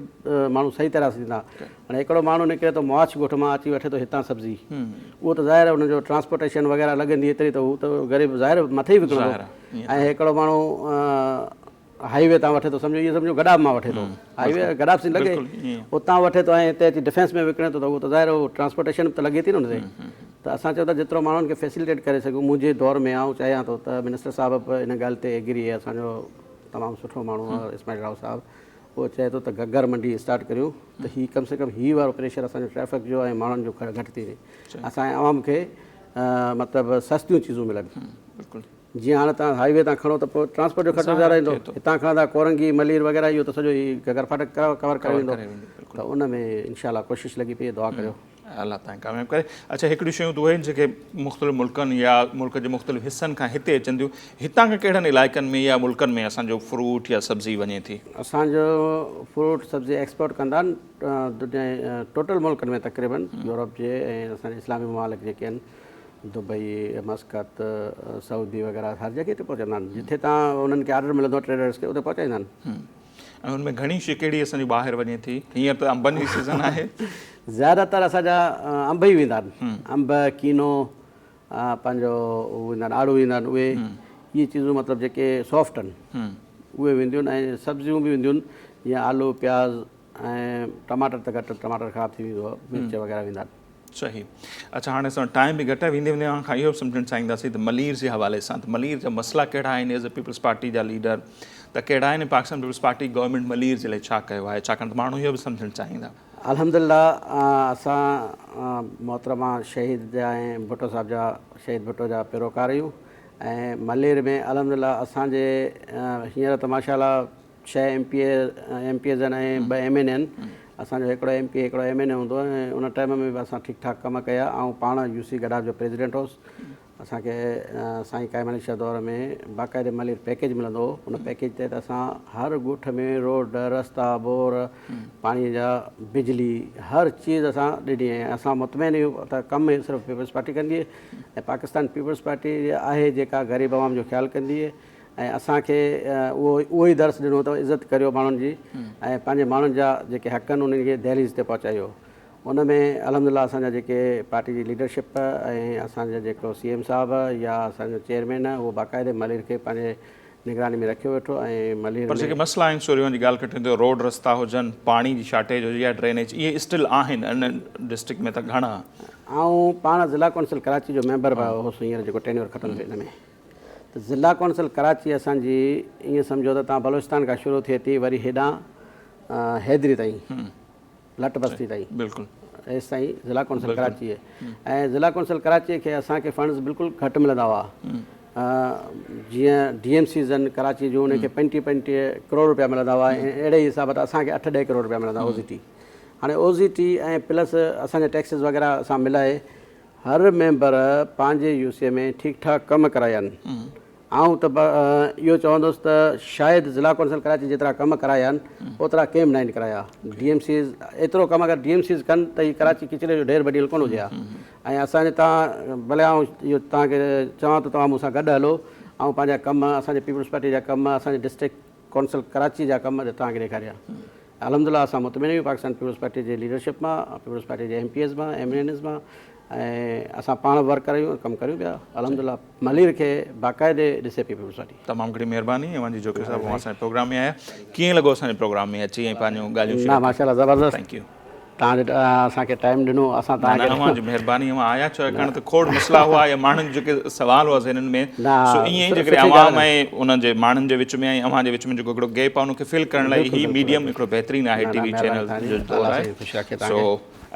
[SPEAKER 3] ماڻهو صحيح طرح سان ٿيندا هاڻي هڪڙو ماڻهو نڪري ٿو مواڇ ڳوٺ مان اچي وٺي ٿو هتان سبزي اهو ته ظاهر آهي ان جو ٽرانسپورٽيشن وغيره لڳندي ايتري ته هو ته غريب ظاهر مٿي ئي وڪڻندو ۽ هڪڙو ماڻهو هائي وي تان وٺي ٿو سمجهو اهو سمجهو گڏاب مان وٺي ٿو هائي وي گڏاب سين لڳي اتان وٺي ٿو ۽ هتي اچي ڊفينس ۾ وڪڻي ٿو ته اهو ته ظاهر اهو ٽرانسپورٽيشن به ته لڳي ٿي نه ان تي ته اسان چئون ٿا جيترو ماڻهن کي فيسلٽيٽ ڪري سگهون منهنجي دور ۾ آئون چاهيان ٿو ته منسٽر صاحب به ان ڳالهه تي ايگري آهي اسان جو تمام سٺو ماڻهو آهي اسماعيل راهو صاحب اهو چئي ٿو ته گگر منڊي اسٽارٽ ڪريون ته هي ڪم سي ڪم هي وارو پريشر اسان جو ٽريفڪ جو ۽ ماڻهن جو گهٽ ٿي وڃي اسان عوام کي مطلب سستيون چيزون ملن
[SPEAKER 1] بلڪل.
[SPEAKER 3] جيئن هاڻي توهان هائي وي تان کڻو ته پوء ٽرانسپورٽ جو خرچو زياده ايندو، هتان کڻندا ڪورنگي، ملير وغيره اهو ته سڄو هي گگر ڦاٽڪ ڪور ڪري ويندو ته ان ۾ انشاء الله ڪوشش لڳي پئي آهي دعا ڪريو.
[SPEAKER 1] الله توهان کي ڪامياب ڪري. اڇا هڪڙيون شيون ته اهي آهن جيڪي مختلف ملڪن يا ملڪ جي مختلف حصن کان هتي اچن ٿيون، هتان کان ڪهڙن علائقن ۾ يا ملڪن ۾ اسان جو فروٽ يا سبزي وڃي ٿي؟
[SPEAKER 3] اسان جو فروٽ سبزي ايڪسپورٽ ڪندا آهن دنيا جي ٽوٽل ملڪن ۾ تقريبن يورپ جي ۽ اسان جي اسلامي ممالڪ جيڪي آهن دبئي، مسقط، سعودي وغيره هر جڳهه تي پهچندا آهن جتي تان انهن کي آرڊر ملندو آهي ٽريڊرس کي اتي پهچائيندا آهن.
[SPEAKER 1] ۽ ان ۾ گهڻي شيء ڪهڙي اسان جي ٻاهر وڃي ٿي؟ هينئر ته انبن جي سيزن آهي.
[SPEAKER 3] زياده تر اسان جا انب ئي ويندا آهن. انب، ڪينو، پنهنجو ويندا آهن آڙو ويندا آهن اهي اهي چيزون مطلب جيڪي سافٽ آهن اهي وينديون آهن ۽ سبزيون به وينديون آهن جيئن آلو، پياز ۽ ٽماٽر ته گهٽ ٽماٽر خراب ٿي ويندو آهي مرچ وغيره ويندا آهن.
[SPEAKER 1] صحيح اڇا هاڻي اسان وٽ ٽائيم به گهٽ آهي ويندي ويندي اوهان کان اهو به سمجهڻ چاهينداسين ته ملير جي حوالي سان ته ملير جا مسئلا ڪهڙا آهن ايز اي پيپلز پارٽي جا ليڊر ته ڪهڙا آهن ۽ Pakistan peoples party government Malir جي لاء ڇا ڪيو آهي ڇاڪاڻ ته ماڻهو اهو به سمجهڻ چاهيندا.
[SPEAKER 3] الحمدلله اسان محترمه شهيد جا ۽ ڀٽو صاحب جا شهيد ڀٽو جا پيروڪار آهيون ۽ ملير ۾ الحمدلله اسان جي هينئر ته ماشاء الله ڇهه M P A M P As آهن ۽ ٻه ايم اين اي آهن اسان جو هڪڙو ايم پي اي هڪڙو ايم اين اي هوندو ۽ ان ٽائيم ۾ به اسان ٺيڪ ٺاڪ ڪم ڪيا آئون پاڻ يو سي گڏاپ جو پريزيڊنٽ هوس اسان کي سائين قائم علي شاهه دور ۾ باقاعدي ملير پيڪيج ملندو هو ان پيڪيج تحت اسان هر ڳوٺ ۾ روڊ رستا بور پاڻي جا بجلي هر چيز اسان ڏني ۽ اسان مطمئن آهيون ته ڪم صرف پيپلز پارٽي ڪندي ۽ پاڪستان پيپلز پارٽي آهي جيڪا غريب عوام جو خيال ڪندي ۽ اسان کي اهو اهو ئي درس ڏنو ته عزت ڪريو ماڻهن جي ۽ پنهنجي ماڻهن جا جيڪي حق آهن انهن کي دهليز تي پهچايو ان ۾ الحمد لله اسان جا جيڪي پارٽي جي ليڊرشپ ۽ اسان جا جيڪو سي ايم صاحب يا اسان جو چيئرمين اهو باقاعدي ملير کي پنهنجي نگراني ۾ رکيو ويٺو ۽ ملير
[SPEAKER 1] پر جيڪي مسئلا آهن سوريون جي ڳالهه ڪٽين ته روڊ رستا هجن پاڻي جي شارٽيج هجي يا ڊرينيج اهي اسٽل آهن ان ڊسٽرڪٽ ۾ ته گهڻا.
[SPEAKER 3] آئون پاڻ ضلع ڪونسل ڪراچي جو ميمبر به هوس هينئر جيڪو ٽينيور ختم ٿيو ان ۾ ته ضلع ڪونسل ڪراچي اسان جي ائين سمجهو ته تان بلوچستان کان شروع ٿئي ٿي وري هيڏانهن حيدري تائين لٽ بستي تائين
[SPEAKER 1] بلڪل
[SPEAKER 3] ايس تائين ضلع ڪونسل ڪراچي ۽ ضلع ڪونسل ڪراچي کي اسان کي فنڊز بلڪل گهٽ ملندا هئا جيئن ڊي ايم سيز آهن ڪراچي جون انهن کي 25 25 ڪروڙ روپيا ملندا هئا ۽ اهڙي حساب تان اسان کي 8 10 ڪروڙ روپيا ملندا او زي ٽي هاڻي او زي ٽي ۽ پلس اسان جا ٽيڪسز وغيره اسان ملائي هر ميمبر پنهنجي يو سي ۾ ٺيڪ ٺاڪ ڪم ڪرايا آهن. آئون ته اهو چوندس ته شايد ضلع ڪونسل ڪراچي جيترا ڪم ڪرايا آهن اوترا ڪنهن به ناهن ڪرايا. ڊي ايم سيز ايترو ڪم اگر ڊي ايم سيز ڪن ته هي ڪراچي ڪچري جو ڍير بڻيل ڪونه هجي ها ۽ اسان جي تان ڀلي آئون اهو توهان کي چوان ته توهان مون سان گڏ هلو آئون پنهنجا ڪم اسان جي پيپلز پارٽي جا ڪم اسان جي ڊسٽرڪٽ ڪونسل ڪراچي جا ڪم توهان کي ڏيکاريان. الحمدلله اسان مطمئن آهيون پاڪستان پيپلز پارٽي جي ليڊرشپ مان، پيپلز پارٽي جي ايم پي ايز مان، ايم اين ايز مان ۽ اسان پاڻ به ورڪر آهيون ڪم ڪريون پيا الحمدلله ملير کي باقاعدي ڏسي پئي پيپلز پارٽي.
[SPEAKER 1] تمام گهڻي مهرباني اوهان جي جوکيو صاحب اوهان اسان جي پروگرام ۾ آيا ڪيئن لڳو اسان جي پروگرام ۾ اچي ۽ پنهنجون ڳالهيون
[SPEAKER 3] شيئر نه ماشاءالله زبردست
[SPEAKER 1] thank you
[SPEAKER 3] توهان اسان کي ٽائيم ڏنو اسان توهان کي
[SPEAKER 1] نه اوهان جي مهرباني اوهان آيا ڇاڪاڻ ته کوڙ مسئلا هئا يا ماڻهن جيڪي سوال هئا ذهنن ۾ سو ائين ئي جيڪڏهن عوام ۽ انهن جي ماڻهن جي وچ ۾ ۽ اوهان جي وچ ۾ جيڪو هڪڙو گيپ آهي ان کي فل ڪرڻ لاء هي ميڊيم هڪڙو بهترين آهي ٽي وي چينل جو دور آهي سو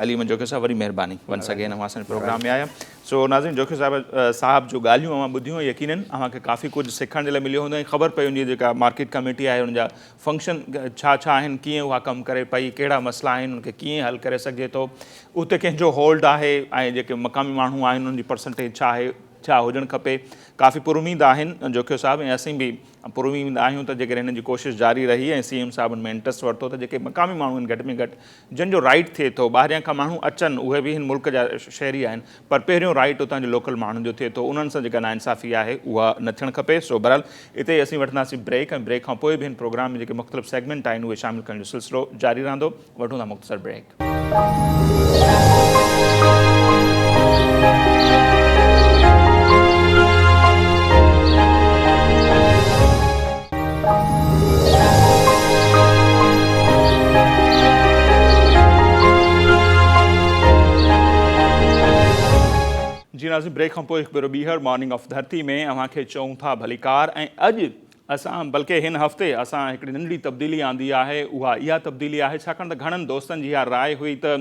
[SPEAKER 1] علي احمد جوکيو صاحب وري مهرباني ونس اگين اوهان اسان جي پروگرام ۾ آيا سو ناظرين جوکيو صاحب صاحب جو ڳالهيون اوهان ٻڌيون يقينن اوهان کي ڪافي ڪجهه سکڻ جي لاء مليو هوندو ۽ خبر پئي هوندي جيڪا مارڪيٽ ڪميٽي آهي ان جا فنڪشن ڇا ڇا آهن، ڪيئن اها ڪم ڪري پئي، ڪهڙا مسئلا آهن، ان کي ڪيئن حل ڪري سگهجي ٿو، اتي ڪنهن جو هولڊ آهي ۽ جيڪي مقامي ماڻهو آهن انهن جي پرسنٽيج ڇا آهي، ڇا هجڻ کپي. ڪافي پراميد آهن جوکيو صاحب ۽ اسين به پراميد آهيون ته جيڪڏهن هنن جي ڪوشش جاري رهي ۽ سي ايم صاحب ان ۾ انٽرسٽ ورتو ته جيڪي مقامي ماڻهو آهن گهٽ ۾ گهٽ جن جو رائيٽ ٿئي ٿو ٻاهريان کان ماڻهو اچن اهي به هن ملڪ جا شهري آهن پر پهريون رائيٽ اتان جي لوڪل ماڻهن جو ٿئي ٿو انهن سان جيڪا ناانصافي آهي اها نه ٿيڻ کپي سو بهرحال اتي ئي اسين وٺنداسين بريڪ ۽ بريڪ کان پوء به هن پروگرام ۾ جيڪي مختلف سيگمينٽ آهن اهي شامل ڪرڻ جو سلسلو جاري رهندو وٺون ٿا مختصر بريڪ. جي ناظرين بريڪ کان پوء هڪ ڀيرو ٻيهر مارننگ آف ڌرتي ۾ اوهان کي چئون ٿا ڀليڪار ۽ اڄ اسان بلڪه هن هفتي اسان هڪڙي ننڍڙي تبديلي آندي آهي اها اها تبديلي آهي ڇاڪاڻ ته گهڻن دوستن جي اها راء هئي ته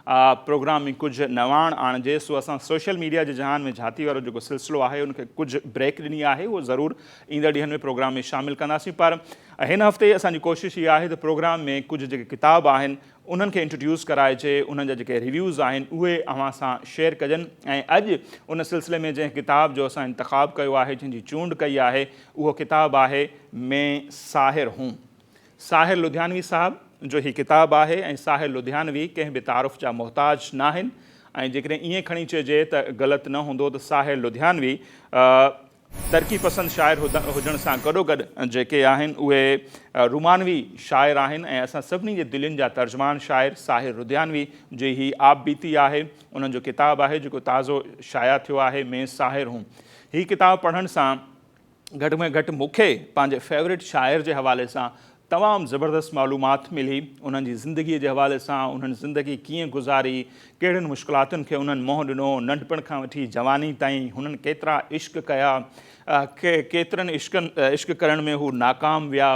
[SPEAKER 1] پروگرام ۾ ڪجهه نواڻ آڻجي سو اسان سوشل ميڊيا جي جهان ۾ جھاتي وارو جيڪو سلسلو آهي ان کي ڪجهه بريڪ ڏني آهي اهو ضرور ايندڙ ڏينهن ۾ پروگرام ۾ شامل ڪنداسين پر هن هفتي اسان جي ڪوشش اها آهي ته پروگرام ۾ ڪجهه جيڪي ڪتاب آهن انهن کي انٽروڊيوس ڪرائجي انهن جا جيڪي ريويوز آهن اهي اوهان سان شيئر ڪجن ۽ اڄ ان سلسلي ۾ جنهن ڪتاب جو اسان انتخاب ڪيو آهي جنهن جي چونڊ ڪئي آهي اهو ڪتاب آهي مين ساحر هون ساحر لڌيانوي صاحب جو هي ڪتاب آهي ۽ ساحر لڌيانوي ڪنهن به تعارف جا محتاج ناهن ۽ جيڪڏهن ائين کڻي چئجي ته غلط نه هوندو ته ساحر لڌيانوي ترقي پسند شاعر هجڻ سان گڏوگڏ جيڪي آهن اهي رومانوي شاعر آهن ۽ اسان سڀني جي دلين جا ترجمان شاعر ساحر لڌيانوي جي هي آپ بيتي آهي انهن جو ڪتاب آهي جيڪو تازو شايع ٿيو آهي مين ساحر هون هي ڪتاب پڙهڻ سان گهٽ ۾ گهٽ مون کي پنهنجي فيورٽ شاعر جي حوالي سان تمام زبردست معلومات ملي انهن جي زندگي جي حوالي سان انهن زندگي ڪيئن گذاري ڪهڙين مشڪلاتن کي انهن منهن ڏنو ننڍپڻ کان وٺي جواني تائين هنن ڪيترا عشق ڪيا ڪيترن عشقن عشق ڪرڻ ۾ هو ناڪام ويا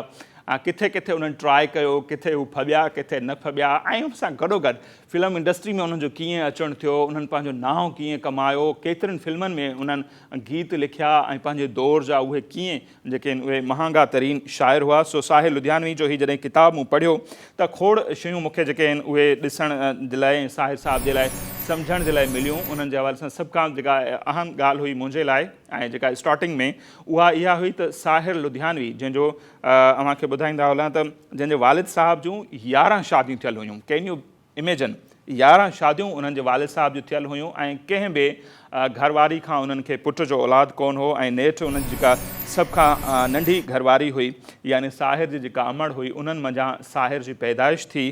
[SPEAKER 1] ڪٿي ڪٿي انهن ٽرائي ڪيو ڪٿي هو ڦٻيا ڪٿي نه ڦٻيا ۽ ان سان گڏوگڏ فلم انڊسٽري ۾ انهن جو ڪيئن اچڻ ٿيو انهن پنهنجو نانء ڪيئن ڪمايو ڪيترين فلمن ۾ انهن گيت لکيا ۽ پنهنجي دور جا اهي ڪيئن جيڪي آهن اهي مهانگا ترين شاعر هئا. سو ساحر لڌيانوي جو هي جڏهن ڪتاب مون پڙهيو ته کوڙ شيون مون کي جيڪي آهن اهي ڏسڻ جي لاء ۽ ساحر صاحب جي لاء سمجهڻ جي لاء مليون. انهن جي حوالي سان سڀ کان جيڪا اهم ڳالهه هئي منهنجي لاء ۽ جيڪا اسٽارٽنگ ۾ اها اها هئي ته ساحر لڌيانوي جنهن جو اوهان کي ٻڌائيندا هلان ته جنهن جي والد صاحب جون 11 شاديون ٿيل هيون ڪين يو اميجن 11 شاديون انهن جي والد صاحب جون ٿيل هيون ۽ ڪنهن به گهر واري کان انهن کي پٽ جو اولاد ڪونه هو ۽ نيٺ انهن جي جيڪا سڀ کان ننڍي گهر واري هئي يعني ساحر جي جيڪا امڙ هئي انهن منجهان ساحر جي پيدائش ٿي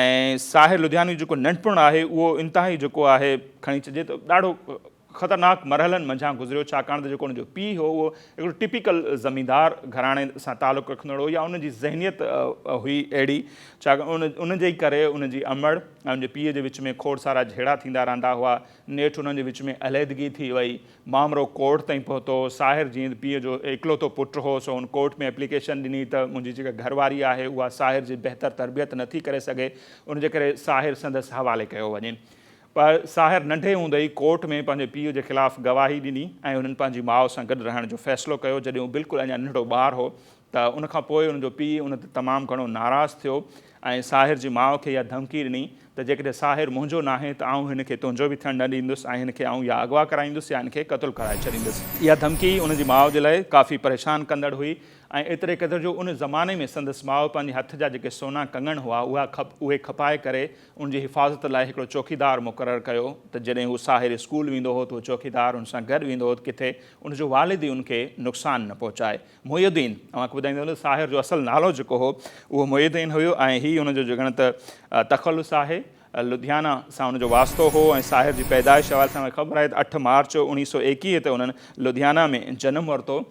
[SPEAKER 1] ۽ ساحر لڌيانوي جيڪو ننڍپڻ آهي اهو انتهائي جيڪو آهي کڻي چئجي ته ڏاڍو خطرناڪ مرحلن منجهان گذريو ڇاڪاڻ ته جيڪو ان جو پيء هو اهو هڪڙو ٽپيڪل زميندار گهراڻي سان تعلق رکندڙ هو يا ان جي ذهنيت هئي اهڙي ڇاڪاڻ ان جي ئي ڪري ان جي امڙ ۽ ان جي پيء جي وچ ۾ کوڙ سارا جهيڙا ٿيندا رهندا هئا نيٺ انهن جي وچ ۾ عليحدگي ٿي وئي مامرو ڪورٽ تائين پهتو ساحر جيئن پيء جو اڪلوتو پٽ هو سو هن ڪورٽ ۾ ايپليڪيشن ڏني ته منهنجي جيڪا گهر واري آهي اها ساحر جي بهتر تربيت نٿي ڪري سگهي ان جي ڪري ساحر سندس حوالي ڪيو وڃي پر ساحر ننڍي هوندي ئي ڪورٽ ۾ پنهنجي پيء جي خلاف گواهي ڏني ۽ هنن پنهنجي ماء سان گڏ رهڻ جو فيصلو ڪيو. جڏهن هو بلڪل اڃا ننڍڙو ٻار هو ته ان کان پوء ان جو پيء ان تي تمام گهڻو ناراض ٿيو ۽ ساحر جي ماء کي اها ڌمڪي ڏني ته جيڪڏهن ساحر منهنجو ناهي ته آئون هن کي تنهنجو به ٿيڻ نه ڏيندس ۽ هن کي آئون يا اغوا ڪرائيندس يا هن کي قتل ڪرائي ڇڏيندس. اها ڌمڪي ان جي ماء جي لاء ڪافي پريشان ڪندڙ هئي ۽ ايتري قدر جو ان زماني ۾ سندس ماء پنهنجي هٿ جا جيڪي سونا ڪنگڻ هئا اهي کپائي ڪري ان جي حفاظت لاء هڪڙو چوڪيدار مقرر ڪيو ته جڏهن هو ساحر اسڪول ويندو هو ته اهو چوڪيدار ان سان گڏ ويندو هو ته ڪٿي ان جو والد ئي ان کي نقصان نه پهچائي. محي الدين، اوهان کي ٻڌائيندو هلان ته ساحر جو اصل نالو جيڪو هو اهو محي الدين هيو ۽ هي ان جو جڳڻ ته تخلص آهي. لڌيانا سان ان جو واسطو هو ۽ ساحر جي پيدائش حوالي سان اوهان کي خبر آهي ته 8 مارچ 1921 تي انهن لڌيانا ۾ جنم ورتو.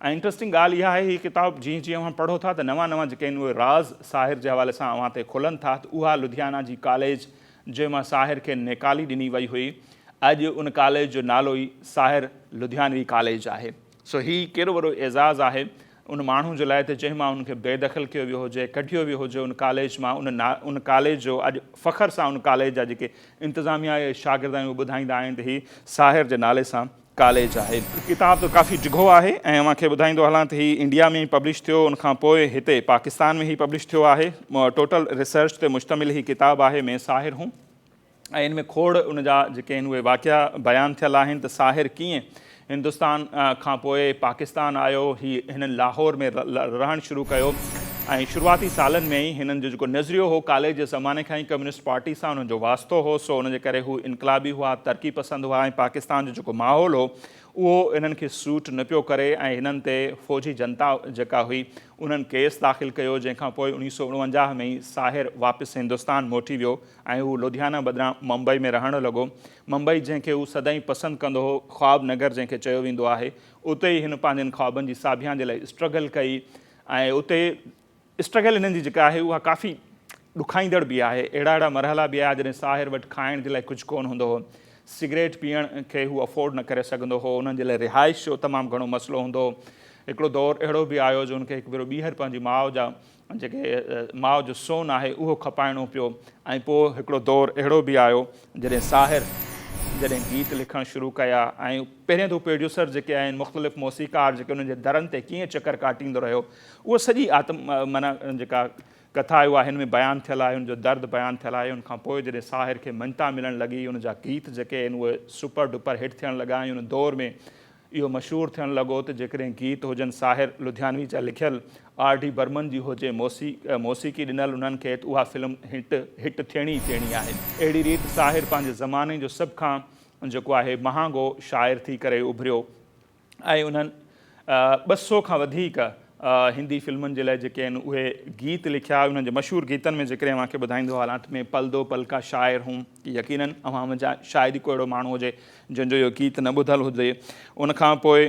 [SPEAKER 1] ۽ انٽرسٽنگ ڳالهه اها آهي هي ڪتاب جيئن جيئن اوهان پڙهو ٿا ته نوان نوان جيڪي آهن اهي راز ساحر جي حوالي سان اوهان تي کلن ٿا ته اها لڌيانا جي ڪاليج جنهن مان ساحر کي نيڪالي ڏني وئي هئي اڄ ان ڪاليج جو نالو ئي ساحر لڌيانوي ڪاليج آهي سو هي ڪيڏو وڏو اعزاز آهي ان ماڻهو جي لاء ته جنهن مان ان کي بي دخل ڪيو ويو هجي ڪڍيو ويو هجي ان ڪاليج مان ان ان ڪاليج جو اڄ فخر سان ان ڪاليج جا جيڪي انتظاميا يا شاگرد آهن اهي ٻڌائيندا آهن ته هي ساحر جي نالي سان ڪاليج آهي. ڪتاب ته ڪافي ڊگهو آهي ۽ اوهان کي ٻڌائيندو هلان ته هي انڊيا ۾ پبلش ٿيو ان کان پوء هتي پاڪستان ۾ هي پبلش ٿيو آهي. ٽوٽل ريسرچ تي مشتمل هي ڪتاب آهي مين ساحر هون ۽ ان ۾ کوڙ ان جا جيڪي آهن اهي واقعا بيان ٿيل آهن ته ساحر ڪيئن هندستان کان پوء پاڪستان آيو هي هنن لاهور ۾ رهڻ شروع ڪيو ۽ شروعاتي سالن ۾ ئي هنن جو جيڪو نظريو هو ڪاليج جي زماني کان ئي ڪميونسٽ پارٽي سان انهن جو واسطو هو سو ان جي ڪري هو انقلابي هئا ترقي پسند هئا ۽ پاڪستان جو جيڪو ماحول هو اهو انهن کي سوٽ نه پيو ڪري ۽ هنن تي فوجي جنتا جيڪا هئي انهن ڪيس داخل ڪيو جنهن کان پوء 1949 ۾ ئي ساحر واپس هندستان موٽي ويو ۽ هو لڌيانا بدران ممبئي ۾ رهڻ لڳو ممبئي جنهن کي هو سدائين پسند ڪندو هو خواب نگر جنهن کي چيو ويندو آهي اتي ئي هن پنهنجن خوابن جي ساڀيان جي لاء اسٽرگل ڪئي ۽ اتي اسٽرگل هنن جي جيڪا آهي اها ڪافي ڏکائيندڙ به آهي. اهڙا اهڙا مرحلا به آيا جڏهن ساحر وٽ کائڻ جي لاء ڪجهه ڪونه هوندو هو. سگريٽ پيئڻ کي هو افورڊ نه ڪري سگهندو هو. انهن جي لاء رهائش جو تمام گهڻو مسئلو هوندو هو. هڪڙو دور اهڙو به آيو جو هن کي هڪ ڀيرو ٻيهر پنهنجي ماء جا جيڪي ماء جو سون آهي اهو کپائڻو پيو ۽ پوء هڪڙو دور اهڙو به آيو جڏهن ساحر جڏهن گيت لکڻ شروع ڪيا ۽ پهرين ته پروڊيوسر جيڪي آهن مختلف موسيقار جيڪي انهن جي درن تي ڪيئن چڪر ڪاٽيندو رهيو اهو سڄي آتم معنيٰ جيڪا ڪٿا آهي اها هن ۾ بيان ٿيل آهي ان جو درد بيان ٿيل آهي ان کان پوء جڏهن ساحر کي مڃتا ملڻ لڳي ان جا گيت جيڪي آهن اهي سپر ڊپر هٽ ٿيڻ لڳا ۽ ان دور ۾ اهو مشهور ٿيڻ لڳو ته جيڪڏهن گيت هجن ساحر لڌيانوي جا لکيل، آر ڊي برمن جي هجي موسيقي ڏنل انهن کي ته اها فلم هٽ هٽ ٿيڻي ئي ٿيڻي آهي. اهڙي ريت ساحر پنهنجي زماني جو سڀ کان جيڪو آهي مهانگو شاعر ٿي ڪري اڀريو ۽ انهن 200 کان وڌيڪ هندي فلمن جي لاء جيڪي آهن اهي گيت لکيا. انهن جي مشهور گيتن ۾ جيڪڏهن اوهان کي ٻڌائيندو هلان ته مين پل دو پل ڪا شاعر هون يقينن اوهان منجهان شايد ئي ڪو اهڙو ماڻهو هجي جنهن جو اهو گيت نه ٻڌل هجي. ان کان پوء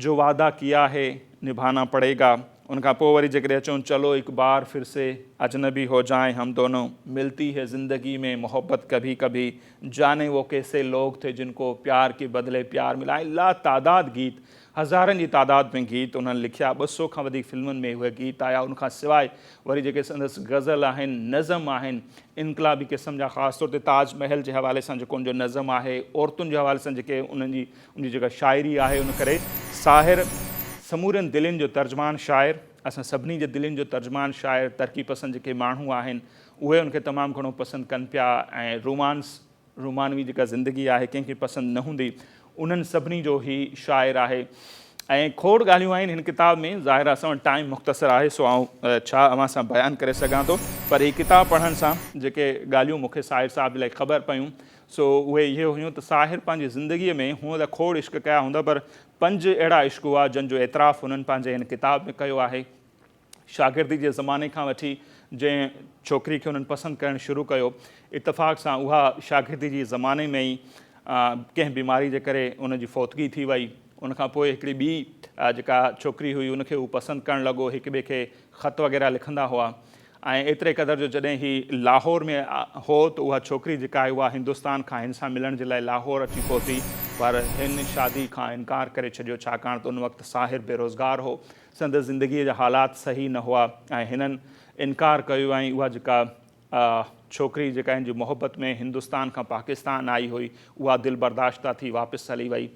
[SPEAKER 1] جو وعده ڪيا هي نڀانا پڙي گا. ان کان پوء وري جيڪڏهن اچون چلو هڪ بار ڦر سي اجنبي هو جائين هم دونو ملتي هي زندگي ۾ محبت ڪڀي ڪڀي جاني وو ڪيسي لوگ ٿي جن ڪو پيار ڪي بدلي پيار ملا ۽ لا تعداد گيت هزارن جي تعداد ۾ گيت انهن لکيا، 200 کان وڌيڪ فلمن ۾ اهي گيت آيا، ان کان سواء وري جيڪي سندس غزل آهن، نظم آهن، انقلابي قسم جا خاص طور تي تاج محل جي حوالي سان جيڪو ان جو نظم آهي، عورتن جي حوالي سان جيڪي انهن جي ان جي جيڪا شاعري آهي ان ڪري ساحر سمورين دلين جو ترجمان شاعر، اسان سڀني جي دلين جو ترجمان شاعر، ترقي پسند جيڪي ماڻهو آهن اهي ان کي تمام گهڻو پسند ڪن پيا ۽ رومانس رومانوي جيڪا زندگي آهي ڪنهن کي پسند نه هوندي انهن سڀني جو هي شاعر آهي ۽ کوڙ ڳالهيون آهن هن ڪتاب ۾ ظاهر آهي اسان وٽ ٽائيم مختصر آهي سو آئون ڇا اوهان سان بيان ڪري سگهان ٿو پر هي ڪتاب پڙهڻ سان جيڪي ڳالهيون مون کي ساحر صاحب جي لاء خبر پيون سو اهي اهي هيون ته ساحر پنهنجي زندگي ۾ هونء ته کوڙ عشق ڪيا هوندا پر پنج اهڙا عشق هئا جن جو اعتراف هنن پنهنجي هن ڪتاب ۾ ڪيو آهي. شاگردي جي زماني کان وٺي جنهن ڇوڪري کي انهن پسند ڪرڻ شروع ڪيو، اتفاق سان اها شاگردي جي زماني ۾ ئي ڪنهن بيماري جي ڪري ان جي فوتگي ٿي وئي. ان کان پوء هڪڙي ٻي جيڪا ڇوڪري هئي ان کي هو پسند ڪرڻ لڳو، هڪ ٻئي کي خط وغيره لکندا هئا ۽ ايتري قدر جو جڏهن هي لاهور ۾ هو ته اها ڇوڪري جيڪا آهي اها هندستان کان هن سان ملڻ جي لاء لاهور اچي پهتي پر هن شادي کان انڪار ڪري ڇڏيو ڇاڪاڻ ته ان وقت ساحر بيروزگار هو. سندس زندگيء جا حالات صحيح نه هئا ۽ هنن انڪار ڪيو ۽ اها جيڪا ڇوڪري جيڪا هن جي محبت ۾ هندستان کان پاڪستان آئي هئي اها دل برداشته ٿي واپس هلي وئي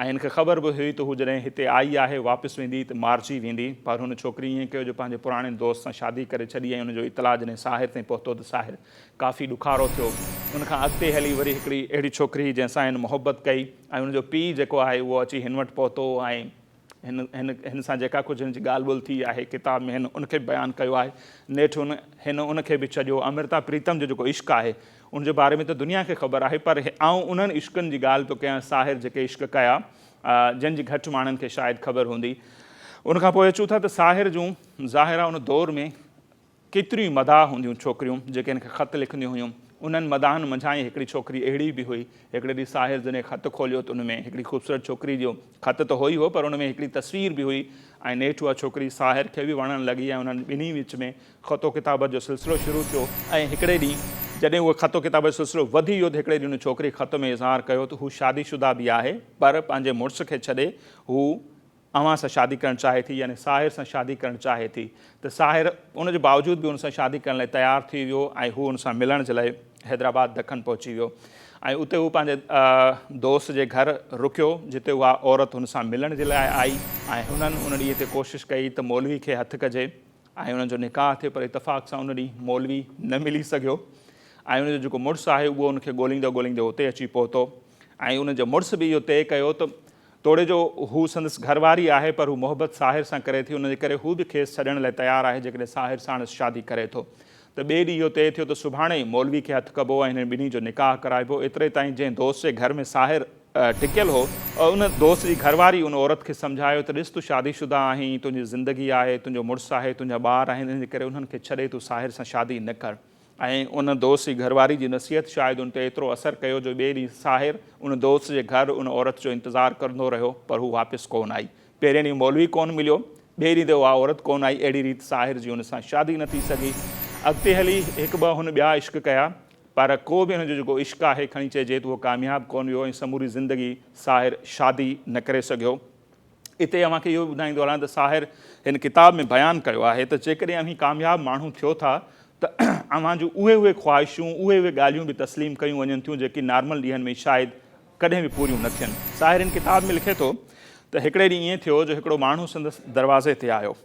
[SPEAKER 1] ۽ هن کي خبر به هئي ته هو جڏهن هتي آئي آهي واپس ويندي ته مارجي ويندي پر هن ڇوڪري ائين ڪيو جو پنهنجي پراڻي دوست سان شادي ڪري ڇڏي ۽ ان جو اطلاع جڏهن ساحر تائين پهتو ته ساحر ڪافي ڏکارو ٿيو. ان کان اڳتي هلي وري هڪڙي اهڙي ڇوڪري جنهن سان هن محبت ڪئي ۽ ان جو پيء جيڪو آهي اهو اچي هن وٽ پهتو ۽ هن هن هن سان جيڪا ڪجهه هن جي ڳالهه ٻولهه ٿي آهي ڪتاب ۾ هن ان کي به بيان ڪيو آهي. نيٺ هن هن ان کي به ڇڏيو. امرتا پريتم جو جيڪو عشق آهي ان جي باري ۾ ته دنيا کي خبر آهي پر آئون انهن عشقن جي ڳالهه پيو ڪيان ساحر جيڪي عشق ڪيا جن جي گهٽ ماڻهن کي شايد خبر هوندي. ان کان پوء اچون ٿا ته ساحر جون ظاهر آهي ان دور ۾ ڪيتريون ئي مداح هونديون ڇوڪريون جيڪي هن کي خط لکنديون هيون. انهن مداحن منجهان ئي هڪڙي ڇوڪري اهڙي به هئي. هڪڙي ڏينهن ساحر جڏهن خط کوليو ته ان ۾ هڪڙي خوبصورت ڇوڪري جو خط ته هو ئي هو پر ان ۾ هڪڙي تصوير به هئي ۽ نيٺ اها ڇوڪري ساحر کي به وڻڻ لڳي ۽ انهن ٻنهي وچ ۾ خط و ڪتابت جو سلسلو شروع ٿيو ۽ هڪڙي ڏينهن جڏهن اهو خط و ڪتابت جو سلسلو وڌي ويو ته هڪڙي ڏينهن ان ڇوڪري خط ۾ اظهار ڪيو ته هو شادي شده به آهي پر پنهنجي مڙس کي ڇڏي هو اوهان سان شادي ڪرڻ چاهي ٿي يعني ساحر سان شادي ڪرڻ چاهي ٿي ته ساحر ان جي باوجود به ان سان شادي ڪرڻ لاء تيار ٿي ويو ۽ هو ان سان ملڻ جي لاء حيدرآباد دکن پهچي ويو ۽ اتي هو پنهنجي دوست جي گهر رڪيو جتي اها عورت هن سان ملڻ جي لاء آئي ۽ هنن ان ڏينهن تي ڪوشش ڪئي ته مولوي کي هٿ ڪجي ۽ انهن جو نڪاح ٿئي پر اتفاق سان ان ڏينهن مولوي نه ملي سگهيو ۽ ان جو جيڪو مڙس آهي اهو ان کي ڳوليندو ڳوليندو اتي اچي پهتو ۽ ان جي مڙس به اهو طئي ڪيو ته توڙي جو هو سندس گهر واري آهي پر هو محبت ساحر سان ڪري ٿي ان جي ڪري هو به کيس ڇڏڻ لاء تيار آهي جيڪڏهن ساحر ساڻس شادي ڪري ٿو ته ٻئي ڏينهن اهو طئي ٿيو ته سڀاڻي مولوي کي هٿ ڪبو ۽ هنن ٻنهي جو نڪاح ڪرائبو ايتري تائين جنهن دوست جي گهر ۾ ساحر ٽڪيل هو ان دوست جي گهر واري ان عورت کي سمجهايو ته ڏس تون شادي شده آهين تنهنجي زندگي آهي تنهنجو مڙس آهي تنهنجا ٻار آهن ان جي ڪري انهن کي ڇڏي تون ساحر سان شادي نه ڪر. ۽ ان دوست جي گهرواري جي نصيحت شايد ان تي ايترو اثر ڪيو جو ٻئي ڏينهن ساحر ان دوست جي گهر ان عورت جو انتظار ڪندو رهيو پر هو واپس ڪونه آئي. پهرين ڏينهن مولوي ڪونه مليو، ٻئي ڏينهن تي اها عورت ڪونه آئي اهڙي ريت ساحر جي ان سان شادي نه ٿي سگهي. اڳتي هلي هڪ ٻه هن ٻيا عشق ڪيا پر ڪو به هن جو جيڪو عشق آهي کڻي چئجي ته اهو ڪامياب ڪونه ويو ۽ سموري زندگي ساحر شادي نه ڪري سگهيو. اتي اوهان کي اهو به ٻڌائيندو هلان ته ساحر هن ڪتاب ۾ بيان ڪيو آهي ته جيڪڏهن اوهين ڪامياب ماڻهو ٿيو ٿا ته اوهان جون اهي اهي خواهشون، اهي اهي ڳالهيون به تسليم ڪيون وڃن ٿيون جيڪي نارمل ڏينهن ۾ شايد ڪڏهن به پوريون نه ٿين. ساحر هن ڪتاب ۾ لکي ٿو ته هڪڙي ڏينهن ائين ٿيو جو هڪڙو ماڻهو سندس دروازي تي آيو.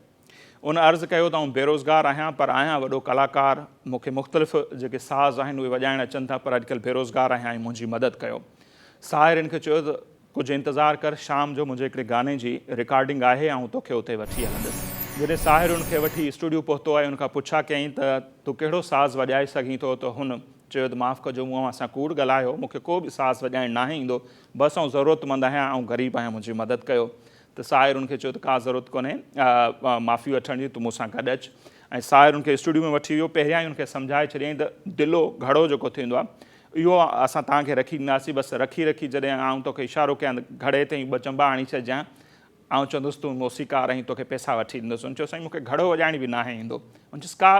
[SPEAKER 1] ان عرض ڪيو ته آئون بيروزگار آهيان پر آهيان وڏو ڪلاڪار، مون کي مختلف جيڪي ساز آهن اهي وڄائڻ اچن ٿا پر اڄڪلهه بيروزگار آهيان ۽ منهنجي مدد ڪيو. ساحر هن کي چيو ته ڪجهه انتظار ڪر، شام جو منهنجي هڪڙي گاني جي رڪارڊنگ آهي، آئون توکي اتي وٺي هلندس. جڏهن ساحر ان کي وٺي اسٽوڊيو پهتو ۽ ان کان پڇا ڪيائين ته تون ڪهڙو ساز وڄائي سگهين ٿو ته هن چيو ته معاف ڪجو مون اوهان سان ڪوڙ ڳالهايو، مون کي ڪو به ساز وڄائڻ ناهي ايندو، بس آئون ضرورتمند آهيان، آئون غريب آهيان منهنجي مدد ڪيو. ته ساحر ان کي چيو ته ڪا ضرورت ڪونهي معافي وٺڻ جي، تون مون سان گڏ اچ. ۽ ساحر ان کي اسٽوڊيو ۾ وٺي ويو، پهريائين ان کي سمجهائي ڇڏيائين ته دلو، گهڙو جيڪو ٿيندو آهي، اهو اسان توهان کي رکي ڏينداسين، بس رکي رکي جڏهن آئون توکي اشارو ڪيان ته گهڙي تي ٻه چنبا هڻي ڇڏجانء، آئون چوندس تون موسيقار آهين توکي پئسا وٺي ڏيندس. هن چيو سائين مون کي گهڙو وڄائڻ به ناهي ايندو. هن چيس ڪا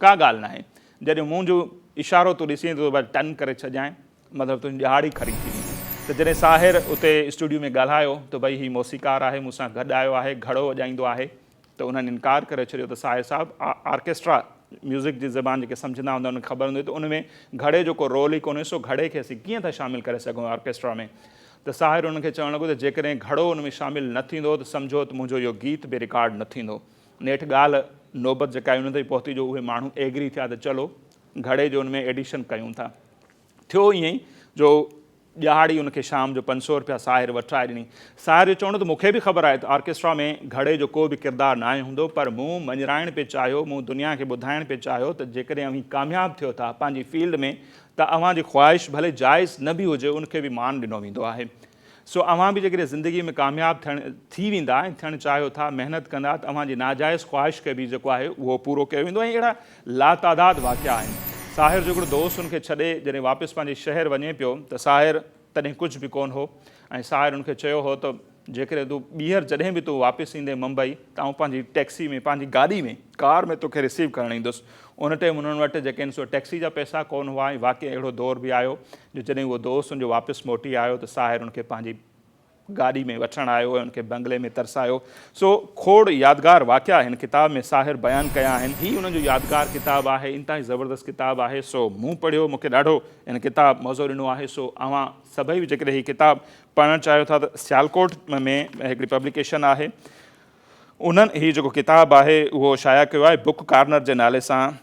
[SPEAKER 1] ڪا ڳالهه ناهي، جڏهن منهنجو اشارو تون ڏسين ته بس ٽن ڪري ڇڏجانء، مطلب تنهنجي ڏهاڙي کري ٿي ويندي. ته جڏهن ساحر اتي اسٽوڊيو ۾ ڳالهايو ته ڀئي هي موسيقار آهي، مون سان گڏ آيو آهي، گهڙو وڄائيندو آهي، ته انهن انڪار ڪري ڇڏيو ته ساحر صاحب آرڪيسٽرا ميوزڪ جي زبان جيڪي سمجهندا هوندا انهن کي خبر هوندي ته ان ۾ گهڙي جو ڪو رول ئي ڪونهي سو گهڙي کي اسين ڪيئن ٿا شامل ڪري سگهون آرڪيسٽرا ۾ ته ساحر انهن کي چوڻ لڳو ته جيڪڏهن گهڙو ان ۾ شامل نه ٿيندو ته سمجهو ته منهنجو اهو گيت به رڪارڊ نه ٿيندو نيٺ ڳالهه نوبت جيڪا ان تائين پهتي جو اهي ماڻهو ايگري ٿيا ته چلو گهڙي جو ان ۾ ايڊيشن ڪيون ٿا ٿيو ائين ئي جو ڏهاڙي ان کي شام جو 500 رپيا ساحر وٺرائي ڏني. ساحر جو چوڻ هو ته مون کي به خبر آهي ته آرڪسٽرا ۾ گهڙي جو ڪو به ڪردار ناهي هوندو پر مون مڃرائڻ پئي چاهيو، مون دنيا کي ٻڌائڻ پئي چاهيو ته جيڪڏهن اوهين ڪامياب ٿيو ٿا پنهنجي فيلڊ ۾ ته اوهان جي خواهش ڀلي جائز نه به هجي ان کي به مان ڏنو ويندو آهي. سو اوهان به جيڪڏهن زندگي ۾ ڪامياب ٿيڻ ٿي ويندا ۽ ٿيڻ چاهيو ٿا، محنت ڪندا ته اوهان جي ناجائز خواهش کي به جيڪو آهي اهو پورو ڪيو ويندو ۽ اهڙا لاتعداد واقعا آهن. ساحر جو هڪڙو دوست ان کي ڇڏي جڏهن واپس پنهنجي شهر وڃي پيو ته ساحر تڏهن ڪجهه به ڪونه هو ۽ ساحر ان کي چيو هو ته جيڪڏهن تون ٻيهر جڏهن به تون واپس ايندين ممبئي ته آئون پنهنجي ٽيڪسي ۾ پنهنجي گاڏي ۾ ڪار ۾ توکي رسيو ڪرڻ ايندس. ان ٽائيم انهن وٽ جيڪي آهن سو ٽيڪسي جا پئسا ڪونه هئا ۽ واقعي اهڙو دور به آيو جو جڏهن اهو دوست ان جو واپس موٽي آيو ته ساحر ان کي پنهنجي گاڏي ۾ وٺڻ آيو ۽ ان کي بنگلي ۾ ترسايو. سو کوڙ يادگار واقعا هن ڪتاب ۾ ساحر بيان ڪيا آهن. هي انهن جو يادگار ڪتاب آهي، انتهائي زبردست ڪتاب آهي، سو مون پڙهيو مون کي ڏاڍو هن ڪتاب مزو ڏنو آهي، سو اوهان سڀئي به جيڪڏهن هي ڪتاب پڙهڻ چاهيو ٿا ته سيالڪوٽ ۾ هڪڙي پبليڪيشن آهي انهن هي جيڪو ڪتاب آهي اهو شايع ڪيو آهي بڪ ڪارنر جي نالي سان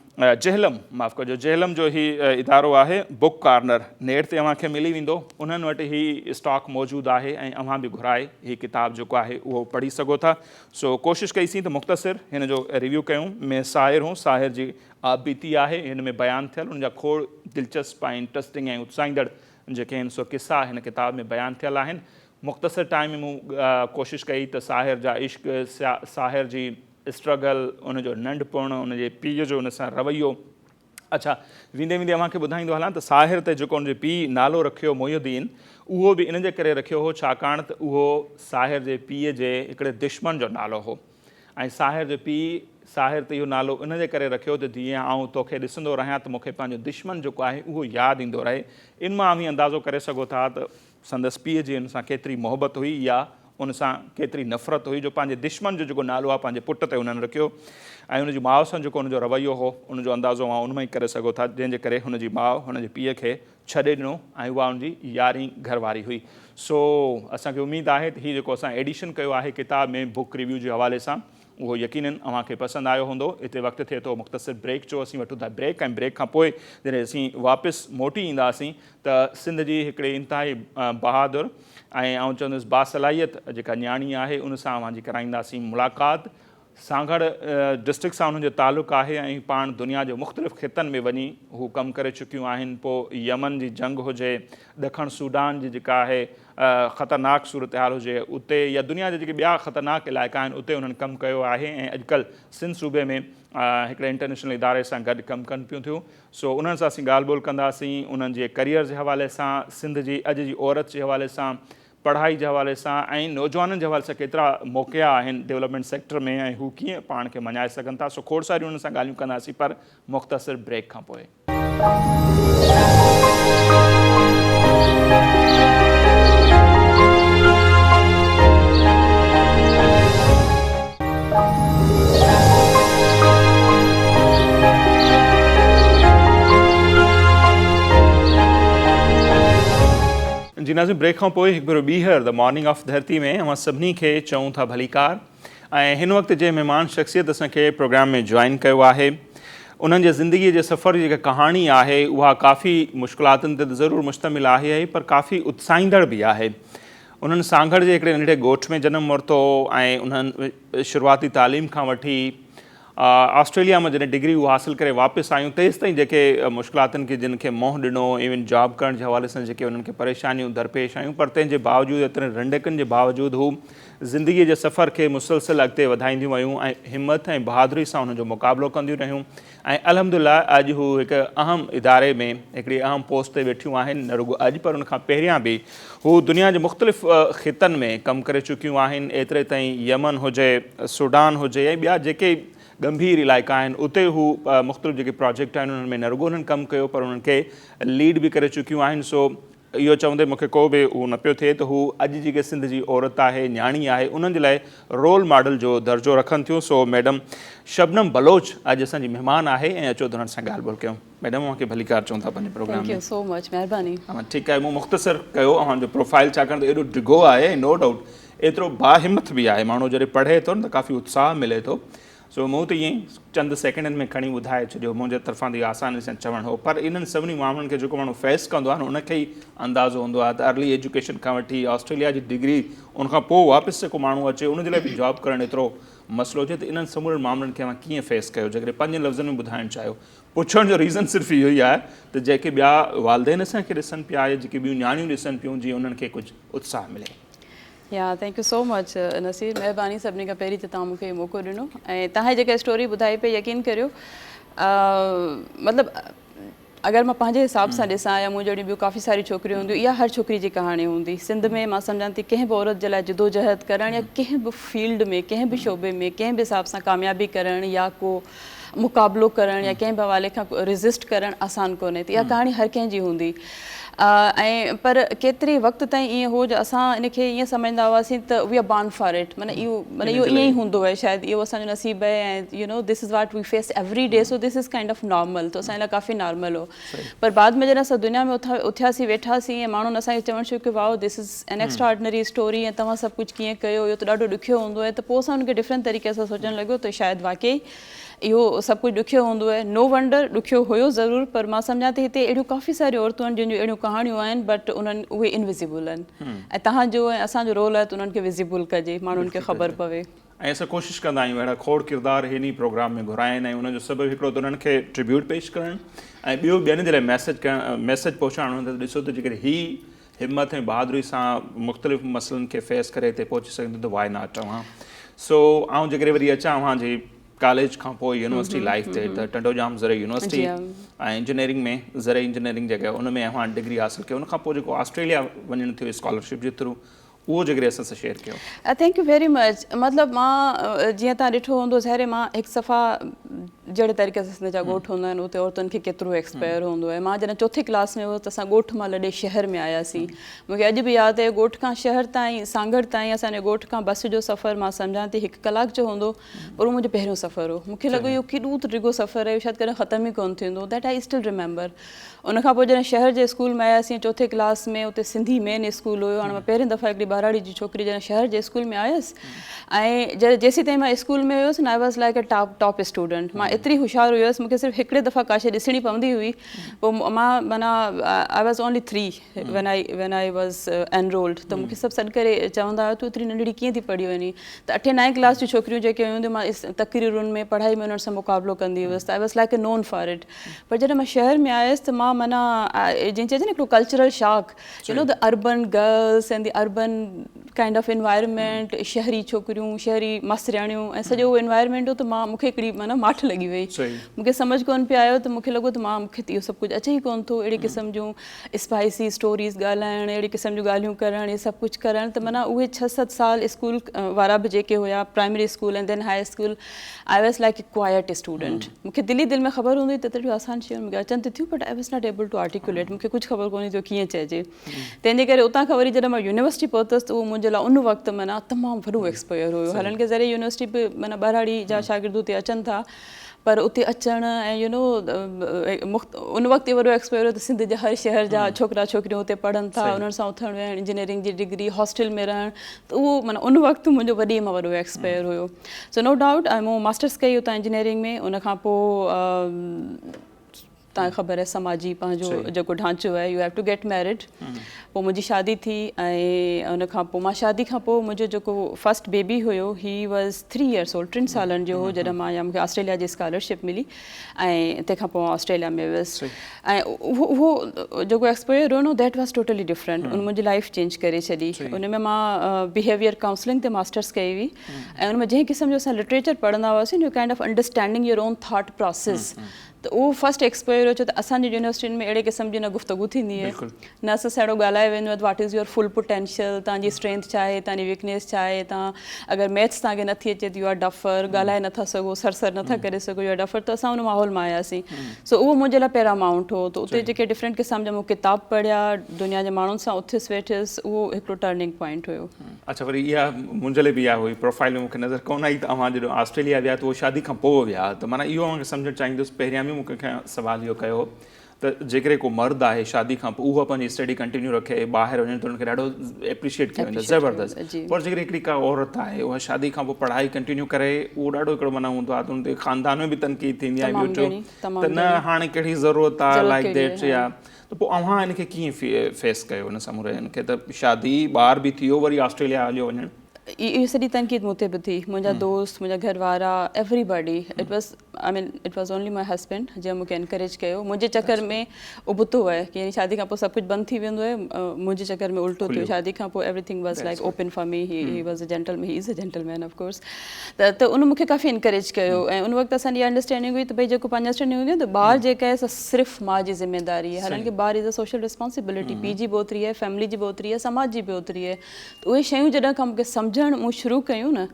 [SPEAKER 1] جهلم معاف ڪجو جهلم جو هي ادارو آهي بڪ ڪارنر نيٽ تي اوهان کي ملي ويندو انهن وٽ هي اسٽاڪ موجود آهي ۽ اوهان به گهرائي هي ڪتاب جيڪو آهي اهو پڙهي سگهو ٿا سو ڪوشش ڪئي سين ته مختصر هن جو ريويو ڪيون ۾ ساحر هون ساحر جي آپ بيتي آهي هن ۾ بيان ٿيل ان جا کوڙ دلچسپ ۽ انٽرسٽنگ ۽ اتساهيندڙ جيڪي آهن سو قصا هن ڪتاب ۾ بيان ٿيل آهن مختصر ٽائيم ۾ مون ڪوشش ڪئي ته ساحر جا عشق، ساحر جي اسٽرگل، ان جو ننڍپڻ، ان جي پيء جو ان سان رويو. اڇا ويندي ويندي اوهان کي ٻڌائيندو هلان ته ساحر تي جيڪو ان جي پيء نالو رکيو محي الدين اهو به ان جي ڪري رکيو هو ڇاڪاڻ ته اهو ساحر جي پيء جي هڪڙي دشمن جو نالو هو ۽ ساحر جي پيء ساحر تي اهو نالو ان جي ڪري رکيو ته جيئن آئون توکي ڏسندو رهيان ته مون کي پنهنجو دشمن جيڪو آهي اهو ياد ايندو رهي. ان مان اوهين اندازو ڪري سگهو ٿا ته سندس پيء جي ان سان ڪيتري محبت هئي يا ان سان ڪيتري نفرت هئي جو پنهنجي دشمن جو جيڪو نالو آهي پنهنجي پٽ تي انهن رکيو ۽ ان جي ماء سان جيڪو ان جو رويو هو ان جو اندازو اوهان ان مان ئي ڪري سگهو ٿا جنهن جي ڪري هن جي ماء هن جي پيء کي ڇڏي ڏنو ۽ اها ان جي يارهين گهر واري هئي. سو اسان کي اميد آهي ته هي جيڪو اسان ايڊيشن ڪيو آهي ڪتاب ۾ بوڪ ريويو جي حوالي سان اهو يقينن اوهان کي پسند آيو هوندو. هتي وقت ٿئي ٿو مختصر بريڪ جو اسين وٺون ٿا بريڪ ۽ بريڪ کان پوء جڏهن اسين واپس موٽي اينداسين ته سنڌ جي هڪڙي انتهائي بهادر ۽ آئون چوندس باصلاحيت جيڪا نياڻي آهي ان سان اوهان جي ڪرائينداسين ملاقات. سانگهڙ ڊسٽرڪٽ سان انهن جو تعلق آهي ۽ پاڻ دنيا جي مختلف خطن ۾ وڃي هو ڪم ڪري چڪيون آهن پوء يمن جي جنگ هجي ڏکڻ سوڊان جي جيڪا آهي خطرناڪ صورتحال هجي اتي يا دنيا جا جيڪي ٻيا خطرناڪ علائقا آهن اتي انهن ڪم ڪيو آهي ۽ اڄڪلهه سنڌ صوبي ۾ هڪڙي انٽرنيشنل اداري سان گڏ ڪم ڪن پيون ٿيون سو انهن سان اسين ڳالهه ٻولهه ڪنداسين انهن جي ڪريئر جي حوالي سان سنڌ جي اڄ جي عورت جي حوالي سان پڙهائي جي حوالي سان ۽ نوجوانن جي حوالي سان ڪيترا موقعا آهن ڊولپمينٽ سيڪٽر ۾ ۽ هو ڪيئن پاڻ کي مڃائي سگهن ٿا سو کوڙ ساريون انهن سان ڳالهيون ڪنداسين پر مختصر بريڪ کان پوء. ناظرين بريڪ کان پوء هڪ ڀيرو ٻيهر the morning of ڌرتي ۾ اوهان سڀني کي چئون ٿا ڀليڪار ۽ هن وقت جنهن مهمان شخصيت اسان کي پروگرام ۾ جوائن ڪيو آهي انهن جي زندگي جي سفر جي جيڪا ڪهاڻي آهي اها ڪافي مشڪلاتن تي ته ضرور مشتمل آهي ئي پر ڪافي اتساهيندڙ به آهي انهن سانگهڙ جي هڪڙي ننڍڙي ڳوٺ ۾ جنم ورتو ۽ انهن شروعاتي تعليم کان وٺي آسٽريليا مان جڏهن ڊگري هو حاصل ڪري واپس آيون تيستائين جيڪي مشڪلاتن کي جن کي منهن ڏنو ايون جاب ڪرڻ جي حوالي سان جيڪي انهن کي پريشانيون درپيش آيون پر تنهن جي باوجود ايترين رنڊڪن جي باوجود هو زندگي جي سفر کي مسلسل اڳتي وڌائينديون ويون ۽ همت ۽ بهادري سان انهن جو مقابلو ڪنديون رهيون ۽ الحمدلله اڄ هو هڪ اهم اداري ۾ هڪڙي اهم پوسٽ تي ويٺيون آهن نه رڳو اڄ پر ان کان پهريان به هو دنيا جي مختلف خطن ۾ ڪم ڪري چڪيون آهن، ايتري تائين يمن هجي، سوڊان هجي ۽ ٻيا جيڪي ڳنڀير علائقا آهن اتي هو مختلف جيڪي پراجيڪٽ آهن انهن ۾ نه رڳو انهن ڪم ڪيو پر انهن کي ليڊ به ڪري چڪيون آهن سو اهو چوندي مون کي ڪو به اهو نه پيو ٿئي ته هو اڄ جيڪي سنڌ جي عورت آهي نياڻي آهي انهن جي لاء رول ماڊل جو درجو رکن ٿيون سو ميڊم شبنم بلوچ اڄ اسان جي مهمان آهي ۽ اچو ته انهن سان ڳالهه ٻولهه ڪيون. ميڊم اوهان کي ڀليڪار چئون ٿا پنهنجي پروگرام ۾
[SPEAKER 4] thank you سو مچ مهرباني.
[SPEAKER 1] اوهان ٺيڪ آهي مون مختصر ڪيو اوهان جو پروفائل ڇاڪاڻ ته ايڏو ڊگهو آهي ۽ نو ڊائوٽ ايترو باهمت به آهي ماڻهو جڏهن پڙهي ٿو نه ته ڪافي اتساهه ملي ٿو سو مون ته ائين ئي چند سيڪنڊن ۾ کڻي ٻڌائي ڇڏيو منهنجي طرفان ته اهو آساني سان چوڻ هو پر انهن سڀني معاملن کي جيڪو ماڻهو فيس ڪندو آهي نه ان کي ئي اندازو هوندو آهي ته ارلي ايجوڪيشن کان وٺي آسٽريليا جي ڊگري ان کان پوء واپس جيڪو ماڻهو اچي ان جي لاء به جاب ڪرڻ ايترو مسئلو هجي ته انهن سمورن معاملن کي اوهان ڪيئن فيس ڪيو جيڪڏهن پنجن لفظن ۾ ٻڌائڻ چاهيو پڇڻ جو ريزن صرف اهو ئي آهي ته جيڪي ٻيا والدين اسان کي ڏسن پيا يا جيڪي ٻيون نياڻيون ڏسن پيون جيئن انهن کي ڪجهه اتساهه ملي.
[SPEAKER 4] يا thank you سو مچ نصير مهرباني سڀني کان پهرين ته توهان مون کي اهو موقعو ڏنو ۽ توهان جيڪا اسٽوري ٻڌائي پئي يقين ڪريو مطلب اگر مان پنهنجي حساب سان ڏسان يا مون جهڙيون ٻيون ڪافي ساريون ڇوڪريون هونديون اها هر ڇوڪري جي ڪهاڻي هوندي سنڌ ۾ مان سمجهان ٿي ڪنهن به عورت جي لاء جدوجهد ڪرڻ يا ڪنهن به فيلڊ ۾ ڪنهن به شعبي ۾ ڪنهن به حساب سان ڪاميابي ڪرڻ يا ڪو مقابلو ڪرڻ يا ڪنهن به حوالي کان ريزسٽ ڪرڻ آسان ڪونهي ته اها ڪهاڻي هر ڪنهن جي هوندي ۽ پر ڪيتري وقت تائين ائين هو جو اسان ان کي ائين سمجهندا هئاسين ته we are born for it معنيٰ اهو معنيٰ اهو ائين ئي هوندو آهي شايد اهو اسان جو نصيب آهي ۽ you know this is what we face every day so this is kind of normal ته اسان جي لاء ڪافي نارمل هو پر بعد ۾ جڏهن اسان دنيا ۾ اٿياسين ويٺاسين ۽ ماڻهن اسان کي چوڻ شروع ڪيو wow this is an extraordinary story ۽ توهان سڀ ڪجهه ڪيئن ڪيو اهو ته ڏاڍو ڏکيو هوندو آهي ته پوء اسان ان کي ڊفرنٽ طريقي سان سوچڻ لڳو ته شايد واقعي اهو سڀ ڪجهه ڏکيو هوندو آهي. نو ونڊر ڏکيو هيو ضرور پر مان سمجهان ٿي هتي اهڙيون ڪافي ساريون عورتون آهن جن جون اهڙيون ڪهاڻيون آهن بٽ انهن اهي انوزيبل آهن ۽ توهان جو ۽ اسان جو رول آهي ته انهن کي وزيبل ڪجي ماڻهن کي خبر پوي.
[SPEAKER 1] ۽ اسان ڪوشش ڪندا آهيون اهڙا کوڙ ڪردار هن ئي پروگرام ۾ گهرائين ۽ انهن جو سبب هڪڙو ته انهن کي ٽربيوٽ پيش ڪرڻ ۽ ٻيو ٻين جي لاء ميسيج ڪرڻ ميسيج پهچائڻ ته ڏسو ته جيڪڏهن هي همت ۽ بهادري سان مختلف مسئلن کي فيس ڪري هتي پهچي سگهن ٿيون ته واء not اوهان سو آئون جيڪڏهن وري اچان اوهان جي ڪاليج کان پوء يونيورسٽي لائف تي ته ٽنڊوڄام زرعي يونيورسٽي ۽ انجنيئرنگ ۾ زرعي انجنيئرنگ جيڪا ان ۾ اوهان ڊگري حاصل ڪئي ان کان پوء جيڪو آسٽريليا وڃڻ ٿيو اسڪالرشپ جي ٿرو اهو جيڪڏهن اسان سان شيئر ڪيو.
[SPEAKER 4] Thank you very much مطلب مان جيئن تان ڏٺو هوندو ظاهر آهي مان هڪ صفا جهڙي طريقي سان سنڌ جا ڳوٺ هوندا آهن اتي عورتن کي ڪيترو ايڪسپوزر هوندو آهي مان جڏهن چوٿين ڪلاس ۾ هيس ته اسان ڳوٺ مان لڏي شهر ۾ آياسين مون کي اڄ به ياد آهي ڳوٺ کان شهر تائين سانگهڙ تائين اسان جي ڳوٺ کان بس جو سفر مان سمجهان ٿي هڪ ڪلاڪ جو هوندو پر اهو منهنجو پهريون سفر هو مون کي لڳو اهو ڪيڏو ته ڊگهو سفر آهي اهو شايد ڪڏهن ختم ئي ڪونه ٿيندو that I still remember ان کان پوء جڏهن شهر جي اسڪول ۾ آياسين چوٿين ڪلاس ۾ اتي سنڌي مين اسڪول هيو هاڻي مان پهرين دفعا هڪڙي ٻهراڙي جي ڇوڪري جڏهن شهر جي اسڪول ۾ آيس ۽ جڏهن جيسين تائين مان اسڪول ۾ هيس نه I was like a top top student مان ايتري هوشيار هيس مونکي صرف هڪڙي دفعا ڪا شي ڏسڻي پوندي هئي پوء مان معنيٰ I was only three when I when I was enrolled ته مونکي سڀ سڏ ڪري چوندا هيا تون ايتري ننڍڙي ڪيئن ٿي پڙهي وڃين ته اٺين نائين ڪلاس جون ڇوڪريون جيڪي هيون مان تقريرن ۾ پڙهائي ۾ انهن سان مقابلو ڪندي هيس ته I was like a known for it پر جڏهن مان شهر ۾ آيس ته مان معنيٰ جيئن چئجي نه هڪڙو cultural shock you know the urban girls and the urban kind of environment شهري ڇوڪريون شهري ماسترياڻيون ۽ سڄو اهو انوائرمينٽ هو ته مان مونکي هڪڙي معنيٰ ماٺ لڳي وئي مونکي سمجهه ڪونه پئي آيو ته مونکي لڳو ته مان مونکي ته اهو سڀ ڪجهه اچي ئي ڪونه ٿو اهڙي قسم جون اسپائسي اسٽوريز ڳالهائڻ اهڙي قسم جون ڳالهيون ڪرڻ اهي سڀ ڪجهه ڪرڻ ته معنيٰ اهي ڇهه ست سال اسڪول وارا به جيڪي هيا primary school ۽ then high school I was like a quiet student مون کي دل ئي دل ۾ خبر هوندي هئي ته ايتريون آسان شيون مون کي اچن ته ٿيون but I was not able to articulate مون کي ڪجهه خبر ڪونهي ٿيو ڪيئن چئجي تنهن جي ڪري اتان کان وري جڏهن مان يونيورسٽي پهتس ته اهو منهنجي لاء ان وقت معنيٰ تمام وڏو ايڪسپوزر هيو حالانڪه زرعي يونيورسٽي به معنيٰ ٻهراڙي جا شاگرد اتي اچن ٿا پر اتي اچڻ ۽ يو نو ان وقت اهو وڏو ايڪسپوزر هو ته سنڌ جي هر شهر جا ڇوڪرا ڇوڪريون اتي پڙهن ٿا انهن سان اٿڻ ويهڻ انجنيئرنگ جي ڊگري هاسٽل ۾ رهڻ ته اهو معنيٰ ان وقت منهنجو وڏي مان وڏو ايڪسپوزر هيو سو نو ڊائوٽ ۽ مون ماسٽرس ڪئي اتان انجنيئرنگ ۾ ان کان پوء توهان کي خبر آهي سماجي پنهنجو جيڪو ڍانچو آهي you have to get married پوء منهنجي شادي ٿي ۽ ان کان پوء مان شادي کان پوء منهنجو جيڪو فرسٽ بيبي هيو he was 3 years old ٽن سالن جو هو جڏهن مان يا مونکي آسٽريليا جي اسڪالرشپ ملي ۽ تنهن کان پوء مان آسٽريليا ۾ ويس ۽ اهو اهو جيڪو ايڪسپوزر هو نه that was totally different ان منهنجي لائف چينج ڪري ڇڏي ان ۾ مان بيهيويئر ڪائونسلنگ تي ماسٽرس ڪئي هئي ۽ ان ۾ جنهن قسم جو اسان لٽريچر پڙهندا هئاسين you kind of understanding your own thought process ته اهو فرسٽ ايڪسپوزر هو ڇو ته اسان جي يونيورسٽين ۾ اهڙي قسم جي نه گفتگو ٿيندي آهي نه اسان سان اهڙو ڳالهايو ويندو آهي ته what is your full potential توهان جي اسٽرينٿ ڇا آهي توهان جي ويڪنيس ڇا آهي توهان اگر ميٿس توهان کي نٿي اچي ته يو آر ڊفر ڳالهائي نٿا سگهو سر سر نٿا ڪري سگهو يو آر ڊفر ته اسان ان ماحول مان آياسين سو اهو منهنجي لاء پيرامائونٽ هو ته اتي جيڪي ڊفرنٽ قسم جا مون ڪتاب پڙهيا دنيا جي ماڻهن سان اٿيس ويٺس اهو هڪڙو ٽرننگ پوائنٽ هيو.
[SPEAKER 1] اڇا وري اها منهنجي لاء به اها هئي پروفائيل ۾ مون کي نظر ڪونه آئي ته اوهان جڏهن آسٽريليا ويا ته اهو شادي کان پوء ويا ته معنيٰ اهو اوهان کي سمجهڻ چاهيندس پهريان به مون ڪنهن کان سوال اهو ڪيو هو ته جيڪڏهن ڪو مرد آهي شادي کان پوء اهو پنهنجي اسٽڊي ڪنٽينيو رکي ٻاهر وڃي ته ان کي ڏاڍو اپريشيئيٽ ڪيو ويندو زبردست پر جيڪڏهن هڪڙي ڪا عورت آهي اها شادي کان پوء پڙهائي ڪنٽينيو ڪري اهو ڏاڍو هڪڙو معنيٰ هوندو آهي ته ان تي خاندان ۾ به تنقيد ٿيندي آهي ٻيو ٽيو ته نه هاڻي ڪهڙي ضرورت آهي لائڪ that يا ته پوء اوهان ان کي ڪيئن فيس ڪيو ان سموري ان کي ته شادي ٻار به ٿي ويو وري آسٽريليا هليو وڃڻ.
[SPEAKER 4] اهي سڄي تنقيد مون تي به ٿي منهنجا دوست منهنجا گهر وارا everybody it was I mean it was only my husband جنهن مون کي انڪريج ڪيو منهنجي چڪر ۾ ابتو آهي ڪي يعني شادي کان پوء سڀ ڪجهه بند ٿي ويندو آهي منهنجي چڪر ۾ الٽو ٿيو شادي کان پوء everything was like open for me he was a gentle he is a gentleman of course ته ته ان مون کي ڪافي انڪريج ڪيو ۽ ان وقت اسان جي اها انڊرسٽينڊنگ هئي ته ڀئي جيڪو پنهنجي انڊرسٽينڊنگ هوندي آهي ته ٻار جيڪا آهي سا صرف ماء جي ذميداري آهي حالانڪه ٻار از اي سوشل ريسپانسبلٽي پيء جي به اوتري آهي فيملي جي به اوتري آهي سماج جي به اوتري آهي ته اهي شيون جڏهن کان مون کي سمجهڻ مون شروع ڪيون نه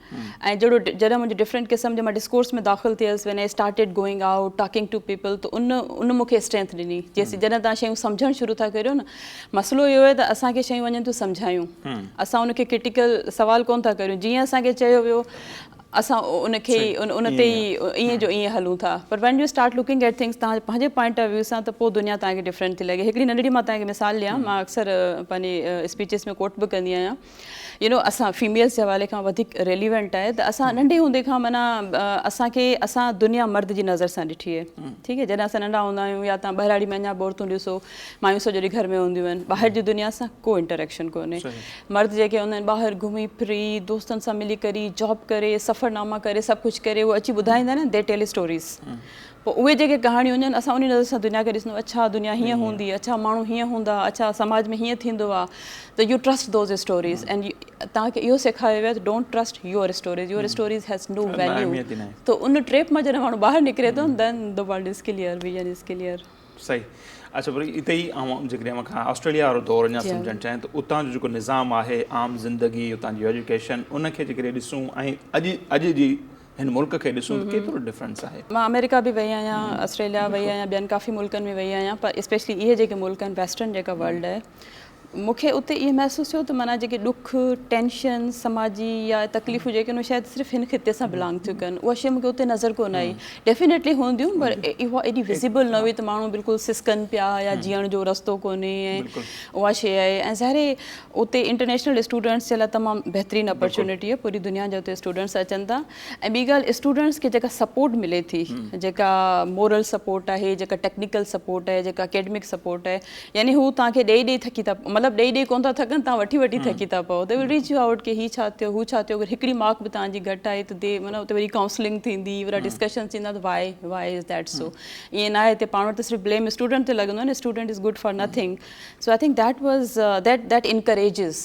[SPEAKER 4] ۽ جهڙو جڏهن منهنجو ڊفرنٽ قسم جي مان ڊسڪورس ۾ داخل ٿيس when I started going out talking to people ته ان ان مون کي اسٽرينٿ ڏني جيسين جڏهن توهان شيون سمجهڻ شروع ٿا ڪريو نه مسئلو اهو آهي ته اسان کي شيون وڃن ٿيون سمجهايون اسان ان کي ڪرٽيڪل سوال ڪونه ٿا ڪريون جيئن اسان کي چيو ويو اسان ان کي ئي ان تي ئي ائين جو ائين هلون ٿا پر when you start looking at things توهان پنهنجي پوائنٽ آف ويو سان ته پوء دنيا توهان کي ڊفرنٽ ٿي لڳي هڪڙي ننڍڙي مان توهان کي مثال ڏيان مان اڪثر پنهنجي اسپيچز ۾ ڪوٽ به ڪندي آهيان يو نو اسان فيميلز جي حوالي کان وڌيڪ ريليونٽ آهي ته اسان ننڍي هوندي کان معنيٰ اسان کي اسان دنيا مرد جي نظر سان ڏٺي آهي ٺيڪ آهي جڏهن اسان ننڍا هوندا آهيون يا توهان ٻهراڙي ۾ اڃا به عورتون ڏسو مايون سڄو ڏينهن گهر ۾ هونديون آهن ٻاهر جي دنيا سان ڪو انٽريڪشن ڪونهي مرد جيڪي هوندا آهن ٻاهر گهمي ڦري دوستن سان ملي ڪري جاب ڪري سفرناما ڪري سڀ ڪجهه ڪري اهي اچي ٻڌائيندا آهن the tell stories پوء اهي جيڪي ڪهاڻيون هونديون آهن اسان انهي نظر سان دنيا کي ڏسندا آهيون اڇا دنيا هيئن هوندي اڇا ماڻهو هيئن هوندا اڇا سماج ۾ هيئن ٿيندو آهي ته you trust those stories and توهان کي اهو سيکاريو ويو آهي ته don't trust your stories your stories has no value ته ان ٽريپ مان جڏهن ماڻهو ٻاهر نڪري ٿو then the world is clear vision is clear.
[SPEAKER 1] صحيح اڇا وري اتي ئي آئون جيڪڏهن اوهان کان آسٽريليا وارو دور اڃا سمجهڻ چاهيان ته اتان جو جيڪو نظام آهي عام زندگي اتان جي ايجوڪيشن ان کي جيڪڏهن ڏسون ۽ اڄ اڄ جي هن ملڪ کي ڏسون ته ڪيترو ڊفرنس آهي.
[SPEAKER 4] مان آمريڪا به وئي آهيان، آسٽريليا وئي آهيان، ٻين ڪافي ملڪن ۾ وئي آهيان پر اسپيشلي اهي جيڪي ملڪ آهن ويسٽرن جيڪا ورلڊ آهي مون کي اتي اهو محسوس ٿيو ته معنيٰ جيڪي ڏک، ٽينشن، سماجي يا تڪليفون جيڪي آهن اهي شايد صرف هن خطي سان بلانگ ٿيون ڪن اها شيء مون کي اتي نظر ڪونه آئي ڊيفينيٽلي هونديون پر اها ايڏي وزيبل نه هئي ته ماڻهو بلڪل سسڪن پيا يا جيئڻ جو رستو ڪونهي ۽ اها شيء آهي ۽ ظاهر آهي اتي انٽرنيشنل اسٽوڊنٽس جي لاء تمام بهترين اپرچونٽي آهي پوري دنيا جا اتي اسٽوڊنٽس اچن ٿا ۽ ٻي ڳالهه اسٽوڊنٽس کي جيڪا سپورٽ ملي ٿي جيڪا مورل سپورٽ آهي جيڪا ٽيڪنيڪل سپورٽ آهي جيڪا اڪيڊمڪ سپورٽ آهي يعني هو توهان کي ڏئي ڏئي ٿڪي ٿا مطلب ڏئي ڏئي ڪونه ٿا ٿڪن توهان وٺي وٺي ٿڪي ٿا پئو the will reach you out ڪي هي ڇا ٿيو هو ڇا ٿيو اگر هڪڙي مارڪ به توهان جي گهٽ آئي ته the معنيٰ اتي وري ڪائونسلنگ ٿيندي وري ڊسڪشن ٿيندا ته وائي وائي از that سو ائين ناهي هتي پاڻ وٽ ته صرف بليم اسٽوڊنٽ تي لڳندو آهي نه student is good for nothing So I think that was that that encourages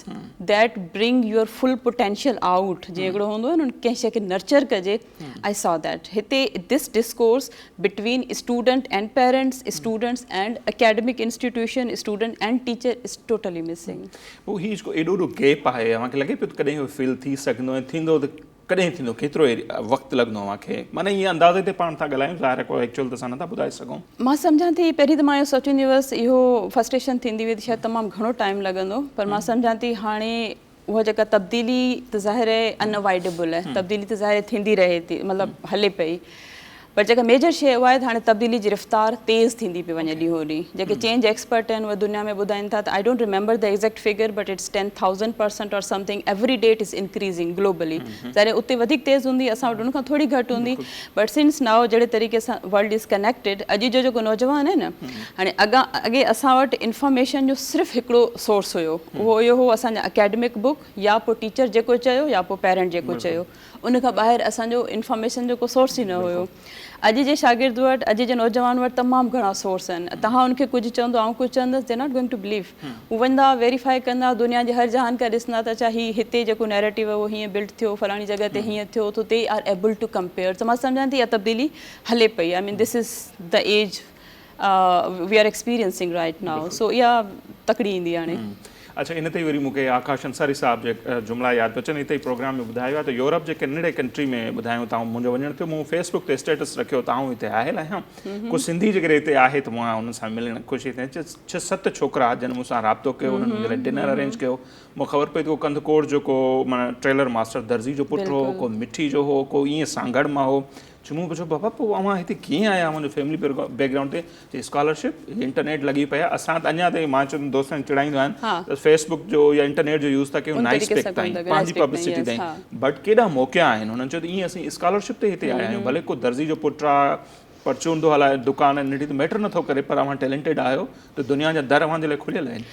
[SPEAKER 4] that bring your full potential out جيئن هڪڙو هوندو آهي نه ڪنهن شيء کي نرچر ڪجي I saw that هتي this discourse between student and parents students and academic institution student and teacher is totally missing.
[SPEAKER 1] پوء هي جيڪو ايڏو وڏو گيپ آهي اوهان کي لڳي پيو ته ڪڏهن اهو فل ٿي سگهندو ۽ ٿيندو ته ڪڏهن ٿيندو ڪيترو وقت لڳندو اوهان کي معنيٰ ائين اندازي تي پاڻ ٿا ڳالهايون ظاهر آهي ڪو ايڪچوئل ته اسان نٿا ٻڌائي سگهون.
[SPEAKER 4] مان سمجهان ٿي پهرين ته مان اهو سوچيندي هئس اهو فرسٽريشن ٿيندي هئي ته شايد تمام گهڻو ٽائيم لڳندو پر مان سمجهان ٿي هاڻي اها جيڪا تبديلي ته ظاهر آهي ان اوائڊيبل آهي تبديلي ته ظاهر آهي ٿيندي رهي ٿي مطلب هلي پئي پر جيڪا ميجر شيء اها آهي ته هاڻي تبديلي جي رفتار تيز ٿيندي پئي وڃي ڏينهون ڏينهن. جيڪي چينج ايڪسپرٽ آهن اهي دنيا ۾ ٻڌائين ٿا ته I don't remember the exact figure but it's 10,000% or something every day it is increasing globally. ظاهر آهي اتي وڌيڪ تيز هوندي اسان وٽ ان کان ٿوري گهٽ هوندي بٽ سنس نائو جهڙي طريقي سان ورلڊ is connected اڄ جو جيڪو نوجوان آهي نه هاڻي اڳان اڳي اسان وٽ انفارميشن جو صرف هڪڙو سورس هيو اهو اهو هو اسان جا اڪيڊمڪ بڪ يا پوء ٽيچر جيڪو چيو يا پوء پيرنٽ جيڪو چيو. ان کان ٻاهر اسان جو انفارميشن جو ڪو سورس ئي نه هيو. اڄ جي شاگرد وٽ، اڄ جي نوجوان وٽ تمام گهڻا سورس آهن. توهان ان کي ڪجهه چوندو، آئون ڪجهه چوندس، they not going to believe. هو ويندا، ويريفائي ڪندا، دنيا جي هر جهان کان ڏسندا ته اڇا هي هتي جيڪو نيريٽو آهي اهو هيئن بلڊ ٿيو، فلاڻي جڳهه تي هيئن ٿيو، تو they are able to compare. ته مان سمجهان ٿي اها تبديلي هلي پئي. I mean this is the age we are experiencing right now. So اها تڪڙي ايندي هاڻي.
[SPEAKER 1] اڇا ان تي ئي وري مون کي آڪاش انصاري صاحب جي جملا ياد پيا اچن. هتي ئي پروگرام ۾ ٻڌايو آهي ته يورپ جي ڪنهن ننڍڙي ڪنٽري ۾ ٻڌايائون ته آئون منهنجو وڃڻ ٿيو مون فيس بڪ تي اسٽيٽس رکيو ته آئون هتي آيل آهيان ڪو سنڌي جيڪڏهن هتي آهي ته مان انهن سان ملڻ خوشي ٿئي. ڇهه ست ڇوڪرا جن مون سان رابطو ڪيو انهن منهنجي لاء ڊنر ارينج ڪيو. مون کي خبر پئي ته ڪو ڪنڌڪوٽ جو ڪو معنيٰ ٽريلر ماسٽر درزي جو پٽ هو ڪو مٺي جو هو ڪو ائين سانگهڙ مان هو. چيو مون پڇيو بابا پوء اوهان هتي ڪيئن آيا اوهان جو فيملي بيڪ گرائونڊ تي چي اسڪالرشپ هي انٽرنيٽ لڳي پئي آهي اسان ته اڃا تائين مان چوندم دوستن کي چڙائيندو آهيان ته فيس بڪ جو يا انٽرنيٽ جو يوز ٿا ڪيون نائس پڪ تائين پنهنجي پبلسٽي تائين بٽ ڪيڏا موقعا آهن هنن چيو ته ائين اسين اسڪالرشپ تي هتي آيا آهيون ڀلي ڪو درزي جو پٽ آهي پرچون ٿو هلائي دڪان آهي ننڍي ته ميٽر نٿو ڪري پر اوهان ٽيلنٽيڊ آهيو ته دنيا جا در اوهان جي لاء کليل آهن.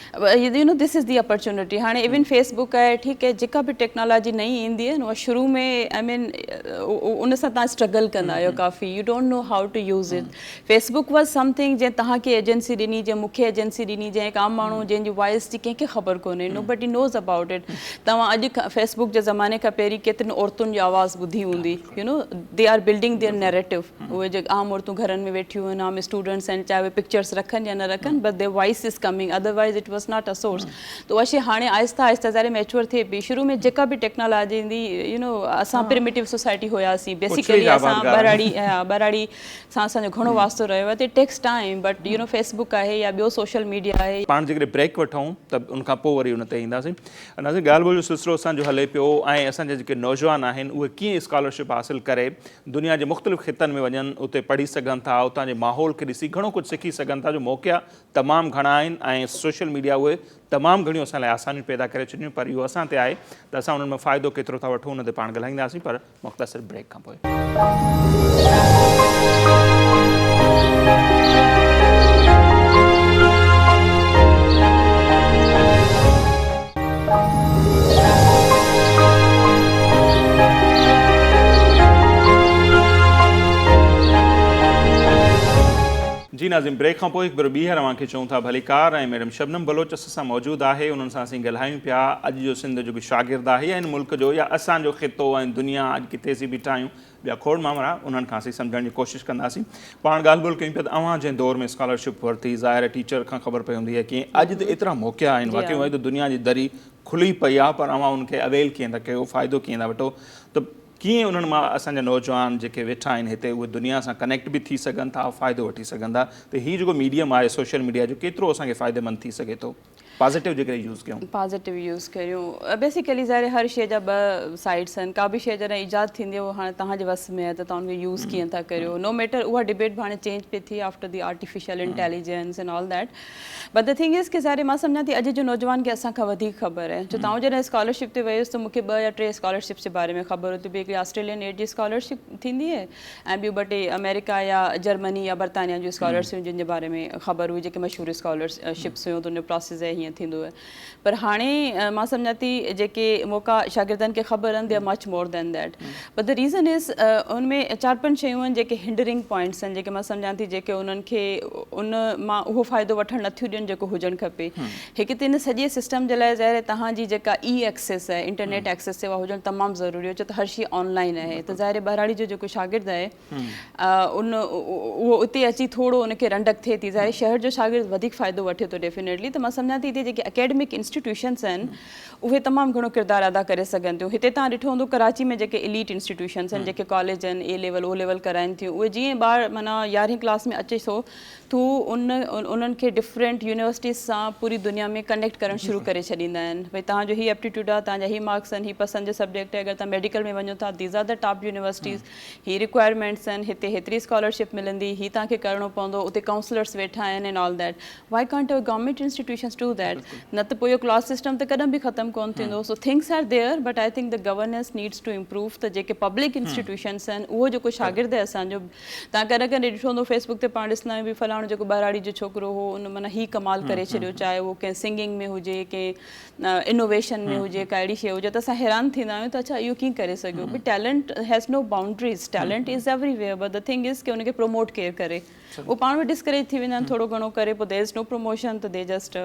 [SPEAKER 4] You know this is the opportunity هاڻي ايون فيس بڪ آهي ٺيڪ آهي جيڪا به ٽيڪنالاجي نئين ايندي آهي نه اها شروع ۾ آئي مين ان سان توهان اسٽرگل ڪندا آهيو ڪافي you don't know how to use it face book was something جنهن توهان کي ايجنسي ڏني جنهن مون کي ايجنسي ڏني جنهن هڪ عام ماڻهو جنهن جي وائس جي ڪنهن کي خبر ڪونهي نو بڊي نوز ابائوٽ it توهان اڄ فيس بڪ جي زماني کان پهرين ڪيترين عورتن جو آواز ٻڌي هوندي you know they are building their narrative اهي جيڪي عام عورتون گهرن ۾ ويٺيون آهن عام اسٽوڊنٽس آهن چاهي اهي پڪچرس رکن يا نه رکن but their voice is coming otherwise it was not a source ته اها شي هاڻي آهستي آهستي ظاهر ميچوئر ٿئي پئي شروع ۾ جيڪا به ٽيڪنالاجي ايندي يو نو اسان پرميٽو سوسائٽي هياسين بيسيڪلي اسان ٻهراڙي ٻهراڙي سان اسان جو گهڻو واسطو رهيو آهي ته it takes time but you know face book آهي يا ٻيو سوشل ميڊيا آهي.
[SPEAKER 1] پاڻ جيڪڏهن بريڪ وٺون ته ان کان پوء وري ان تي اينداسين. ناظرين ڳالهه ٻولهه جو سلسلو اسان جو هلي پيو ۽ اسان جا جيڪي نوجوان آهن اهي ڪيئن اسڪالرشپ حاصل ڪري دنيا جي مختلف خطن ۾ وڃن اتي پڙهي سگهن ٿا اتان جي ماحول کي ڏسي گهڻو ڪجهه سکي سگهن ٿا جو موقعا تمام گهڻا آهن ۽ سوشل ميڊيا اهي تمام گهڻيون اسان لاء آسانيون پيدا ڪري ڇڏيون پر اهو اسان تي آهي ته اسان انهن مان فائدو ڪيترو ٿا وٺون ان تي پاڻ ڳالهائينداسين پر مختصر بريڪ کان پوء. جي ناظرين بريڪ کان پوء هڪ ڀيرو ٻيهر اوهان کي چئون ٿا ڀليڪار ۽ ميڊم شبنم بلوچ اسان سان موجود آهي انهن سان اسين ڳالهايون پيا اڄ جو سنڌ جو جيڪو شاگرد آهي يا هن ملڪ جو يا اسان جو خطو ۽ دنيا اڄ ڪٿي اسين بيٺا آهيون ٻيا کوڙ مامرا انهن کان اسين سمجهڻ جي ڪوشش ڪنداسين. پاڻ ڳالهه ٻولهه ڪيون پيا ته اوهان جنهن دور ۾ اسڪالرشپ ورتي ظاهر آهي ٽيچر کان خبر پئي هوندي يا ڪيئن اڄ ته ايترا موقعا آهن واقعي اهي ته دنيا جي دري کلي پئي آهي پر اوهان ان کي اويل ڪيئن ٿا ڪيو فائدو ڪيئن ٿا وٺو ته ڪيئن انهن مان اسان جا نوجوان جيڪي ويٺا آهن هتي اهي دنيا سان ڪنيڪٽ به ٿي سگهن ٿا فائدو وٺي سگهن ٿا ته هي جيڪو ميڊيم آهي سوشل ميڊيا جو ڪيترو اسان کي فائديمند ٿي سگهي ٿو. پازيٽو جيڪڏهن يوز ڪيون.
[SPEAKER 4] پازيٽو يوز ڪريون بيسيڪلي ظاهر هر شيء جا ٻه سائيڊس آهن ڪا به شيء جڏهن ايجاد ٿيندي آهي اهو هاڻي توهان جي وس ۾ آهي ته توهان ان کي يوز ڪيئن ٿا ڪريو نو ميٽر اها ڊبيٽ به هاڻي چينج پئي ٿئي after the artificial intelligence and all that but the thing is ڪي ظاهر مان سمجهان ٿي اڄ جي نوجوان کي اسان کان وڌيڪ خبر آهي ڇو ته آئون جڏهن اسڪالرشپ تي ويس ته مون کي ٻه يا ٽي اسڪالرشپس جي باري ۾ خبر هئي ته به هڪڙي آسٽريلين ايڊ جي اسڪالرشپ ٿيندي آهي ۽ ٻيون ٻه ٽي آمريڪا يا جرمني يا برطانيا جون اسڪالرس هيون جن جي باري ۾ خبر هئي جيڪي مشهور اسڪالرس شپس هيون ته ان جو پراسيس هي هيئن ٿيندو هو پر هاڻي مان سمجهان ٿي جيڪي موقعا شاگردن کي خبر آهن they are much more than that but the reason is ان ۾ چار پنج شيون آهن جيڪي هنڊرنگ پوائنٽس آهن جيڪي مان سمجهان ٿي جيڪي انهن کي ان مان اهو فائدو وٺڻ نٿيون ڏين جيڪو هجڻ کپي هڪ ته ان سڄي سسٽم جي لاء ظاهر آهي توهان جي جيڪا اي ايڪسيس آهي انٽرنيٽ ايڪسيس اها هجڻ تمام ضروري آهي ڇو ته هر شي آن لائن آهي ته ظاهر آهي ٻهراڙي جو جيڪو شاگرد آهي ان اهو اتي اچي ٿورو ان کي رنڊڪ ٿئي ٿي ظاهر آهي شهر جو شاگرد وڌيڪ فائدو وٺي ٿو ڊيفينيٽلي ته مان سمجهان ٿي هتي جي جيڪي اڪيڊمڪ انسٽيٽيوشنس آهن اهي تمام گهڻو ڪردار ادا ڪري سگهن ٿيون. هتي توهان ڏٺو هوندو ڪراچي ۾ جيڪي اليٽ انسٽيٽيوشنس آهن جيڪي ڪاليج آهن اي ليول او ليول ڪرائين ٿيون اهي جيئن ٻار معنيٰ يارهين ڪلاس ۾ اچي ٿو ٿو ان انهن کي ڊفرنٽ يونيورسٽيز سان پوري دنيا ۾ ڪنيڪٽ ڪرڻ شروع ڪري ڇڏيندا آهن ڀئي توهان جو هي ايپٽيٽيوڊ آهي توهان جا هي مارڪس آهن هي پسند جو سبجيڪٽ آهي اگر توهان ميڊيڪل ۾ وڃو ٿا these are the top universities he requirements آهن هتي هيتري اسڪالرشپ ملندي هي توهان کي ڪرڻو پوندو اتي ڪائونسلرس ويٺا آهن and all that why can't our government institutions do that نه ته پوء اهو ڪلاس سسٽم ته ڪڏهن به ختم ڪونه ٿيندو so things are there but I think the governance needs to improve ته جيڪي پبلڪ انسٽيٽيوشنس آهن اهو جيڪو شاگرد آهي اسان جو توهان ڪڏهن ڪڏهن ڏٺو هوندو فيس بڪ تي پاڻ ڏسندا آهيون ڀي فلاڻو جيڪو ٻهراڙي جو ڇوڪرو هو ان معنيٰ هي ڪمال ڪري ڇڏيو چاهي اهو ڪنهن سنگنگ ۾ هجي ڪنهن انوويشن ۾ هجي ڪا اهڙي شيء هجي ته اسان حيران ٿيندا آهيون ته اڇا اهو ڪيئن ڪري سگهيو ڀي talent has no boundaries talent is everywhere but the thing is ڪي ان کي پروموٽ ڪير ڪري اهو پاڻ به ڊسڪريج ٿي ويندا آهن ٿورو گهڻو ڪري پوء دير از نو پروموشن ته they just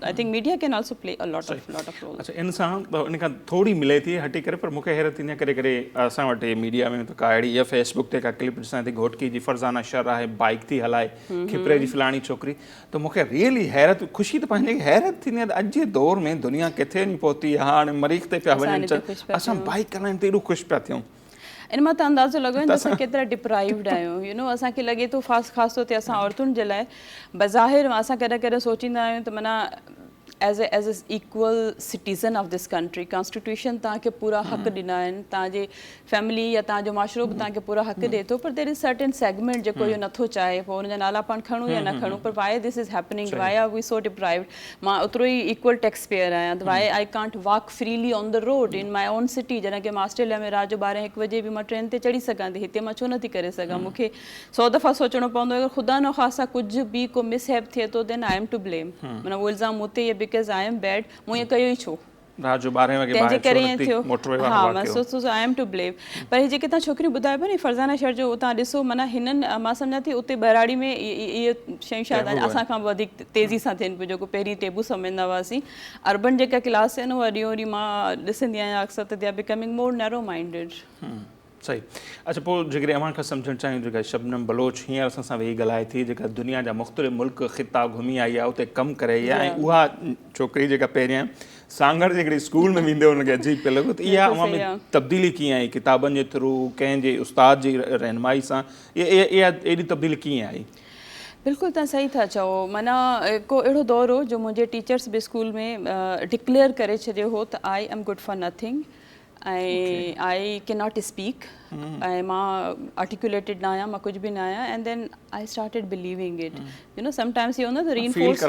[SPEAKER 4] I think media can also play a lot of lot of role.
[SPEAKER 1] اڇا ان سان ان کان ٿوري ملي ٿي هٽي ڪري پر مون کي حيرت ٿيندي آهي ڪڏهن ڪڏهن اسان وٽ ميڊيا ۾ ته ڪا اهڙي يا فيس بڪ تي ڪا ڪلپ ڏسان ٿي گهوٽڪي جي فرزانه شر آهي بائيڪ ٿي هلائي کپري جي فلاڻي ڇوڪري ته مون کي ريئلي حيرت خوشي ته پنهنجي حيرت ٿيندي آهي ته اڄ جي دور ۾ دنيا ڪٿي وڃي پهتي آهي هاڻي مريخ تي پيا وڃن اسان بائيڪ هلائڻ تي ايڏو خوش پيا ٿيون.
[SPEAKER 4] ان مان ته اندازو لڳايو ته اسان ڪيترا ڊپرائيوڊ آهيون يو نو اسان کي لڳي ٿو خاص خاص طور تي اسان عورتن جي لاء بظاهر اسان ڪڏهن ڪڏهن سوچيندا آهيون ته معنيٰ as a as a equal citizen of this country constitution توهان کي پورا حق ڏنا آهن توهان جي فيملي يا توهان جو معاشرو به توهان کي پورا حق ڏئي ٿو پر دير از سرٽن سيگمينٽ جيڪو اهو نٿو چاهي پوء ان جا نالا پاڻ کڻون يا نه کڻون پر why this is happening why are we so deprived مان اوترو ئي ايڪول ٽيڪس پيئر آهيان ته why I can't walk freely on the road in my own city جڏهن ڪي مان آسٽريليا ۾ رات جو ٻارهين هڪ بجي به مان ٽرين تي چڙهي سگهان ٿي هتي مان ڇو نٿي ڪري سگهان مون کي سو دفعا سوچڻو پوندو اگر خدا نخواسته ڪجهه به ڪو مس هيپ ٿئي ٿو دين I M two blame معنيٰ اهو الزام مون تي ئي because I am bed مون ائين ڪيو ئي ڇو
[SPEAKER 1] رات جو ٻارهين وڳي
[SPEAKER 4] تنهن جي
[SPEAKER 1] باهه
[SPEAKER 4] ڪري
[SPEAKER 1] ڇو
[SPEAKER 4] ائين
[SPEAKER 1] نڪتي
[SPEAKER 4] ٿيو
[SPEAKER 1] موٽروي وارو
[SPEAKER 4] ها مان
[SPEAKER 1] واقعو.
[SPEAKER 4] سو سو I M two blame پر هي جيڪي توهان ڇوڪريون ٻڌايو پيا نه فرزانه شر جو توهان ڏسو معنيٰ هنن مان سمجهان ٿي اتي ٻهراڙي ۾ اهي شيون شايد
[SPEAKER 1] ٽيبو
[SPEAKER 4] اسان کان به وڌيڪ تيزي سان ٿين پيون جيڪو پهرين ٽيبو سمجهندا هئاسين اربن جيڪا ڪلاس آهن اها ڏينهون ڏينهن مان ڏسندي آهيان اڪثر ته they are becoming more narrow minded.
[SPEAKER 1] صحيح اڇا پوء جيڪڏهن اوهان کان سمجهڻ چاهيون جيڪا شبنم بلوچ هينئر اسان سان ويهي ڳالهائي ٿي جيڪا دنيا جا مختلف ملڪ خطا گهمي آئي آهي اتي ڪم ڪري آئي آهي ۽ اها ڇوڪري جيڪا پهريان سانگهڙ جي هڪڙي اسڪول ۾ ويندي ان کي عجيب پيو لڳو ته اها اوهان ۾ تبديلي ڪيئن آئي ڪتابن جي ٿرو ڪنهن جي استاد جي رهنمائي سان اها ايڏي تبديلي ڪيئن آئي؟
[SPEAKER 4] بلڪل توهان صحيح ٿا چئو معنيٰ ڪو اهڙو دور هو جو منهنجي ٽيچرس به اسڪول ۾ ڊڪليئر ڪري ڇڏيو هو ته I am good for nothing ۽ I can not speak ۽ مان آرٽيڪيوليٽيڊ نه آهيان مان ڪجهه به نه آهيان and then I started believing it you know sometimes اهو هوندو آهي ته ري انفورس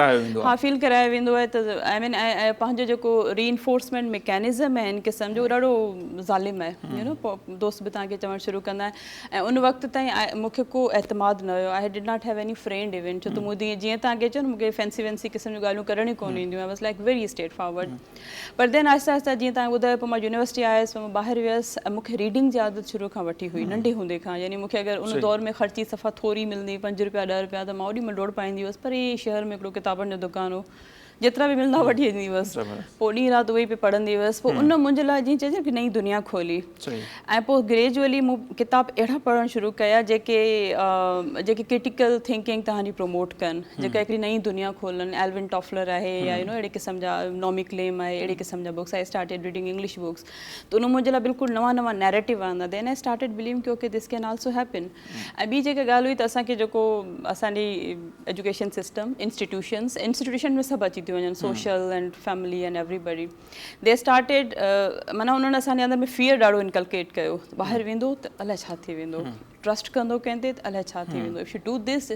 [SPEAKER 4] ها فيل ڪرايو ويندو آهي ته I مين پنهنجو جيڪو ري انفورسمينٽ ميڪانزم آهي ان قسم جو ڏاڍو ظالم آهي يو نو دوست به توهان کي چوڻ شروع ڪندا آهن ۽ ان وقت تائين مون کي ڪو اعتماد نه هيو I did not have any friend even ڇو ته مون جيئن توهان کي چيو نه مون کي فينسي وينسي قسم جون ڳالهيون ڪرڻ ئي ڪونه اينديون I was like very straightforward پر دين آهستي آهستي جيئن توهان ٻڌايو پوء مان يونيورسٽي آيس پوء مان ٻاهر ويس ۽ مون کي ريڊنگ جي عادت شروع کان وٺي هئي ننڍي هوندي کان يعني مون کي اگر ان دور ۾ خرچي صفا ٿوري ملندي پنج روپيا ڏهه روپيا ته مان اوڏي مهل ڊوڙ پائيندي هيس پر هي شهر ۾ هڪڙو ڪتابن جو دڪان هو جيترا به ملندا وٺي ايندي هيس پوء ڏينهن رات اهي ئي پئي پڙهندي هيس پوء ان منهنجي لاء جيئن چئجي نه نئين دنيا کولي ۽ پوء گريجوئلي مون ڪتاب اهڙا پڙهڻ شروع ڪيا جيڪي جيڪي ڪرٽيڪل ٿنڪنگ توهان جي پروموٽ ڪن جيڪا هڪڙي نئين دنيا کولن ايلون ٽافلر آهي يا يو نو اهڙي قسم جا نومي ڪليم آهي اهڙي قسم جا books I started reading English books ته ان منهنجي لاء بلڪل نوان نوان نيريٽو آندا دين I started بليونگ K okay this can also happen ۽ ٻي جيڪا ڳالهه هئي ته اسان کي جيڪو اسان جي ايجوڪيشن سسٽم انسٽيٽيوشنس انسٽيٽيوشن ۾ سڀ اچي ٿيون وڃن social and family and everybody They started معنيٰ انهن اسان جي اندر ۾ فيئر ڏاڍو انڪلڪيٽ ڪيو ٻاهر ويندو ته الائي ڇا ٿي ويندو ٽرسٽ ڪندو ڪنهن تي ته الائي ڇا ٿي ويندو if you do this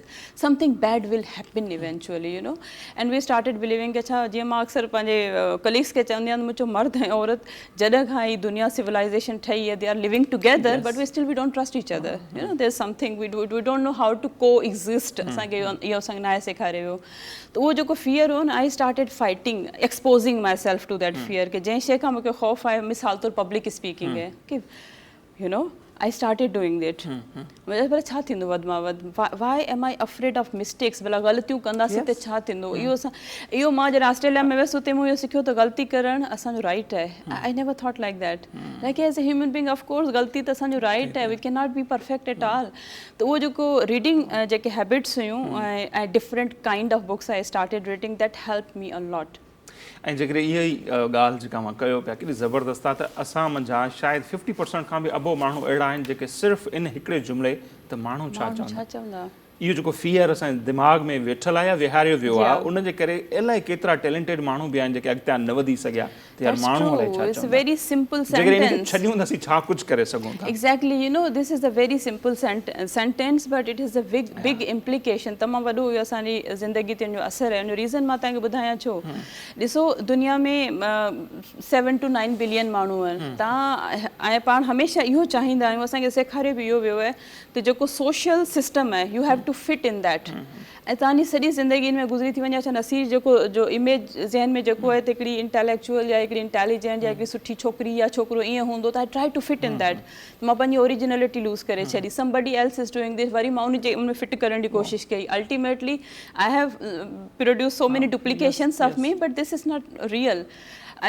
[SPEAKER 4] something bad will happen eventually you know and we started believing اڇا جيئن مان اڪثر پنهنجي ڪليگس کي چوندي آهيان ته مون چيو مرد ۽ عورت جڏهن کان هي دنيا سولائزيشن ٺهي آهي they are living together but we still we don't trust each other you know there is something we we don't know how to coexist اسان کي اهو اسان کي ناهي سيکاريو ويو ته اهو جيڪو فيئر هو نه I started fighting exposing myself to that fear ڪي جنهن شيء کان مونکي خوف آهي مثال طور پبلڪ اسپيڪنگ آهي ڪي you know I started doing that ڀلا ڇا ٿيندو وڌ مان وڌ why am I afraid of mistakes ڀلا غلطيون ڪنداسين ته ڇا ٿيندو اهو اسان اهو مان جڏهن آسٽريليا ۾ ويس اتي مون اهو سکيو ته غلطي ڪرڻ اسان جو رائٽ آهي I never thought like that like as a human being of course غلطي ته اسان جو رائٽ آهي we can not be perfect at all ته اهو جيڪو ريڊنگ جيڪي هيبٽس هيون ۽ different kind of books I started reading that help me a lot.
[SPEAKER 1] ۽ جيڪڏهن اها ئي ڳالهه جيڪا اوهان ڪيو پيا ڪيڏي زبردست آهي ته اسان منجهان شايد ففٽي پرسنٽ کان به ابو ماڻهو اهڙا آهن جيڪي صرف ان هڪڙي جملي ته ماڻهو ڇا چوندا اهو جيڪو فيئر اسان جي دماغ ۾ ويٺل آهي يا ويهاريو ويو آهي ان جي ڪري الائي ڪيترا ٽيلنٽيڊ ماڻهو به آهن جيڪي اڳتيان نه وڌي سگهيا ته يار ماڻهو الائي ڇا چوندا جيڪڏهن ان کي ڇڏيون ته اسين ڇا ڪجهه ڪري سگهون ٿا.
[SPEAKER 4] Exactly you know this is a very simple sentence but it has a big implication تمام وڏو اهو اسان جي زندگي تي ان جو اثر آهي ان جو ريزن مان توهان کي ٻڌايان ڇو ڏسو دنيا ۾ سيون ٽو نائن بلين ماڻهو آهن توهان ۽ پاڻ هميشه اهو چاهيندا آهيون اسان کي سيکاريو به اهو ويو آهي ته جيڪو سوشل سسٽم آهي you have to fit in that ۽ توهان جي سڄي زندگي ان ۾ گذري ٿي وڃي اڇا نصير جيڪو جو اميج ذهن ۾ جيڪو آهي ته هڪڙي انٽيليڪچوئل يا هڪڙي انٽيليجنٽ يا هڪڙي سٺي ڇوڪري يا ڇوڪرو ائين هوندو ته I try to fit in that مان پنهنجي اوريجنلٽي لوز ڪري ڇڏي somebody else is doing this وري مان ان جي ان ۾ فٽ ڪرڻ جي ڪوشش ڪئي ultimately I have produce so many duplications of me but this is not real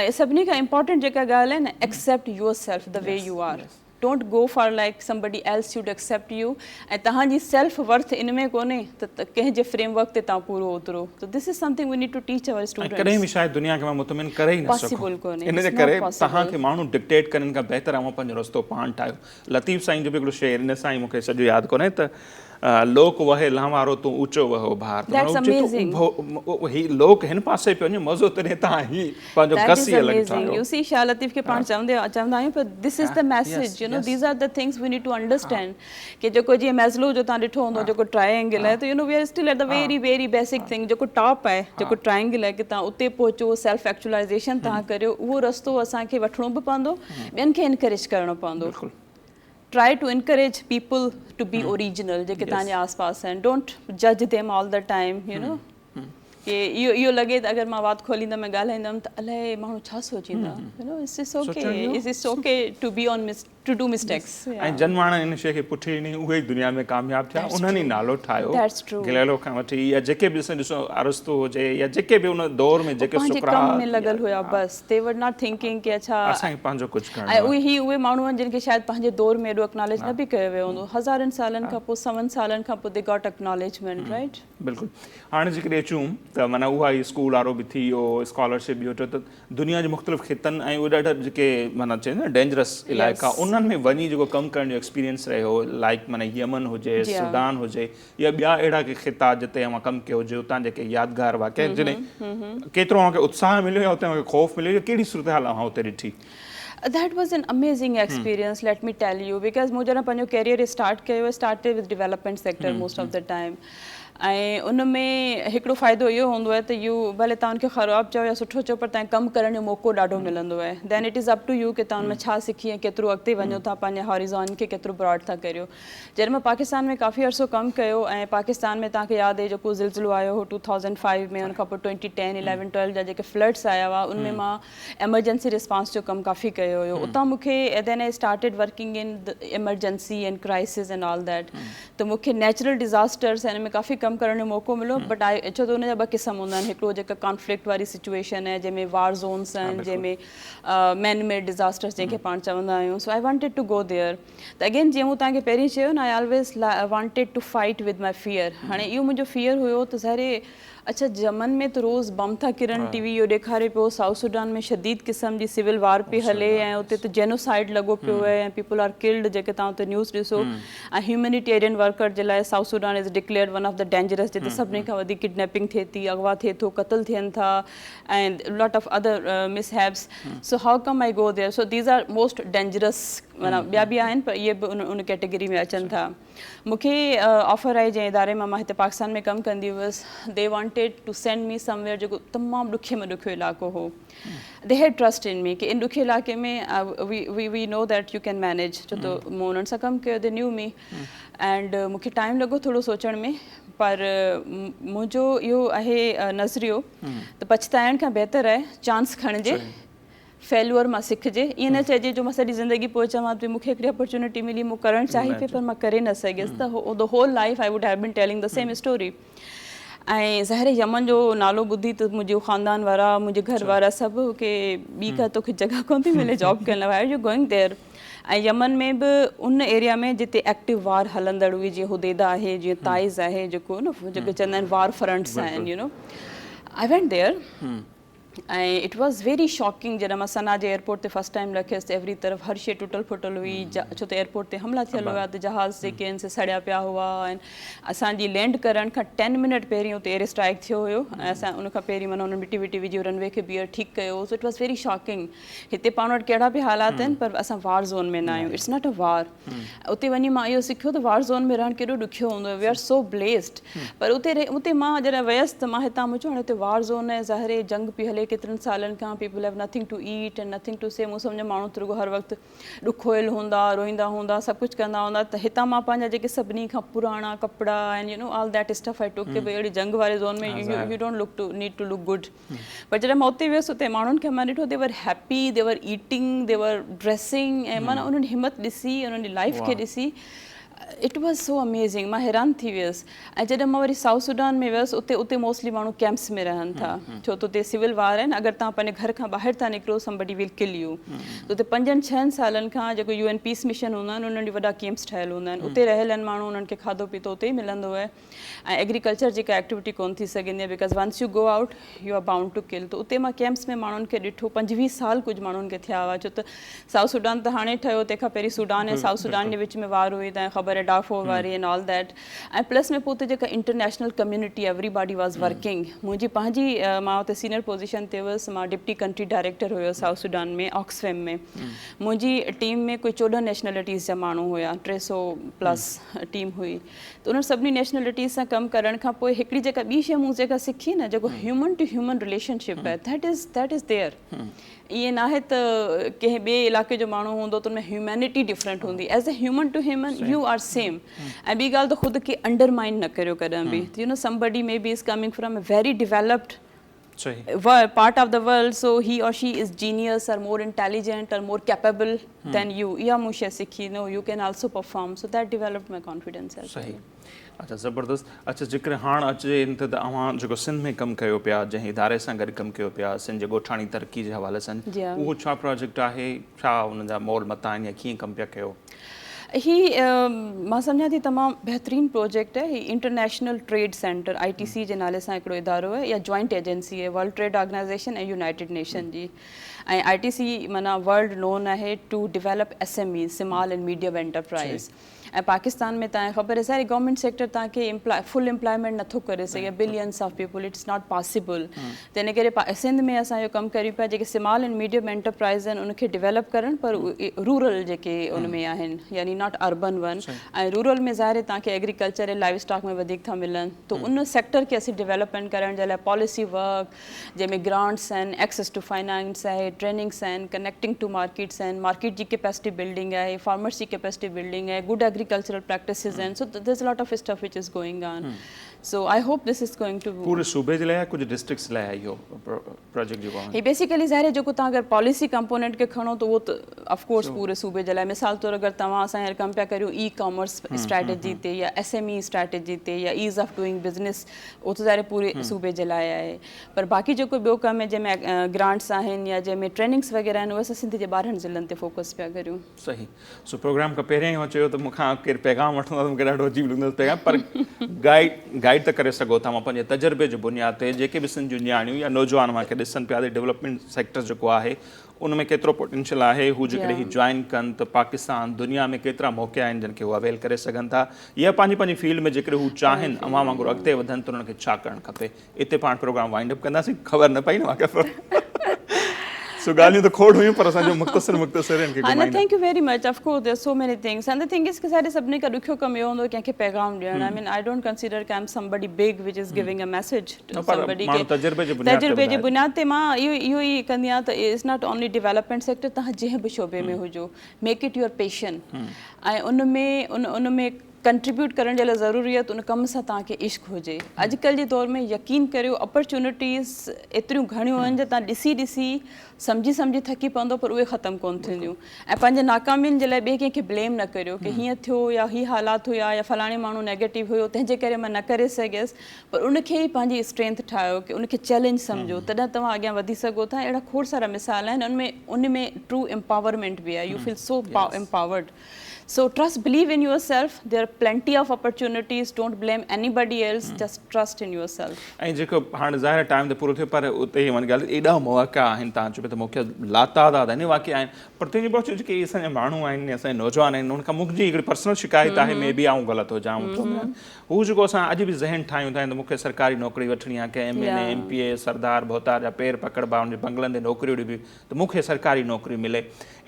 [SPEAKER 4] ۽ سڀني کان امپارٽنٽ جيڪا ڳالهه آهي نه accept yourself the way you are don't go for like somebody else should accept you ۽ توهان جي سيلف ورٿ ان ۾ ڪونهي ته ڪنهن جي فريم ورڪ تي توهان پورو اترو ته this is something we need to teach our
[SPEAKER 1] ۽ ڪڏهن به شايد دنيا کي اوهان مطمئن ڪري ئي نه سگهو ان جي ڪري توهان کي ماڻهو ڊڪٽيٽ ڪرڻ کان بهتر اوهان پنهنجو رستو پاڻ ٺاهيو لطيف سائين جو به هڪڙو شعر ان سان ئي مون کي سڄو ياد ڪونهي ته لوڪ وهي لهوارو تون اوچو وهه اڀار ته معنيٰ هو چئي ٿو هي لوڪ هن پاسي پيو وڃي مزو تڏهن توهان هي پنهنجو گس ئي الڳ ٺاهيو.
[SPEAKER 4] يو سي شاهه لطيف کي پاڻ چوندي چوندا آهيون پر this is the message you know these are the things we need to understand ڪي جيڪو جيئن ميزلو جو توهان ڏٺو هوندو جيڪو ٽرائينگل آهي ته you know we are still at the very very basic thing جيڪو ٽاپ آهي جيڪو ٽرائينگل آهي ڪي توهان اتي پهچو سيلف ايڪچولائيزيشن توهان ڪريو اهو رستو اسان کي وٺڻو به پوندو ٻين کي انڪريج ڪرڻو پوندو. Try to encourage people to be original جيڪي توهان جي آس پاس آهن don't جج them all the time you know ڪي اهو اهو لڳي ته اگر مان وات کوليندم ۽ ڳالهائيندم ته الائي ماڻهو ڇا سوچيندا you know it's it's okay it's it's okay to be on miss to do mistakes
[SPEAKER 1] ۽ جن ماڻهن ان شيء کي پٺي ڏني اهي ئي دنيا ۾ ڪامياب ٿيا انهن ئي نالو ٺاهيو گليلو کان وٺي يا جيڪي به اسان ڏسو ارسطو هجي يا جيڪي به ان دور ۾ جيڪي
[SPEAKER 4] پنهنجي ڪم ۾ لڳل هيا بس the were not thinking ڪي اڇا
[SPEAKER 1] اسان کي پنهنجو ڪجهه ڪرڻو آهي.
[SPEAKER 4] ۽ اهي هي اهي ماڻهو آهن جن کي شايد پنهنجي دور ۾ ايڏو اڪناليج نه به ڪيو ويو هوندو هزارن سالن کان پوء سون سالن کان پوء the got acknowledgement right.
[SPEAKER 1] بلڪل هاڻي جيڪڏهن اچون ته معنيٰ اها ئي اسڪول وارو به ٿي ويو اسڪالرشپ به وٺو ته دنيا جي مختلف خطن ۽ اهي ڏاڍا جيڪي معنيٰ چئجي نه ڊينجرس علائقا انهن ۾ وڃي جيڪو ڪم ڪرڻ جو ايڪسپيرينس رهيو لائڪ معنيٰ يمن هجي سوڊان هجي يا ٻيا اهڙا ڪي خطا جتي اوهان ڪم ڪيو هجي اتان جيڪي يادگار واقعا آهن جڏهن ڪيترو اوهان کي اتساهه مليو يا اتي اوهان کي خوف مليو يا ڪهڙي صورتحال اوهان اتي ڏٺي؟
[SPEAKER 4] That was an amazing experience let me tell you because مون جڏهن پنهنجو ڪيريئر اسٽارٽ ڪيو started with development sector most of the time ۽ ان ۾ هڪڙو فائدو اهو هوندو آهي ته يو ڀلي توهان ان کي خراب چئو يا سٺو چئو پر توهان کي ڪم ڪرڻ جو موقعو ڏاڍو ملندو آهي then it is up to you ڪي توهان ان ۾ ڇا سکي ۽ ڪيترو اڳتي وڃو ٿا پنهنجي هاريزون کي ڪيترو براڊ ٿا ڪريو جڏهن مان پاڪستان ۾ ڪافي عرصو ڪم ڪيو ۽ پاڪستان ۾ توهان کي ياد اهي جيڪو زلزلو آيو هو ٽو ٿائوزنڊ فائيو ۾ ان کان پوء ٽوئنٽي ٽين اليون ٽويلو جا جيڪي فلڊس آيا هئا ان ۾ مان ايمرجنسي رسپانس جو ڪم ڪافي ڪيو هيو اتان مون کي then I started working in emergency and crisis and all that ته مون کي نيچرل ڊزاسٽرس ۽ ان ۾ ڪافي ڪم ڪرڻ جو موقعو مليو بٽ I ڇو ته ان جا ٻه قسم هوندا آهن هڪڙو جيڪا ڪانفلڪٽ واري سچويشن آهي جنهن ۾ وار زونس آهن جنهن ۾ مين ميڊ ڊزاسٽرس جنهن کي پاڻ چوندا آهيون so I wanted to go there ته اگين جيئن مون توهان کي پهرين چيو نه I always wanted to fight with my fear هاڻي اهو منهنجو فيئر هيو ته ظاهر اڇا يمن ۾ ته روز بم ٿا ڪرن ٽي وي اهو ڏيکاري پيو سائوٿ سوڊان ۾ شديد قسم جي سول وار پئي هلي ۽ اتي ته جينوسائيڊ لڳو پيو آهي ۽ پيپل are killed جيڪي توهان اتي نيوز ڏسو ۽ هيومينيٽيرين ورڪر جي لاء South Sudan is declared one of the dangerous جتي سڀني کان وڌيڪ ڪڊنيپنگ ٿئي ٿي اغوا ٿئي ٿو قتل ٿين ٿا ۽ lot of other mishaps so how come I go there so these are most dangerous معنيٰ ٻيا به آهن پر اهي به ان ڪيٽيگري ۾ اچن ٿا. مون کي آفر آئي جنهن اداري مان مان هتي پاڪستان ۾ ڪم ڪندي هيس the wanted to send me somewhere جيڪو تمام ڏکي ۾ ڏکيو علائقو هو the had trust in me ڪي ان ڏکي علائقي ۾ we we know that you can manage ڇو ته مون انهن سان ڪم ڪيو the new me and مون کي ٽائيم لڳو ٿورو سوچڻ ۾ پر منهنجو اهو آهي نظريو ته پڇتائڻ کان بهتر آهي چانس کڻجي. فيلوئر مان سکجي ائين نه چئجي جو مان سڄي زندگي پوء چوان ته مون کي هڪڙي اپرچونٽي ملي مون ڪرڻ چاهي پئي پر مان ڪري نه سگهيس ته the whole life I would have been telling the same story ۽ ظاهر يمن جو نالو ٻڌي ته منهنجو خاندان وارا منهنجي گهر وارا سڀ ڪي ٻي ڪا توکي جڳهه ڪونه ٿي ملي جاب ڪرڻ لاء why are you going there ۽ Yemen ۾ به ان ايريا ۾ جتي ايڪٽو وار هلندڙ هئي جيئن حديده آهي جيئن تائز آهي جيڪو نه جيڪي چوندا آهن وار فرنٽس آهن you know I went there ۽ it was very shocking جڏهن مان صنعا جي ايئرپورٽ تي فرسٽ ٽائيم لکيس ته ايوري طرف هر شي ٽٽل ڦٽل هئي ڇو ته ايئرپورٽ تي حملا ٿيل هيا ته جهاز جيڪي آهن سي سڙيا پيا هئا ۽ اسان جي لينڊ ڪرڻ کان ٽين منٽ پهرين اتي ايئر اسٽرائيڪ ٿيو هيو ۽ اسان ان کان پهرين معنيٰ انهن مٽي وٽي وجهي رن وي کي ٻيهر ٺيڪ ڪيو هو سو it was very shocking هتي پاڻ وٽ ڪهڙا به حالات آهن پر اسان وار زون ۾ نه آهيون it's not ا وار اتي وڃي مان اهو سکيو ته وار زون ۾ رهڻ ڪيڏو ڏکيو هوندو آهي وي آر سو بليسڊ پر اتي اتي مان جڏهن ويس ته مان هتان مون چيو هاڻي اتي وار زون آهي ظاهر آهي جنگ پئي هلي ڪيترن سالن کان people have nothing to eat and nothing to see مون سمجهيو ماڻهو ته رڳو هر وقت ڏکويل هوندا روئيندا هوندا سڀ ڪجهه ڪندا هوندا ته هتان مان پنهنجا جيڪي سڀني کان پراڻا ڪپڙا and you know all that stuff I took ڪي ڀئي اهڙي جنگ واري zone ۾ you don't look to need to look good پر جڏهن مان اتي ويس اتي ماڻهن کي مان ڏٺو they were happy they were eating they were dressing ۽ معنيٰ انهن همت ڏسي انهن جي لائف کي ڏسي it was so amazing مان حيران ٿي ويس ۽ جڏهن مان وري سائوٿ سوڊان ۾ ويس اتي اتي موسٽلي ماڻهو ڪيمپس ۾ رهن ٿا ڇو ته اتي سول وار آهن اگر توهان پنهنجي گهر کان ٻاهر ٿا نڪرو سمبڊي ول ڪل يو ته اتي پنجن ڇهن سالن کان جيڪو يو اين پيس مشن هوندا آهن انهن جي وڏا ڪيمپس ٺهيل هوندا آهن اتي رهيل آهن ماڻهو انهن کي کاڌو پيتو اتي ئي ملندو آهي ۽ ايگريڪلچر جي ڪا ايڪٽيوٽي ڪونه ٿي سگهندي آهي because once you go out you are bound to kill ته اتي مان ڪيمپس ۾ ماڻهن کي ڏٺو 25 سال ڪجهه ماڻهن کي ٿيا هئا ڇو ته سائوٿ سوڊان ته هاڻي ٺهيو تنهن کان پهرين سوڊان ۽ سائوٿ سوڊان جي وچ ۾ وار هئي تنهن خبر آهي ڊارفور واري اينڊ آل that ۽ plus ۾ پوء اتي جيڪا international community everybody was working منهنجي پنهنجي مان اتي سينئر پوزيشن تي هيس مان ڊپٽي ڪنٽري ڊائريڪٽر هيس سائوٿ سوڊان ۾ آڪسفيم ۾ منهنجي ٽيم ۾ ڪوئي 14 نيشنلٽيز جا ماڻهو هيا 300 پلس ٽيم هئي ته انهن سڀني نيشنلٽيز سان ڪم ڪرڻ کان پوء هڪڙي جيڪا ٻي شيء مون جيڪا سکي نه جيڪو human to human relationship آهي that is that is there ائين ناهي ته ڪنهن ٻئي علائقي جو ماڻهو هوندو ته ان ۾ هيومينٽي ڊفرنٽ هوندي as a human to human you are same ۽ ٻي ڳالهه ته خود کي انڊر مائنڊ نه ڪريو ڪڏهن به you know somebody may be is coming from a very developed part of the world so he or she is genius or more intelligent or more capable than you اها مون شي سکي no you can also perform so that developed my confidence as
[SPEAKER 1] صحيح اچھا زبردست اچھا جيڪر هاڻ اچجي ان تي ته اوهان جيڪو سنڌ ۾ ڪم ڪيو پيا جنهن اداري سان گڏ ڪم ڪيو پيا سنڌ جي ڳوٺاڻي ترقي جي حوالي سان اهو ڇا پراجيڪٽ آهي ڇا ان جا مول متا آهن يا ڪيئن ڪم پيا ڪيو؟
[SPEAKER 4] هي مان سمجهان ٿي تمام بهترين پروجيڪٽ آهي. هي international trade centre, I T C, جي نالي سان هڪڙو ادارو آهي. اها جوائنٽ ايجنسي آهي World Trade Organisation ۽ United Nation جي ۽ آء ٽي سي معنيٰ ورلڊ نون آهي to develop S M Es, small and medium enterprise. ۽ Pakistan ۾ تانکي خبر آهي ساري گورنمينٽ سيڪٽر تانکي فل امپلائمينٽ نٿو ڪري سگهي billions of people it's not possible تنهن ڪري سنڌ ۾ اسان اهو ڪم ڪريون پيا جيڪي سمال اينڊ ميڊيم انٽرپرائز آهن ان کي ڊيولپ ڪرڻ پر رورل جيڪي ان ۾ آهن يعني not urban one ۽ rural ۾ ظاهر آهي تانکي ايگريڪلچر ۽ لائيو اسٽاڪ ۾ وڌيڪ ٿا ملن ته ان سيڪٽر کي اسين ڊيولپمينٽ ڪرڻ جي لاء پاليسي ورڪ جنهن ۾ گرانٽس آهن، ايڪسيس ٽو فنانس آهي، ٽريننگس آهن، ڪنيڪٽنگ ٽو مارڪيٽس آهن، مارڪيٽ جي ڪيپيسٽي بلڊنگ آهي، فارمرس جي ڪيپيسٽي بلڊنگ آهي، گڊ ايگريڪلچرل پريڪٽسز آهن، so there is lot of stuff which is going on so I hope this is going to.
[SPEAKER 1] پوري صوبي جي لاء يا ڪجهه ڊسٽرڪٽس لاء آهي اهو پراجيڪٽ جيڪو آهي؟
[SPEAKER 4] هي بيسيڪلي ظاهر آهي جيڪو توهان اگر پاليسي ڪمپونينٽ کي کڻو ته اهو ته آف ڪورس پوري صوبي جي لاء مثال طور اگر توهان اسان هينئر ڪم پيا ڪريون اي ڪامرس اسٽريٽجي تي يا ايس ايم اي اسٽريٽجي تي يا ايز آف ڊوئنگ بزنس اهو ته ظاهر پوري صوبي جي لاء آهي پر باقي جيڪو ٻيو ڪم آهي جنهن ۾ گرانٽس آهن يا جنهن ۾ ٽريننگس وغيره آهن اهي اسان سنڌ جي 12 ضلعن تي فوڪس پيا ڪريون.
[SPEAKER 1] صحيح سو پروگرام کان پهريان ئي اوهان چيو ته مون کان ڪير پيغام وٺندو ته مون کي ڏاڍو عجيب لڳندو پيغام پر گائيڊ گائيڊ ته ڪري سگهو ٿا اوهان پنهنجي تجربي جي بنياد تي جيڪي به سنڌ جون نياڻيون يا نوجوان اوهان کي ڏسن پيا ته ڊولپمينٽ سيڪٽر جيڪو آهي ان ۾ ڪيترو پوٽينشل آهي، هو جيڪڏهن هي جوائن ڪن ته پاڪستان دنيا ۾ ڪيترا موقعا آهن جن کي هو اويل ڪري سگهن ٿا يا پنهنجي پنهنجي فيلڊ ۾ جيڪڏهن هو چاهين اوهان وانگر اڳتي وڌن ته انهن کي ڇا ڪرڻ کپي. اتي پاڻ پروگرام وائنڊ اپ ڪنداسين خبر نه پئي نه واقعي سو ڳالهيون ته کوڙ هيون پر اسان جو مختصر مختصر ان کي
[SPEAKER 4] گهمائيندا. Thank you very much of course there so many things and the thing is ڪي ساري سڀني کان ڏکيو ڪم اهو هوندو ڪنهن کي پيغام ڏيڻ I mean I don't consider K I am somebody big which is giving a message
[SPEAKER 1] نه پر ماڻهو تجربي جي بنياد تي
[SPEAKER 4] تجربي جي بنياد تي مان اهو اهو ئي ڪندي آهيان ته it's not only development sector توهان جنهن به شعبي ۾ هجو make it your passion ۽ in ۾ in in ۾ contribute ڪرڻ جي لاء ضروري آهي ته ان ڪم سان توهان کي عشق هجي. اڄڪلهه جي دور ۾ يقين ڪريو اپرچونٽيز ايتريون گهڻيون آهن جو توهان ڏسي ڏسي سمجهي سمجهي ٿڪي پوندو پر اهي ختم ڪونه ٿينديون ۽ پنهنجي ناڪامين جي لاء ٻئي ڪنهن کي بليم نه ڪريو ڪي هيئن ٿيو يا هي حالات هيا يا فلاڻي ماڻهو نيگيٽو هيو تنهن جي ڪري مان نه ڪري سگهيس پر ان کي ئي پنهنجي اسٽرينٿ ٺاهيو ڪي ان کي چئلينج سمجهو تڏهن توهان اڳيان وڌي سگهو ٿا اهڙا کوڙ سارا مثال آهن ان ۾ ان ۾ ٽرو امپاورمينٽ به آهي you feel so empowered So trust believe in yourself there are plenty of opportunities don't blame anybody else just trust in yourself.
[SPEAKER 1] ۽ جيڪو هاڻ ظاهر آهي ٽائيم ته پورو ٿيو پر اتي ئي وڃي ڳالهه ايڏا مواقع آهن تان چئو پيا ته موقعا لاتعداد آهن واقعي آهن پر تنهنجي پهچ جيڪي اسان جا ماڻهو آهن اسان جا نوجوان آهن انهن کان منهنجي هڪڙي پرسنل شڪايت آهي مي بي آئون غلط هجان هو جيڪو اسان اڄ به ذهن ٺاهيون ٿا ته مون کي سرڪاري نوڪري وٺڻي آهي ڪنهن M N A M P A سردار ڀوتار جا پير پڪڙبا ان جي بنگلن تي نوڪريون ڏبيون ته مون کي سرڪاري نوڪري ملي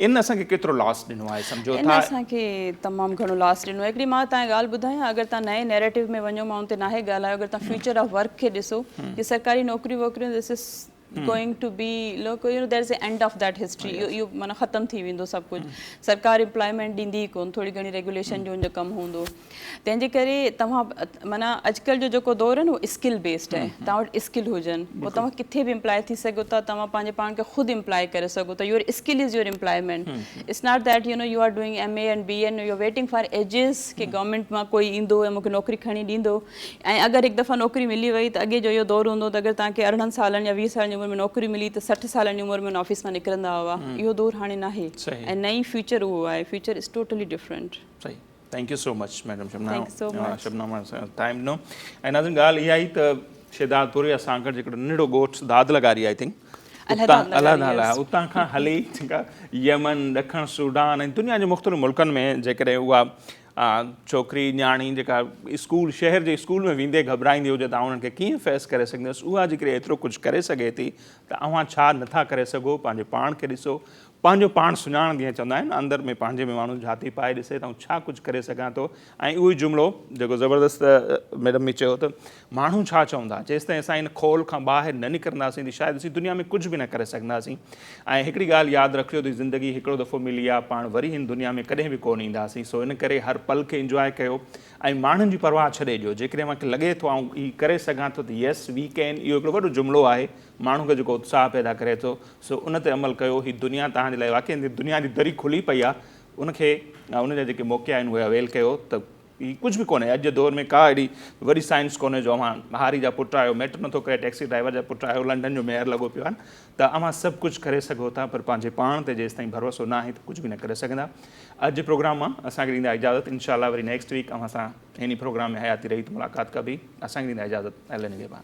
[SPEAKER 1] ان اسان کي ڪيترو لاس ڏنو آهي سمجهو
[SPEAKER 4] ان
[SPEAKER 1] ٿا.
[SPEAKER 4] اسان کي تمام گهڻو لاس ڏنو آهي. هڪڙي مان توهان کي ڳالهه ٻڌايان اگر توهان نئين نيريٽو ۾ وڃو مان ان تي ناهي ڳالهايو اگر توهان فيوچر آف ورڪ کي ڏسو ڪي سرڪاري نوڪريون ووڪريون this is going to be look you know there is a end of that history اهو اهو معنيٰ ختم ٿي ويندو سڀ ڪجهه سرڪار امپلائمينٽ ڏيندي ئي ڪونه ٿوري گهڻي ريگوليشن جو ان جو ڪم هوندو تنهن جي ڪري توهان معنيٰ اڄڪلهه جو جيڪو دور آهي نه اهو اسڪل بيسڊ آهي توهان وٽ اسڪل هجن پوء توهان ڪٿي به امپلائي ٿي سگهو ٿا توهان پنهنجي پاڻ کي خود امپلائي ڪري سگهو ٿا your skill is your employment it's not that you know you are doing M A and B and you waiting for ages K government مان ڪوئي ايندو ۽ مونکي نوڪري کڻي ڏيندو ۽ اگر هڪ دفعا نوڪري ملي وئي ته اڳي جو اهو دور هوندو ته اگر توهان کي 18 سالن يا 20 سالن جي عمر ۾ نوڪري ملي ته 60 سالن جي عمر ۾ ان آفيس مان نڪرندا هئا اهو دور هاڻي ناهي ۽ نه ئي فيوچر اهو آهي فيوچر is totally different.
[SPEAKER 1] صحيح thank you so much madam Shabnam
[SPEAKER 4] Thank you so much.
[SPEAKER 1] Shabnam time ڏنو ۽ ناظرين ڳالهه اها ئي ته شهداد پور يا سانگهڙ جيڪو ننڍڙو ڳوٺ داد لغاري I think اتان الهداد اتان کان هلي جيڪا يمن ڏکڻ سوڊان ۽ دنيا جي مختلف ملڪن ۾ جيڪڏهن اها ڇوڪري نياڻي جيڪا اسڪول شهر جي اسڪول ۾ ويندي گهٻرائيندي هجي ته آئون انهن کي ڪيئن فيس ڪري سگهندس اها جيڪڏهن ايترو ڪجهه ڪري سگهي ٿي ته اوهان ڇا نٿا ڪري سگهو پنهنجي پاڻ کي ڏسو پنهنجو پاڻ سڃاڻ جيئن چوندا آهن نه اندر ۾ پنهنجي ۾ ماڻهو جهاتي پائي ڏسي ته آئون ڇا ڪجهه ڪري سگهان ٿو ۽ اهو ئي جملو جيڪو زبردست ميڊم به چيو ته ماڻهو ڇا چوندا جيستائين اسان ان خول کان ٻاهر نه نڪرنداسين ته شايد اسين دنيا ۾ ڪجهه به نه ڪري سگهنداسين ۽ هڪڙي ڳالهه ياد رکجو ته زندگي هڪڙو دفعو ملي آهي پاڻ وري هن دنيا ۾ ڪڏهن به ڪونه اينداسين سو ان ڪري هر پل کي انجواء ڪيو ۽ ماڻهن جي پرواهه ڇڏي ڏيو جيڪڏهن اوهان کي لڳي ٿو آئون هي ڪري سگهان ٿو ته يس وي ڪين اهو هڪڙو وڏو جملو آهي ماڻهو کي جيڪو اتساهه پيدا ڪري ٿو سو ان تي عمل ڪيو هي دنيا توهان جي لاء واقعي دنيا جي دري کلي پئي آهي ان کي ان جا جيڪي موقعا آهن اهي اويل ڪيو ته هي ڪجهه به ڪونهي اڄ جي دور ۾ ڪا اهڙي وڏي سائنس ڪونهي جو اوهان هاري جا پٽ آهيو ميٽر نٿو ڪري ٽيڪسي ڊرائيور جا پٽ آهيو لنڊن جو ميئر لڳو پيو آهي ته اوهان سڀ ڪجهه ڪري سگهو ٿا پر پنهنجي پاڻ تي جيستائين ڀروسو نه آهي ته ڪجهه به نه ڪري سگهندا اڄ جي پروگرام مان اسان کي ڏيندا اجازت انشاء الله وري نيڪسٽ ويڪ اوهان سان هن ئي پروگرام ۾ حياتي رهي ته ملاقات ڪبي اسان کي ڏيندا اجازت الله نگهبان.